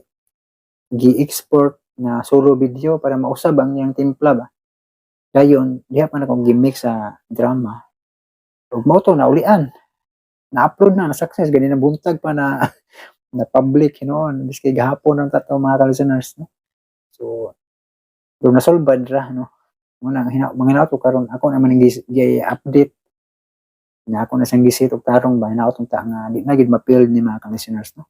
Speaker 1: gi-export na solo video para mausab ang iyang timpla ba. Dayon diha pa na akong gi-mix sa drama ug mao to naulian, na-upload na, na success gani na buntag pa na na public hinuon, biski gahapon ang tato, mga ka-listeners, no. So do nasolbad ra, no. Muna hina mga to karon ako naman ang gi-update na ako na siyang gisit og tarong ba, hinaot unta nga di na gid ma-fail ni mga ka-listeners, no.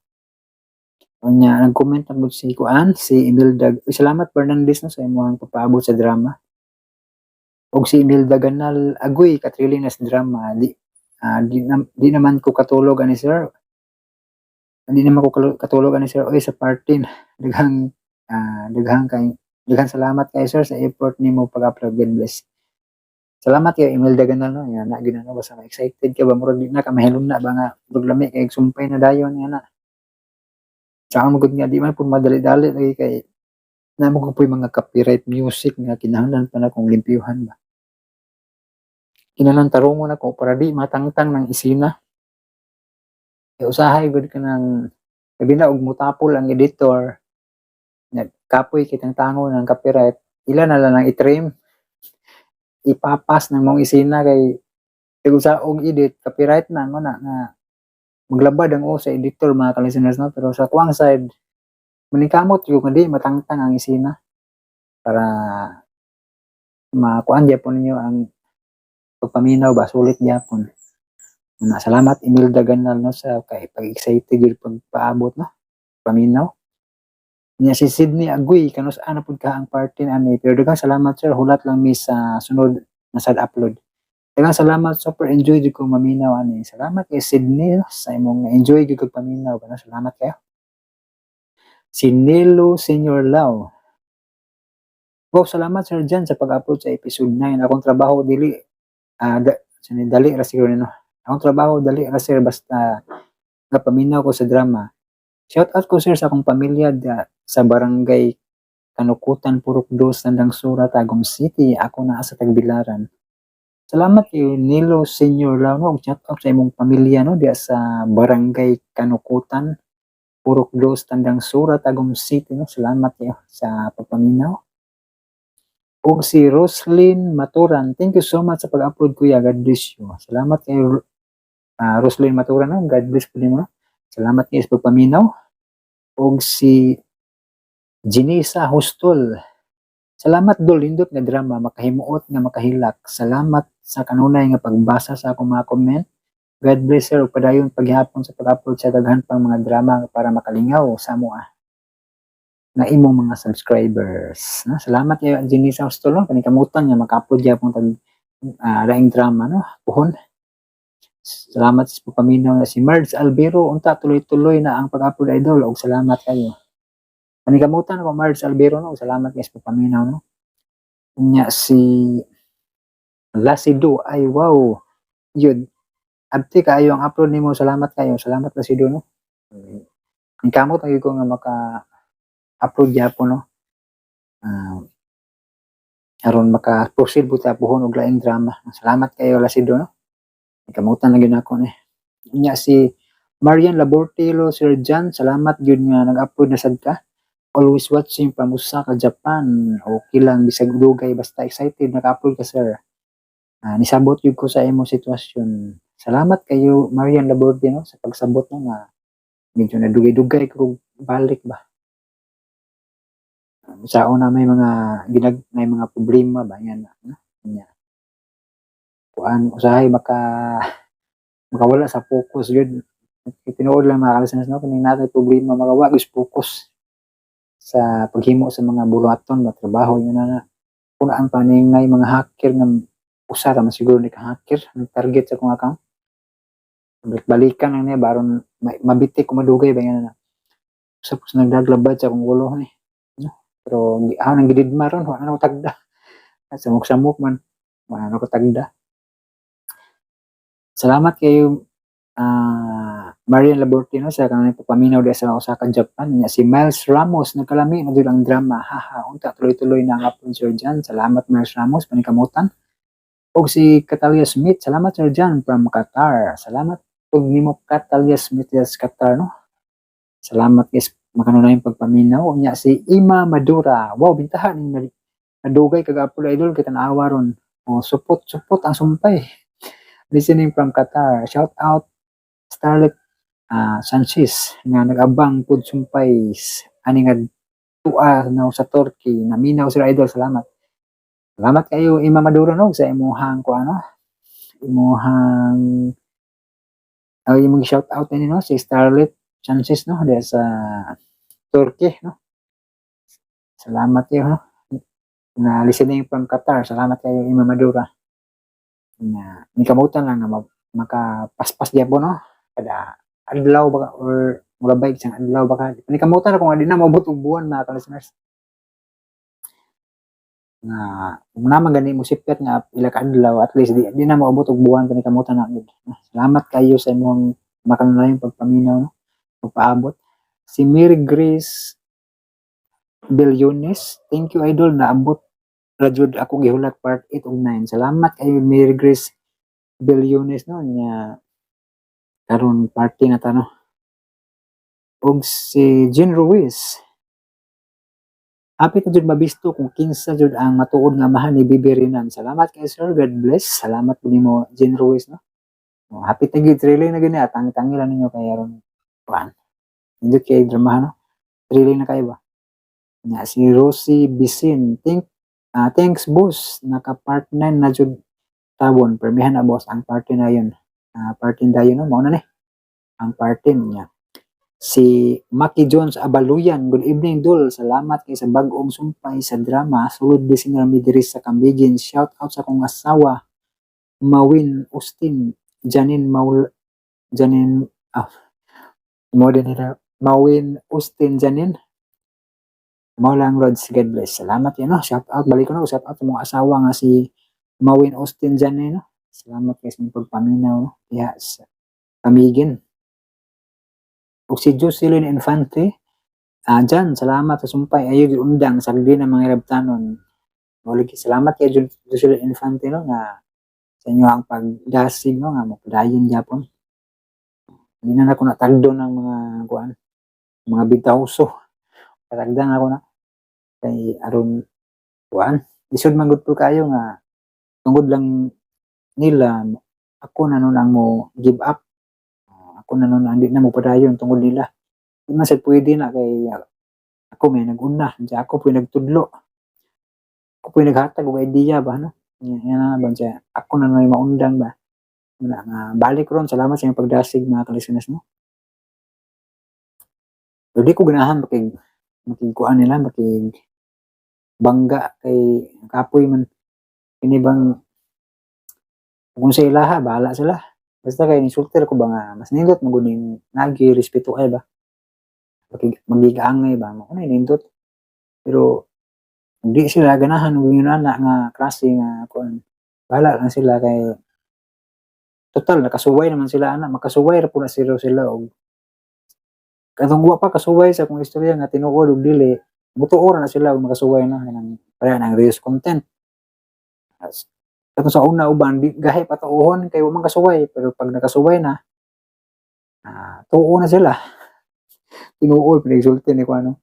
Speaker 1: Unya nag-comment na pud si kuan, si Imelda. Uy, salamat, Fernandez, no, sa imong pagpaabot sa drama. Og si Imelda Ganal, agoy katriling na sa drama, di naman ko katulog ani sir. Hindi naman ko katulog ani sir oy sa party. Daghang salamat kay sir sa effort nimo pag-upload. God bless. Salamat kay Imelda Ganal, no. Yan na ginano, basta excited ka ba, murag di na ka mahilom na ba nga murag lami kay sumpay na dayon nga na. Sa mo gud nga di man pud madali-dali lagi kay namo ko po'y mga copyright music nga kinahanglan pa na kong limpyuhan ba. Kinahanglan tarungon ako para di matangtang ng isina. Kay usahay gud ka ng labi na og mutapol ang editor, nagkapoy kitang tango ng copyright, ila na lang ang i-trim, ipapas ng mong isina kay sa og edit copyright na mo na nga maglabad ang o sa editor, mga ka-listeners, no. Pero sa kuang side, manikamot yung hindi matangtang ang isina para makuan gyapon ninyo ang pagpaminaw ba, sulit gyapon na. Salamat, Imelda Ganal, no, sa kay pag-excited gyud pagpaabot, no, paminaw niya. Si Sydney Agoy, kanus ana pud ka ang party ani, pero daghang salamat sir, hulat lang mi sa sunod na sad upload. Daghang salamat, super enjoy jud ko maminaw ani. Salamat kay Sydney, no, sa imong na-enjoy jud kog paminaw, no. Salamat kayo. Si Nilo Senior Lau. Wow, salamat sir Jan sa pag-upload sa episode 9. Akong trabaho dili dali ra siguro no. Akong trabaho dali ra sir, basta napaminaw ko sa drama. Shout out ko sir sa akong pamilya da, sa Barangay Kanukutan, Purok Dos, Tandang Sora, Tagum City. Ako naa sa Tagbilaran. Salamat kay Nilo Senior Lau, no. Shout out sa imong pamilya, no, diya sa Barangay Kanukutan, Purok Dos, Tandang Sora, Tagum City, no? Salamat kayo sa pagpaminaw. Ug si Roslyn Maturan, thank you so much sa pag-upload, kuya. God bless you. Salamat kayo, Roslyn Maturan, no? God bless po nimo, no? Salamat kayo sa pagpaminaw. Ug si Jinisa Hustol. Salamat, dol, nindot nga drama, makahimuot nga makahilak. Salamat sa kanunay nga pagbasa sa akong mga comment. God bless, sir, ug padayon paghihapon sa pag-upload sa daghan pang mga drama para makalingaw sa amoa nga imong mga subscribers. No? Salamat kayo, Jinisa Hustol, no? Panikamutan nga maka-upload gyapon tag laing drama, no? Puhon. Salamat sa pagpaminaw na si Merge Albero. Unta tuloy-tuloy na ang pag-upload, idol, ug salamat kayo. Panikamutan ako, Merge Albero, no? Salamat guys pagpaminaw, no? Nya si Lasido, ay wow. Yun. Abti kayo ang upload nimo, salamat kayo. Salamat, Lasido, no? Ang kamot ang ko nga maka upload gyapon, no? Aron maka proceed buta puhon og laing drama. Salamat kayo, Lasido, no? Kamutan na gyud ako ni. Nya si Marian Labortelo, Sir John, salamat gyud nga nag-upload na sad ka. Always watching from Osaka, Japan. Okay lang bisag dugay, basta excited naka-upload ka, sir. Nisabot gyud ko sa imong sitwasyon. Salamat kayo, Marian Laborte, no, sa pagsabot, no, nga medyo nadugay-dugay ko balik ba. Sa una may mga ginag may mga problema ba yan, no? Nya. Kuan usahay makawala sa focus gyud. Tinuod lang, mga kalistenas, no, kining natay problema makawa gyud focus sa paghimo sa mga buluhaton ba, trabaho yun na na. Kung ang paning nay mga hacker nga usa ra man siguro ni ka hacker nag-target sa akong account. Balik-balikan lang niya baron mabitik ko, madugay ba yan na. Sa pus nagdaglabad sa akong ulo ni. No? Pero ako nang gididma ron, wala na ko tagda. Samok-samok man, wala na ko tagda. Salamat kayo, Marian Labortino, sa kanang papaminaw di sa Osaka, Japan. Nya si Miles Ramos, nagkalami na jud ang drama. Haha, unta tuloy-tuloy na ang upload, Sir John. Salamat, Miles Ramos, panikamutan. Og si Catalia Smith, salamat, Sir John, from Qatar. Salamat og nimo, Catalia Smith, sa Qatar, no. Salamat guys makanunay pagpaminaw. Nya si Ima Madura. Wow, bintahan ni nadugay kag upload, idol, kita naawa ron. Oh, supot-supot ang sumpay. Listening from Qatar. Shout out Starlet Sanchez nga nag-abang pud sumpay ani nga tua na sa Turkey. Naminaw sila, idol, salamat. Salamat kayo, Ima Maduro, no, sa imuhang ko ano, imuhang ay imong shout out ni, no, si Starlet Sanchez, no, diya sa Turkey, no. Salamat kayo, no, na listening from Qatar. Salamat kayo, Ima Madura. Na nikamutan lang nga makapaspas gyapon, no, kada adlaw ba or mura ba isang adlaw ba ka. Nikamutan ako nga di na maabot og buwan, mga ka-listeners, nga kung naman gani mo sipyat nga pila ka adlaw, at least di na moabot og buwan. Panikamutan na gud. Salamat kayo sa imong makanunayong pagpaminaw, no, pagpaabot. Si Mary Grace Bilyones, thank you, idol, naabot ra jud ako gihulat part 8 ug 9. Salamat kayo, Mary Grace Bilyones, no. Nya karon party na ta, no. Ug si Jean Ruiz, hapit na jud mabisto kung kinsa jud ang matuod nga amahan ni Bibi Renan. Salamat kay sir, God bless. Salamat po nimo, Jean Ruiz, no. Oh, hapit na gid, thrilling na gid ni, tangi-tangi lang ninyo kay aron kuan. Nindot kay drama, no. Thrilling na kayo ba? Nya si Rosie Bisin, thanks boss, naka part 9 na jud tabon. Permihan na, boss, ang party na yun. Party dayon, no, mao na ni. Ang party niya. Si Maki Jones Abaluyan, good evening, dol. Salamat kay sa bag-ong sumpay sa drama. Sulod listener mi diri sa Camiguin. Shout out sa akong asawa, Mawin Austin, Janine Maul, Janine, mo din nila, Mawin Austin Janine. Mao lang, Lods, God bless. Salamat yun, no? Shout out, balik ko, no? Shout out sa mga asawa nga si Mawin Austin Janine, no? Salamat kay sa inyong pagpaminaw, no? Diha sa Camiguin. Ug si Jocelyn Infante, dyan, salamat sa sumpay. Ayo undang sagdi ng mga irabtanon. Mao salamat kay Jocelyn Infante, no, nga sa inyo ang pagdasig, no, nga mopadayon gyapon. Hindi na nako natagdo ng mga kuan. Mga bintahuso. Patagdan ako na. Kay aron kuan, lisod man gud po kayo nga tungod lang nila ako na nun ang mo give up. Ah, ako na nun ang di na mo padayon tungod nila. Di man sad pwede na kay ako may nag-una, di ako po nagtudlo. Ako po naghatag og idea ba, no? Yan, yan na ba siya. Ako na nun maundang ba. Wala nga balik ron, salamat sa inyong pagdasig, mga kalistenas, no. Pero di ko ganahan makig kuan nila, makig bangga kay kapoy man kini bang kung sa ilaha, bahala sila. Basta kay insulter ko ba nga mas nindot mo guning nagi respeto ay ba. Magigaangay ba mo ano nindot. Pero hindi sila ganahan og yun ana nga klase nga kuan. Bahala lang sila kay total nakasuway naman sila ana, makasuway ra pud na sila sila og katong wa pa kasuway sa akong istorya nga tinuod og dili, mutuo ra na sila og makasuway na kanang pareha ng reels content. As, katong sa una uban di gahi patuohon kay wa man kasuway, pero pag nakasuway na, tuo na sila. Tinuod pinagsulti ni ko ano.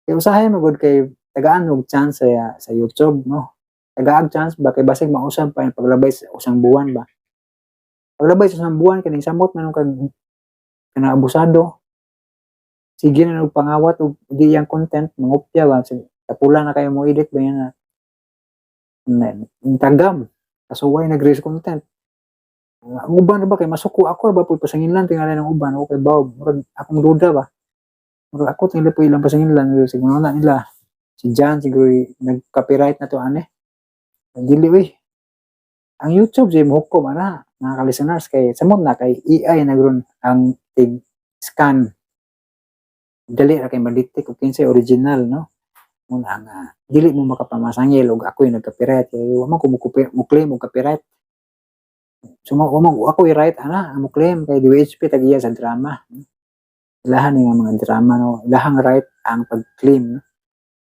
Speaker 1: Kay usahay mo gud kay tagaan og chance sa YouTube, no. Tagaag chance ba kay basig mausab pa yung paglabay sa usang buwan ba. Paglabay sa usang buwan kaning samot man kag kanang abusado. Sige na og pangawat og di yang content, mangopya ba, sige, tapula na kayo mo edit ba yan na tagam kasuway nag-raise content. Ang uban ra ba kay masuko ako ra ba pud pasanginlan tingali ng uban okay ba, murag akong duda ba, murag ako tingali po ilang pasanginlan siguro na nila si John siguro nag-copyright na to ane dili uy. Ang YouTube jay mohukom ana, mga ka-listeners, kay samot na kay AI na gron ang tig scan, dali ra kay ma-detect og kinsay original, no. Muna nga dili mo makapamasangil og ako'y nag-copyright kay wa man ko mo claim og copyright. So mo wa man ako i-right ana ang mo claim kay DWHP tag iya sa drama. Ilahan ni nga mga drama, no, ilahang right ang pag-claim, no?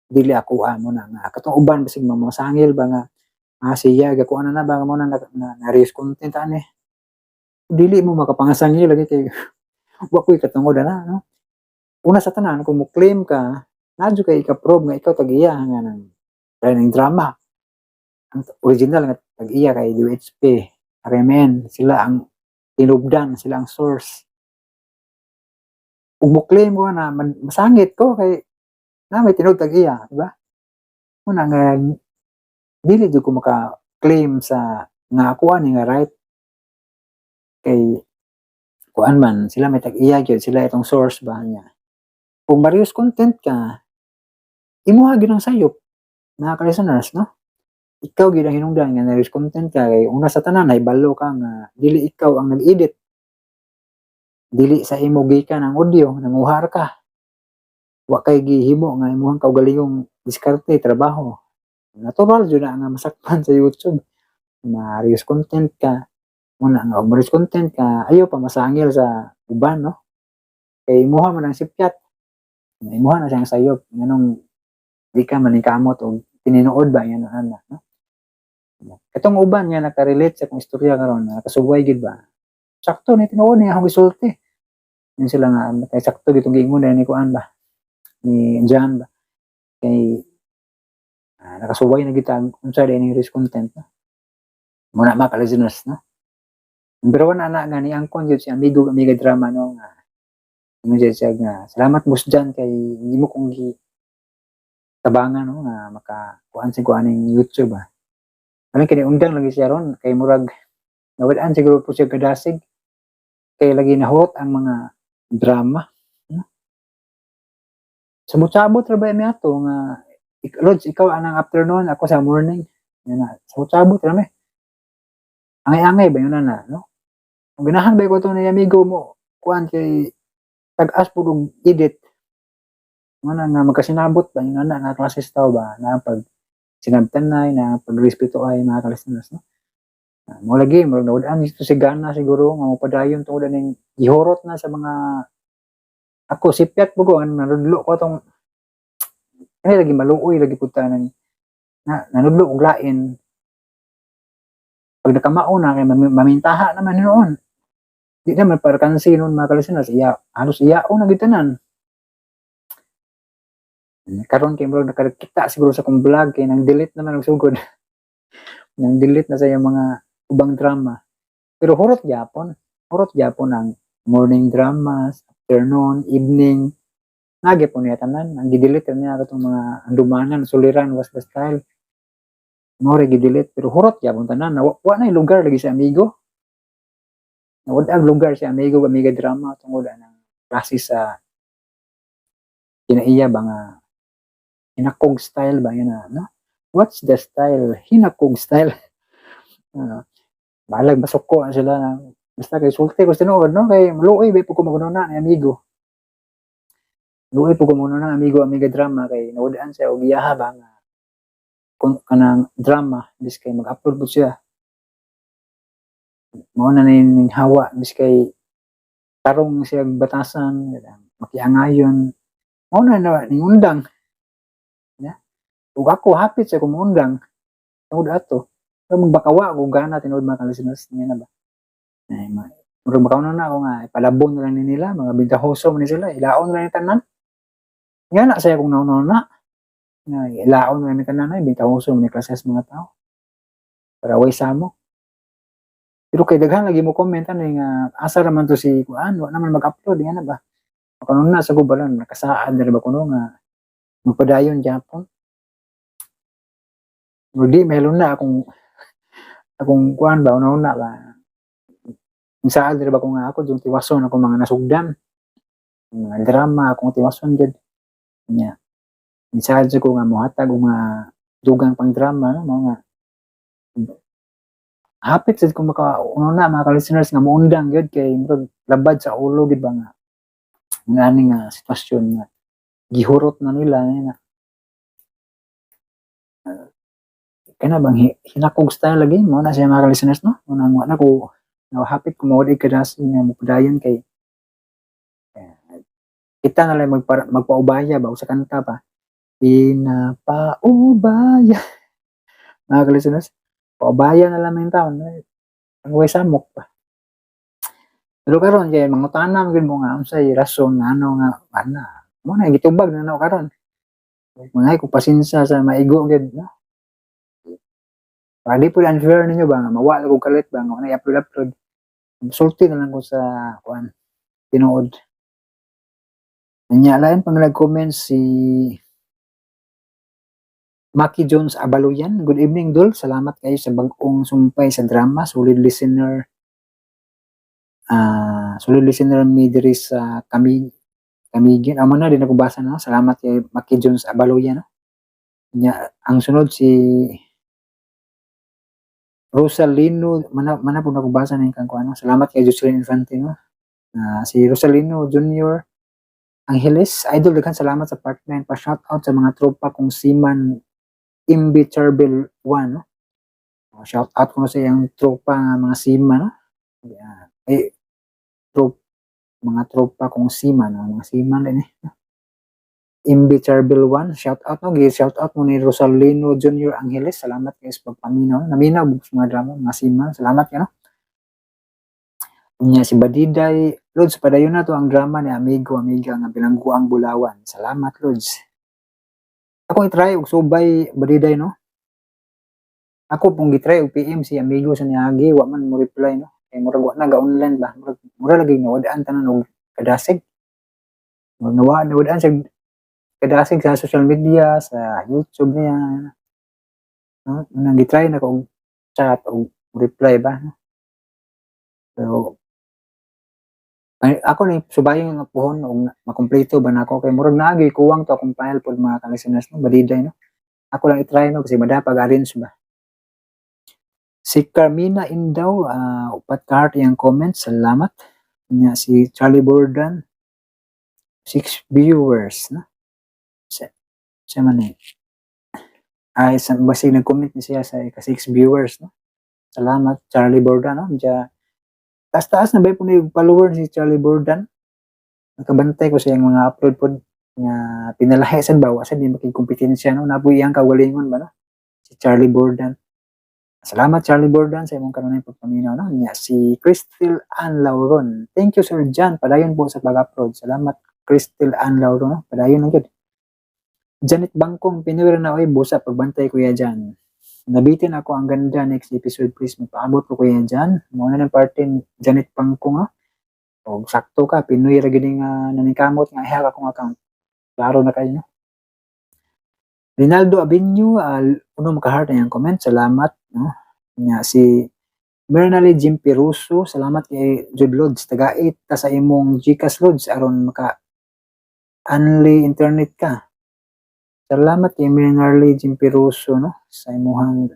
Speaker 1: Dili ako amo na nga katong uban basig mamasangil ba nga siya gakuha na na ba mo na na, na, na raise content ani, dili mo makapangasangil lagi kay wa ko'y katungod ana, no. Una sa tanan, kung mo claim ka, naa jud kay ika-prove nga ikaw tag-iya nga ng kaya ng drama. Ang original nga tag-iya kay DWHP, RMN, sila ang tinubdan, sila ang source. Kung mo claim ko na masangit ko kay na may tinud tag-iya, di ba? Una nga dili jud ko maka-claim sa nga ako ani nga right kay kuan man sila may tag-iya gyud, sila itong source ba niya. Kung ma-reuse content ka, imuha gyud ang sayop, mga ka-listeners, no? Ikaw gyud ang hinungdan nga na-reuse content ka kay una sa tanan nahibalo ka nga dili ikaw ang nag-edit. Dili sa imo gikan ang audio, nanguhar ka. Wa kay gihimo nga imuhang kaugalingong diskarte, trabaho. Natural jud na nga masakpan sa YouTube. Ma-reuse content ka. Muna nga ma-reuse content ka, ayaw pa masangil sa uban, no? Kay imuha man ang sipyat. Imuha na siyang sayop. Nganong di ka maningkamot og tinuod ba yan ana, no? Katong uban nga nakarelate sa akong istorya karon, nakasuway gid ba? Sakto ni tinuod ni akong gisulti. Yun sila nga kay sakto gitong giingon ni kuan ba? Ni John ba? Kay nakasuway na kita unsa din ning risk content, no? Muna mga ka-listeners, no? Pero na na nga ni angkon jud si amigo amiga drama, no, nga ingon jud siya nga salamat boss John kay hindi mo kong gi tabangan, no, nga maka kuan sa kuan ning YouTube ah. Ano kini undang lagi siya ron kay murag nawad-an siguro po siya kadasig kay lagi nahurot ang mga drama, no? Sabot-sabot ra ba mi ato nga Lods, ikaw anang afternoon, ako sa morning. Yan na, sabot-sabot ra mi. Angay-angay ba yun na na, no? Kung ganahan ba ko to ni amigo mo, kuan kay tag-as po og edit. Muna nga magkasinabot ba yun na nga klases tao ba na pag sinabtanay na pagrespeto ay mga ka-listeners, no? Mo lagi murag nawad-an dito si Gana siguro nga mopadayon tungod aning gihurot na sa mga ako sipyat po ko ang nanudlo ko tong kani lagi maluoy lagi pud ta nang na nanudlo og lain pag nakamao na kay mamintaha naman noon di naman para kansi noon, mga ka-listeners, iya halos iyao na gid tanan. Karon kay murag nakakita siguro sa akong vlog kay nang delete naman og sugod. Nang delete na sa iyang mga ubang drama. Pero hurot gyapon, hurot gyapon ang morning dramas, afternoon, evening. Naa gyapon niya tanan. Ang gi-delete niya katong mga andumanan, suliran, was the style. Mao ra gi-delete pero hurot gyapon tanan. Na wa na lugar lagi sa amigo. Nawad ang lugar si amigo amiga drama tungod anang klase sa kinaiya ba nga hinakog style ba yun na, no? What's the style? Hinakog style. Balag masuko na sila na basta kay sulti ko tinuod, no? Kay maluoy ba po ko magununa ni amigo. Luoy po ko magununa amigo amiga drama kay nawad-an siya og iyaha ba nga kung kanang drama bis kay mag-upload po siya. Mao na ning hawa bis kay tarong siya batasan, makiangayon. Mao na na ning undang. Ya. Ug ako hapit sa kong undang tungod ato. Pero magbakawa kung gana tinuod, mga listeners, nga na ba. Ay, murag makauna na ako nga palabon na lang ni nila, mga bintahoso man ni sila, ilaon na lang ni tanan. Nga na saya kung nauna na. Nga ilaon na lang ni tanan ay bintahoso man ni klase sa mga tao. Para way samo. Pero kay daghan lagi mo comment ano nga asa ra man to si kuan, wa naman mag-upload, nga na ba. Makanon na sa gubalan nakasaad na ba kuno nga magpadayon gyapon. Di mahilom na akong akong kuan ba, una-una ba. Ang saad ra ba ko nga ako yung tiwason ako mga nasugdan. Mga drama akong tiwason jud. Nya. Saad ko nga mohatag og mga dugang pang drama, no, mga hapit sad ko maka una na, mga ka-listeners, nga moundang gyud kay murag labad sa ulo gid ba nga nga ani nga sitwasyon nga gihurot na nila nga kana bang hinakog style lagi mo na siya, mga ka-listeners, no? Unang wa na ko na hapit ko mawad kadas nga mopadayon kay kita na lang magpaubaya ba o sa kanta pa pinapaubaya, mga ka-listeners, paubaya na lang yung taon ang way samok pa. Pero karon kay mangutana man gyud mo nga unsay rason nga ano nga ana mo na gitubag na nako karon, mga ko pasensya sa maigo gyud, no? Para di po unfair ninyo ba nga mawala ko kalit ba nga na upload upload, sulti na lang ko sa kuan tinuod. Nya lain pang nag-comment si Maki Jones Abaluyan. Good evening, Dol. Salamat kayo sa bag-ong sumpay sa drama. Solid listener. Solid listener mi diri sa kami Camiguin. Amo na din ako basa, no. Salamat kay Maki Jones Abaluyan, no. Nya ang sunod si Rosalino mana mana po ako basa na yung kang kuan, no? Salamat kay Jocelyn Infante, no. Si Rosalino Junior Angeles, idol, daghan salamat sa part 9. Pa shout out sa mga tropa kong seaman MB Charbel 1, no? Oh, shout out ko na sa iyang tropa nga mga seaman, no? Yeah. Eh, mga tropa kong seaman, no? Mga seaman din eh, no? MB Charbel 1, shout out, no? Gi shout out mo ni Rosalino Junior Angeles. Salamat kay sa pagpaminaw. Naminaw sa mga drama, mga seaman. Salamat kayo, no? Unya si Badiday, Lods, padayon na to ang drama ni amigo amiga nga bilangguang Bulawan. Salamat, Lods. Ako i-try og subay, Badiday, no. Ako pong gi-try og PM si amigo sa niagi, wa man mo reply, no. Kay murag wa na ga online ba. Murag mura lagi nawad-an tanan og kadasig. Murag nawad-an siya kadasig sa social media, sa YouTube niya. No? Nang gi-try na ko og chat og reply ba, no? Pero ay, ako ni subayon nga puhon og makumpleto ba nako kay murag naagi kuwang to akong file pod, mga ka-listeners, no? Badiday, no? Ako lang i-try, no, kasi madapag arrange ba. Si Carmina Indaw, upat ka heart iyang comment, salamat. Nya si Charlie Bordan, six viewers, no? Sa man eh. Ay, sa, basig nag-comment ni siya sa ika six viewers, no? Salamat, Charlie Bordan, no? Diya, taas-taas na ba po ni follower si Charlie Bordan? Nakabantay ko sa iyang mga upload po nga pinalahi sad ba, wa sad di makig-kompetensya, no? Napoy iyang kagalingon ba, no? Si Charlie Bordan. Salamat, Charlie Bordan, sa imong kanunay pagpaminaw, no? Nya si Crystal Ann Lauron. Thank you, Sir John. Padayon po sa pag-upload. Salamat, Crystal Ann Lauron, no? Padayon lang gyud. Janet Bangkong, Pinoy na oy, busa pagbantay, Kuya Jan. Nabitin ako, ang ganda. Next episode please, magpaabot ko, Kuya Jan. Mao na ng parte Janet Bangkong, ha. Og sakto ka, Pinoy ra gid nga naningkamot nga i-hack akong account. Klaro na kayo, no? Rinaldo Avenue, uno maka-heart na iyang comment. Salamat, no? Nya si Mernally Jim Peruso, salamat kay Jude Lods. Tagait ta sa imong GCash, Lods, aron maka only internet ka. Salamat kay Mernally Jim Peruso, no, sa imuhang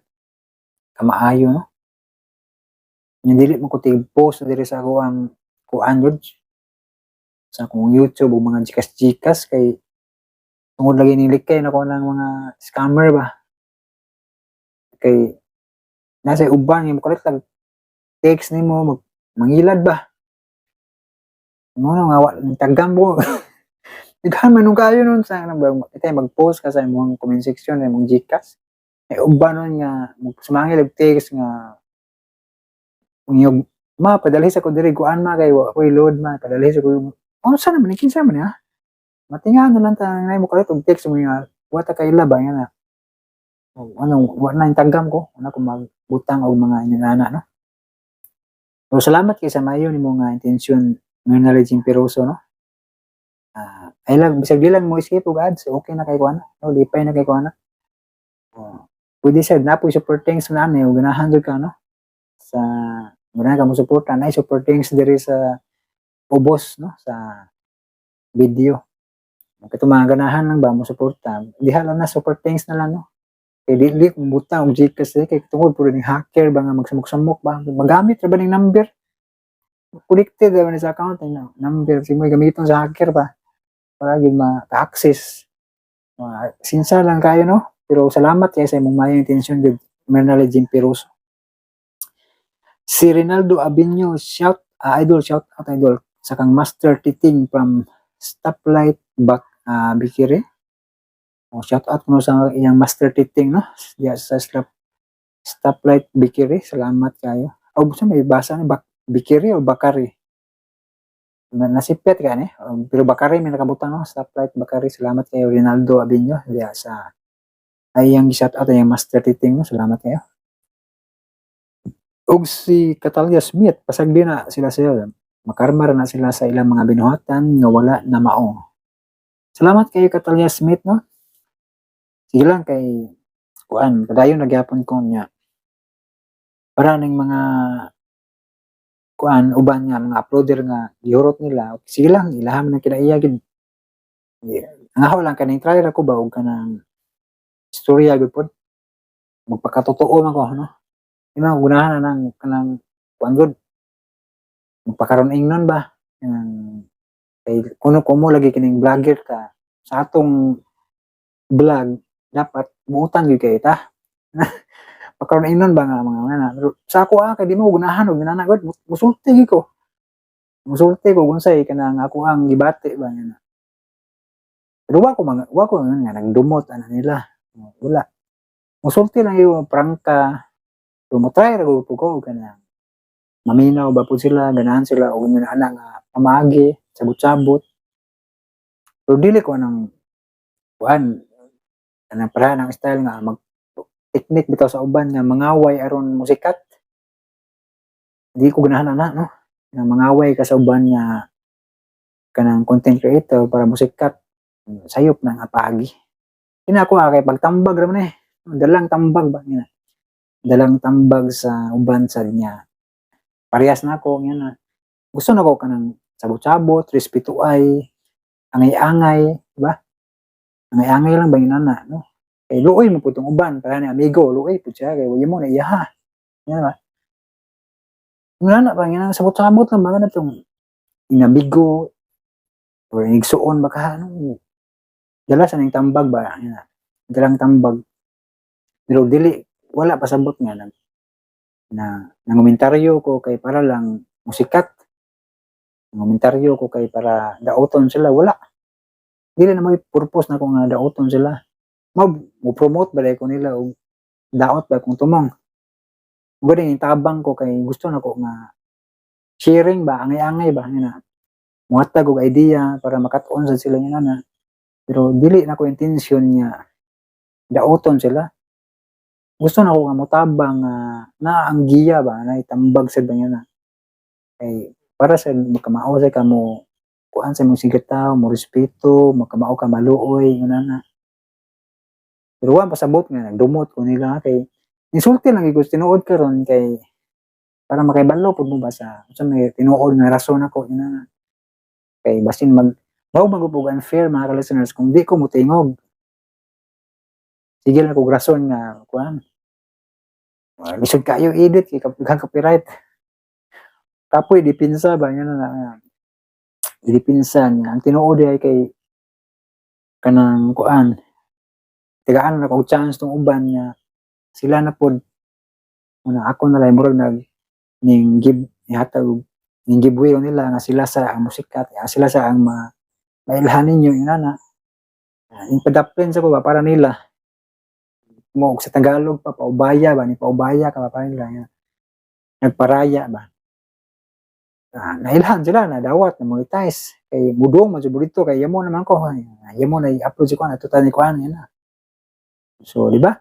Speaker 1: kamaayo, no. Nya dili mo ko tig-post diri sa ako ang kuan, Lods, sa akong YouTube o mga GCash GCash kay tungod lagi ni likay na ko ng mga scammer ba. Kay nasa uban nga mo lang text nimo mag mangilad ba. Mo na nga wa tagam mo. Daghan man nung kayo nun sa ano ba, itay mag-post ka sa imong comment section sa imong GCash. Ay uban nun nga sumangil og text nga ngiyog ma, padalhi sa ko diri kuan ma, kay wa ko'y load ma, padalhi sa ko. Unsa naman ni, kinsa man niya? Matingahan na lang ta ngay mo kalit og text mo nga wa ta kaila ba nga na. O, ano, wa na yung tagam ko, wala ko magbutang og mga inyong ana, no. So, salamat kay sa mayo nimo nga intensyon, Mernally Jim Peroso, no. Ah, ay lang bisag di lang mo skip og ads, okay na kay ko ana. No, lipay na kay ko ana. Oh, pwede sad na po support thanks na ani og ganahan jud ka, no. Sa ganahan ka mo suporta na support thanks diri sa ubos, no, sa video. Kato mga ganahan lang ba mo suporta, diha lang na support thanks na lang, no. Kay dili kung butang og GCash eh, kay tungod puro ning hacker ba nga magsamok-samok ba, magamit ra ba ning number? Connected ra ba ni sa account no? Number sige mo gamiton sa hacker ba para gyud maka-access. Mga sinsa lang kayo, no? Pero salamat kay sa imong mayong intensyon gud, Mernally Jim Peruso. Si Rinaldo Abinyo, shout idol, shout out idol sa kang Master Titing from Stoplight Bak Bikiri. Oh, shout out mo sa iyang Master Titing, no? Diya sa Stoplight Bikiri. Salamat kayo. Oh, basta may basa ni Bak Bikiri o Bakari. Nasipyat ka ni. Pero Bakari may nakabutang, no? Stoplight Bakari. Salamat kayo, Rinaldo Abinyo, diya sa ay iyang shout out iyang Master Titing, no? Salamat kayo. Og si Catalia Smith, pasagdi na sila sila. Makarma ra na sila sa ilang mga binuhatan nga wala na mao. Salamat kayo, Catalia Smith, no? Sige lang kay kuan, padayon na gyapon ko niya. Para ning mga kuan uban nga mga uploader nga gihurot nila, sige lang, ilaham na kinaiya gid. Ang ako lang kaning try ra ko ba og kanang istorya gud pod. Magpakatotoo man ko, no. Di man gunahan na nang kanang kuan gud. Magpakaron ingnon ba? Kanang kay kuno kumo lagi kining vlogger ka sa atong vlog, dapat buutan gyud kay ta. Pagkaron ingnon ba nga mga nga. Pero sa ako ah, kay di mo gunahan og ginana gud, musulti gyud ko. Musulti ko unsay kanang ako ang gibati ba nga na. Pero wa ko mga wa ko nga nagdumot ana nila. Wala. Musulti lang yung prangka. Pero mo try ra gud ko kanang maminaw ba po sila, ganahan sila og ingon ana nga pamaagi, sabot-sabot. Pero dili ko anang kuan kanang para ng style nga mag technique bitaw sa uban nga mangaway aron musikat. Di ko ganahan ana, no. Nga mangaway ka sa uban nga kanang content creator para musikat. Sayop na nga paagi. Kina ako ah, kay pagtambag ra man eh. Dalang tambag ba nga. Dalang tambag sa uban sa niya. Parehas na ako nga na. Gusto na ko kanang sabot-sabot, respeto ay, angay-angay, di ba? Angay-angay lang ba yun na, no? Kay luoy mo po itong uban, para ni amigo, luoy po siya, kay wala mo na iya ha. Yan ba? Nga na ba, nga sabot-sabot lang ba na itong inabigo, or inigsuon ba ka, ano? Dala sa ning tambag ba, yan na. Dalang tambag. Pero dili, wala pasabot nga nag, na nangomentaryo ko kay para lang musikat. Nangomentaryo ko kay para daoton sila, wala. Dili na may purpose na ko nga daoton sila. Mo mo promote ba ko nila og daot ba kung tumong. Gani yung tabang ko kay gusto na ko nga sharing ba, angay-angay ba nga na muhatag og idea para makat-on sad sila nga na. Pero dili na ko intensyon nga daoton sila. Gusto na ko nga motabang nga na ang giya ba na itambag sa ba niya na. Kay para sa makamao sa kamo kuan sa mong sigataw, mo respeto, makamao ka maluoy, yun na. Pero wa pasabot nga nagdumot ko nila kay insulti lang gyud ko tinuod karon kay para makaibalo pud mo ba sa unsa may tinuod nga rason nako yun na. Kay basin mag mao man gud unfair, mga ka-listeners, kung di ko motingog. Sige lang kog rason nga kuan. Lisod kayo edit kay daghang copyright. Kapoy dipinsa ba nga na nga. Dipinsa niya ang tinuod ay kay kanang kuan. Tagaan na kog chance tong uban nga sila na pod una ako na lang murag nag ning give ihatag og ning giveaway nila nga sila sa ang musikat, sila sa ang ma mailhan ninyo yun na. Ning padaplin sa ko ba para nila mo og sa Tagalog pa paubaya ba ni paubaya ka ba para nila nga nagparaya ba. Nailhan sila na dawat na monetize kay mudong man jud dito kay yamo naman ko, yamo na i-upload si kuan ato tani kuan yun na. So di ba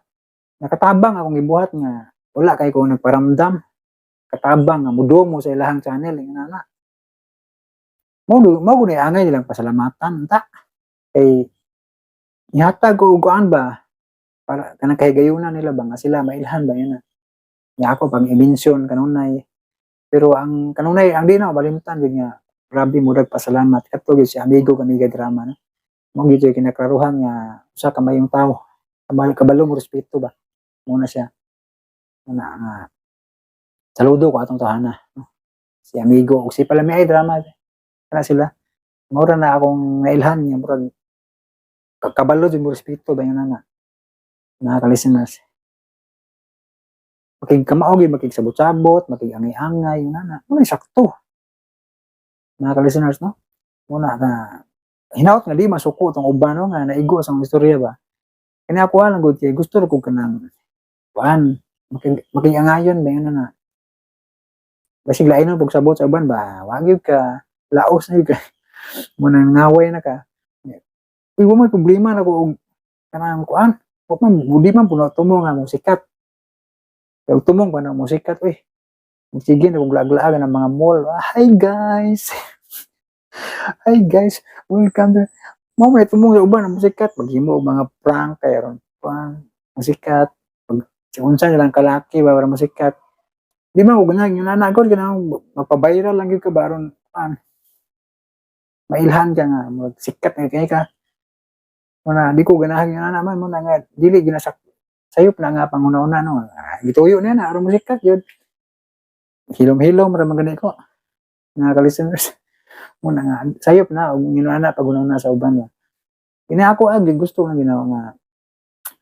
Speaker 1: nakatabang akong gibuhat nga wala kay ko nagparamdam, katabang nga mudong mo sa ilahang channel nga na mo mo gud angay nilang pasalamatan ta kay ihatag ko og kuan ba para kanang kahigayunan nila ba nga sila mailhan ba yun na. Nya ako pang i-mention kanunay, pero ang kanunay ang di na malimtan gyud nga grabe murag pasalamat kadto gyud si amigo amiga drama, no. Mo gyud yung kinaklaruhan nga usa ka mayong tawo kabalo, kabalo mo respeto ba mo na siya na nga saludo ko atong tawhana, no? Si amigo ug si Palami ay drama kana sila mura na akong nailhan nga murag kabalo jud mo respeto ba yun na mga ka-listeners. Makig kamao gyud, makig sabot-sabot, makig angay-angay yun na mo sakto mga ka-listeners, no. Muna ka hinaut nga di masuko tong uban, no, nga naigo sa mga istorya ba. Kani ako lang gud kay gusto ra kog kanang kuan makig makiangayon ba yun na. Basig lain mo pagsabot sa uban ba, wa gyud ka laos na gyud ka mo nang ngaway na ka. Uy, wa may problema na ko og kanang kuan. Wa man di man puno tumo nga mo sikat. Kay og tumong pa na mo sikat, uy. Sige na kung laag-laag ng mga mall. Ah, hi guys. Hi guys, welcome to. Mo may tumong sa uban ang musikat, maghimo og mga prank kay ron prank, musikat. Pag unsa nilang kalaki ba para musikat. Di man ko ganahan yung nana ko ganang magpa-viral lang gyud ka ba aron kuan. Mailhan ka nga magsikat na kay ka. Muna di ko ganahan yung nana man mo na nga dili gyud na sayop na nga panguna-una, no. Gituyo na na aron musikat yun. Hilom-hilom ra man gani ko. Mga ka-listeners. Muna nga sayop na og yun na pag una sa uban ba. Kini ako ag gusto nga ginawa nga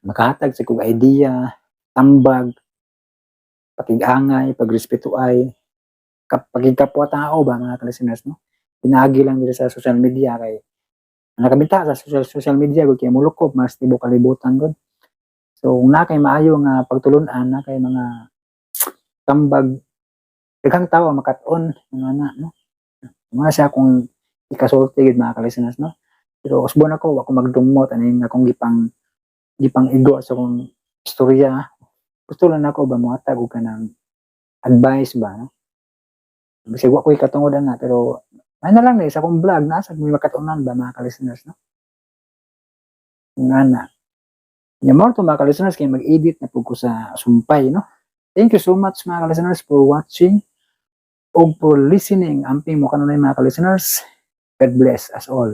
Speaker 1: makahatag sa kog idea, tambag, pakig-angay, pagrespeto ay pagigkapwa tao ba mga ka-listeners, no. Pinaagi lang diri sa social media kay nakabita sa social social media gud kay mulukob mas tibuok kalibutan gud. So kung na kay maayo nga pagtulun-an na kay mga tambag, daghang tawo ang makat-on nga na, no. Mga siya akong ikasulti gid mga ka-listeners, no. Pero usbon ako wa ko magdumot ani nga akong gipang gipang igo sa akong istorya. Gusto lang nako ba mohatag og kanang advice ba, no. Bisag wa ko'y katungod nga pero ay na lang ni sa akong vlog nasa may makatunan ba mga ka-listeners, no. Nga na. Nya mo to mga ka-listeners kay mag-edit na pud ko sa sumpay, no. Thank you so much mga ka-listeners for watching ug for listening. Amping mo kanunay mga ka-listeners. God bless us all.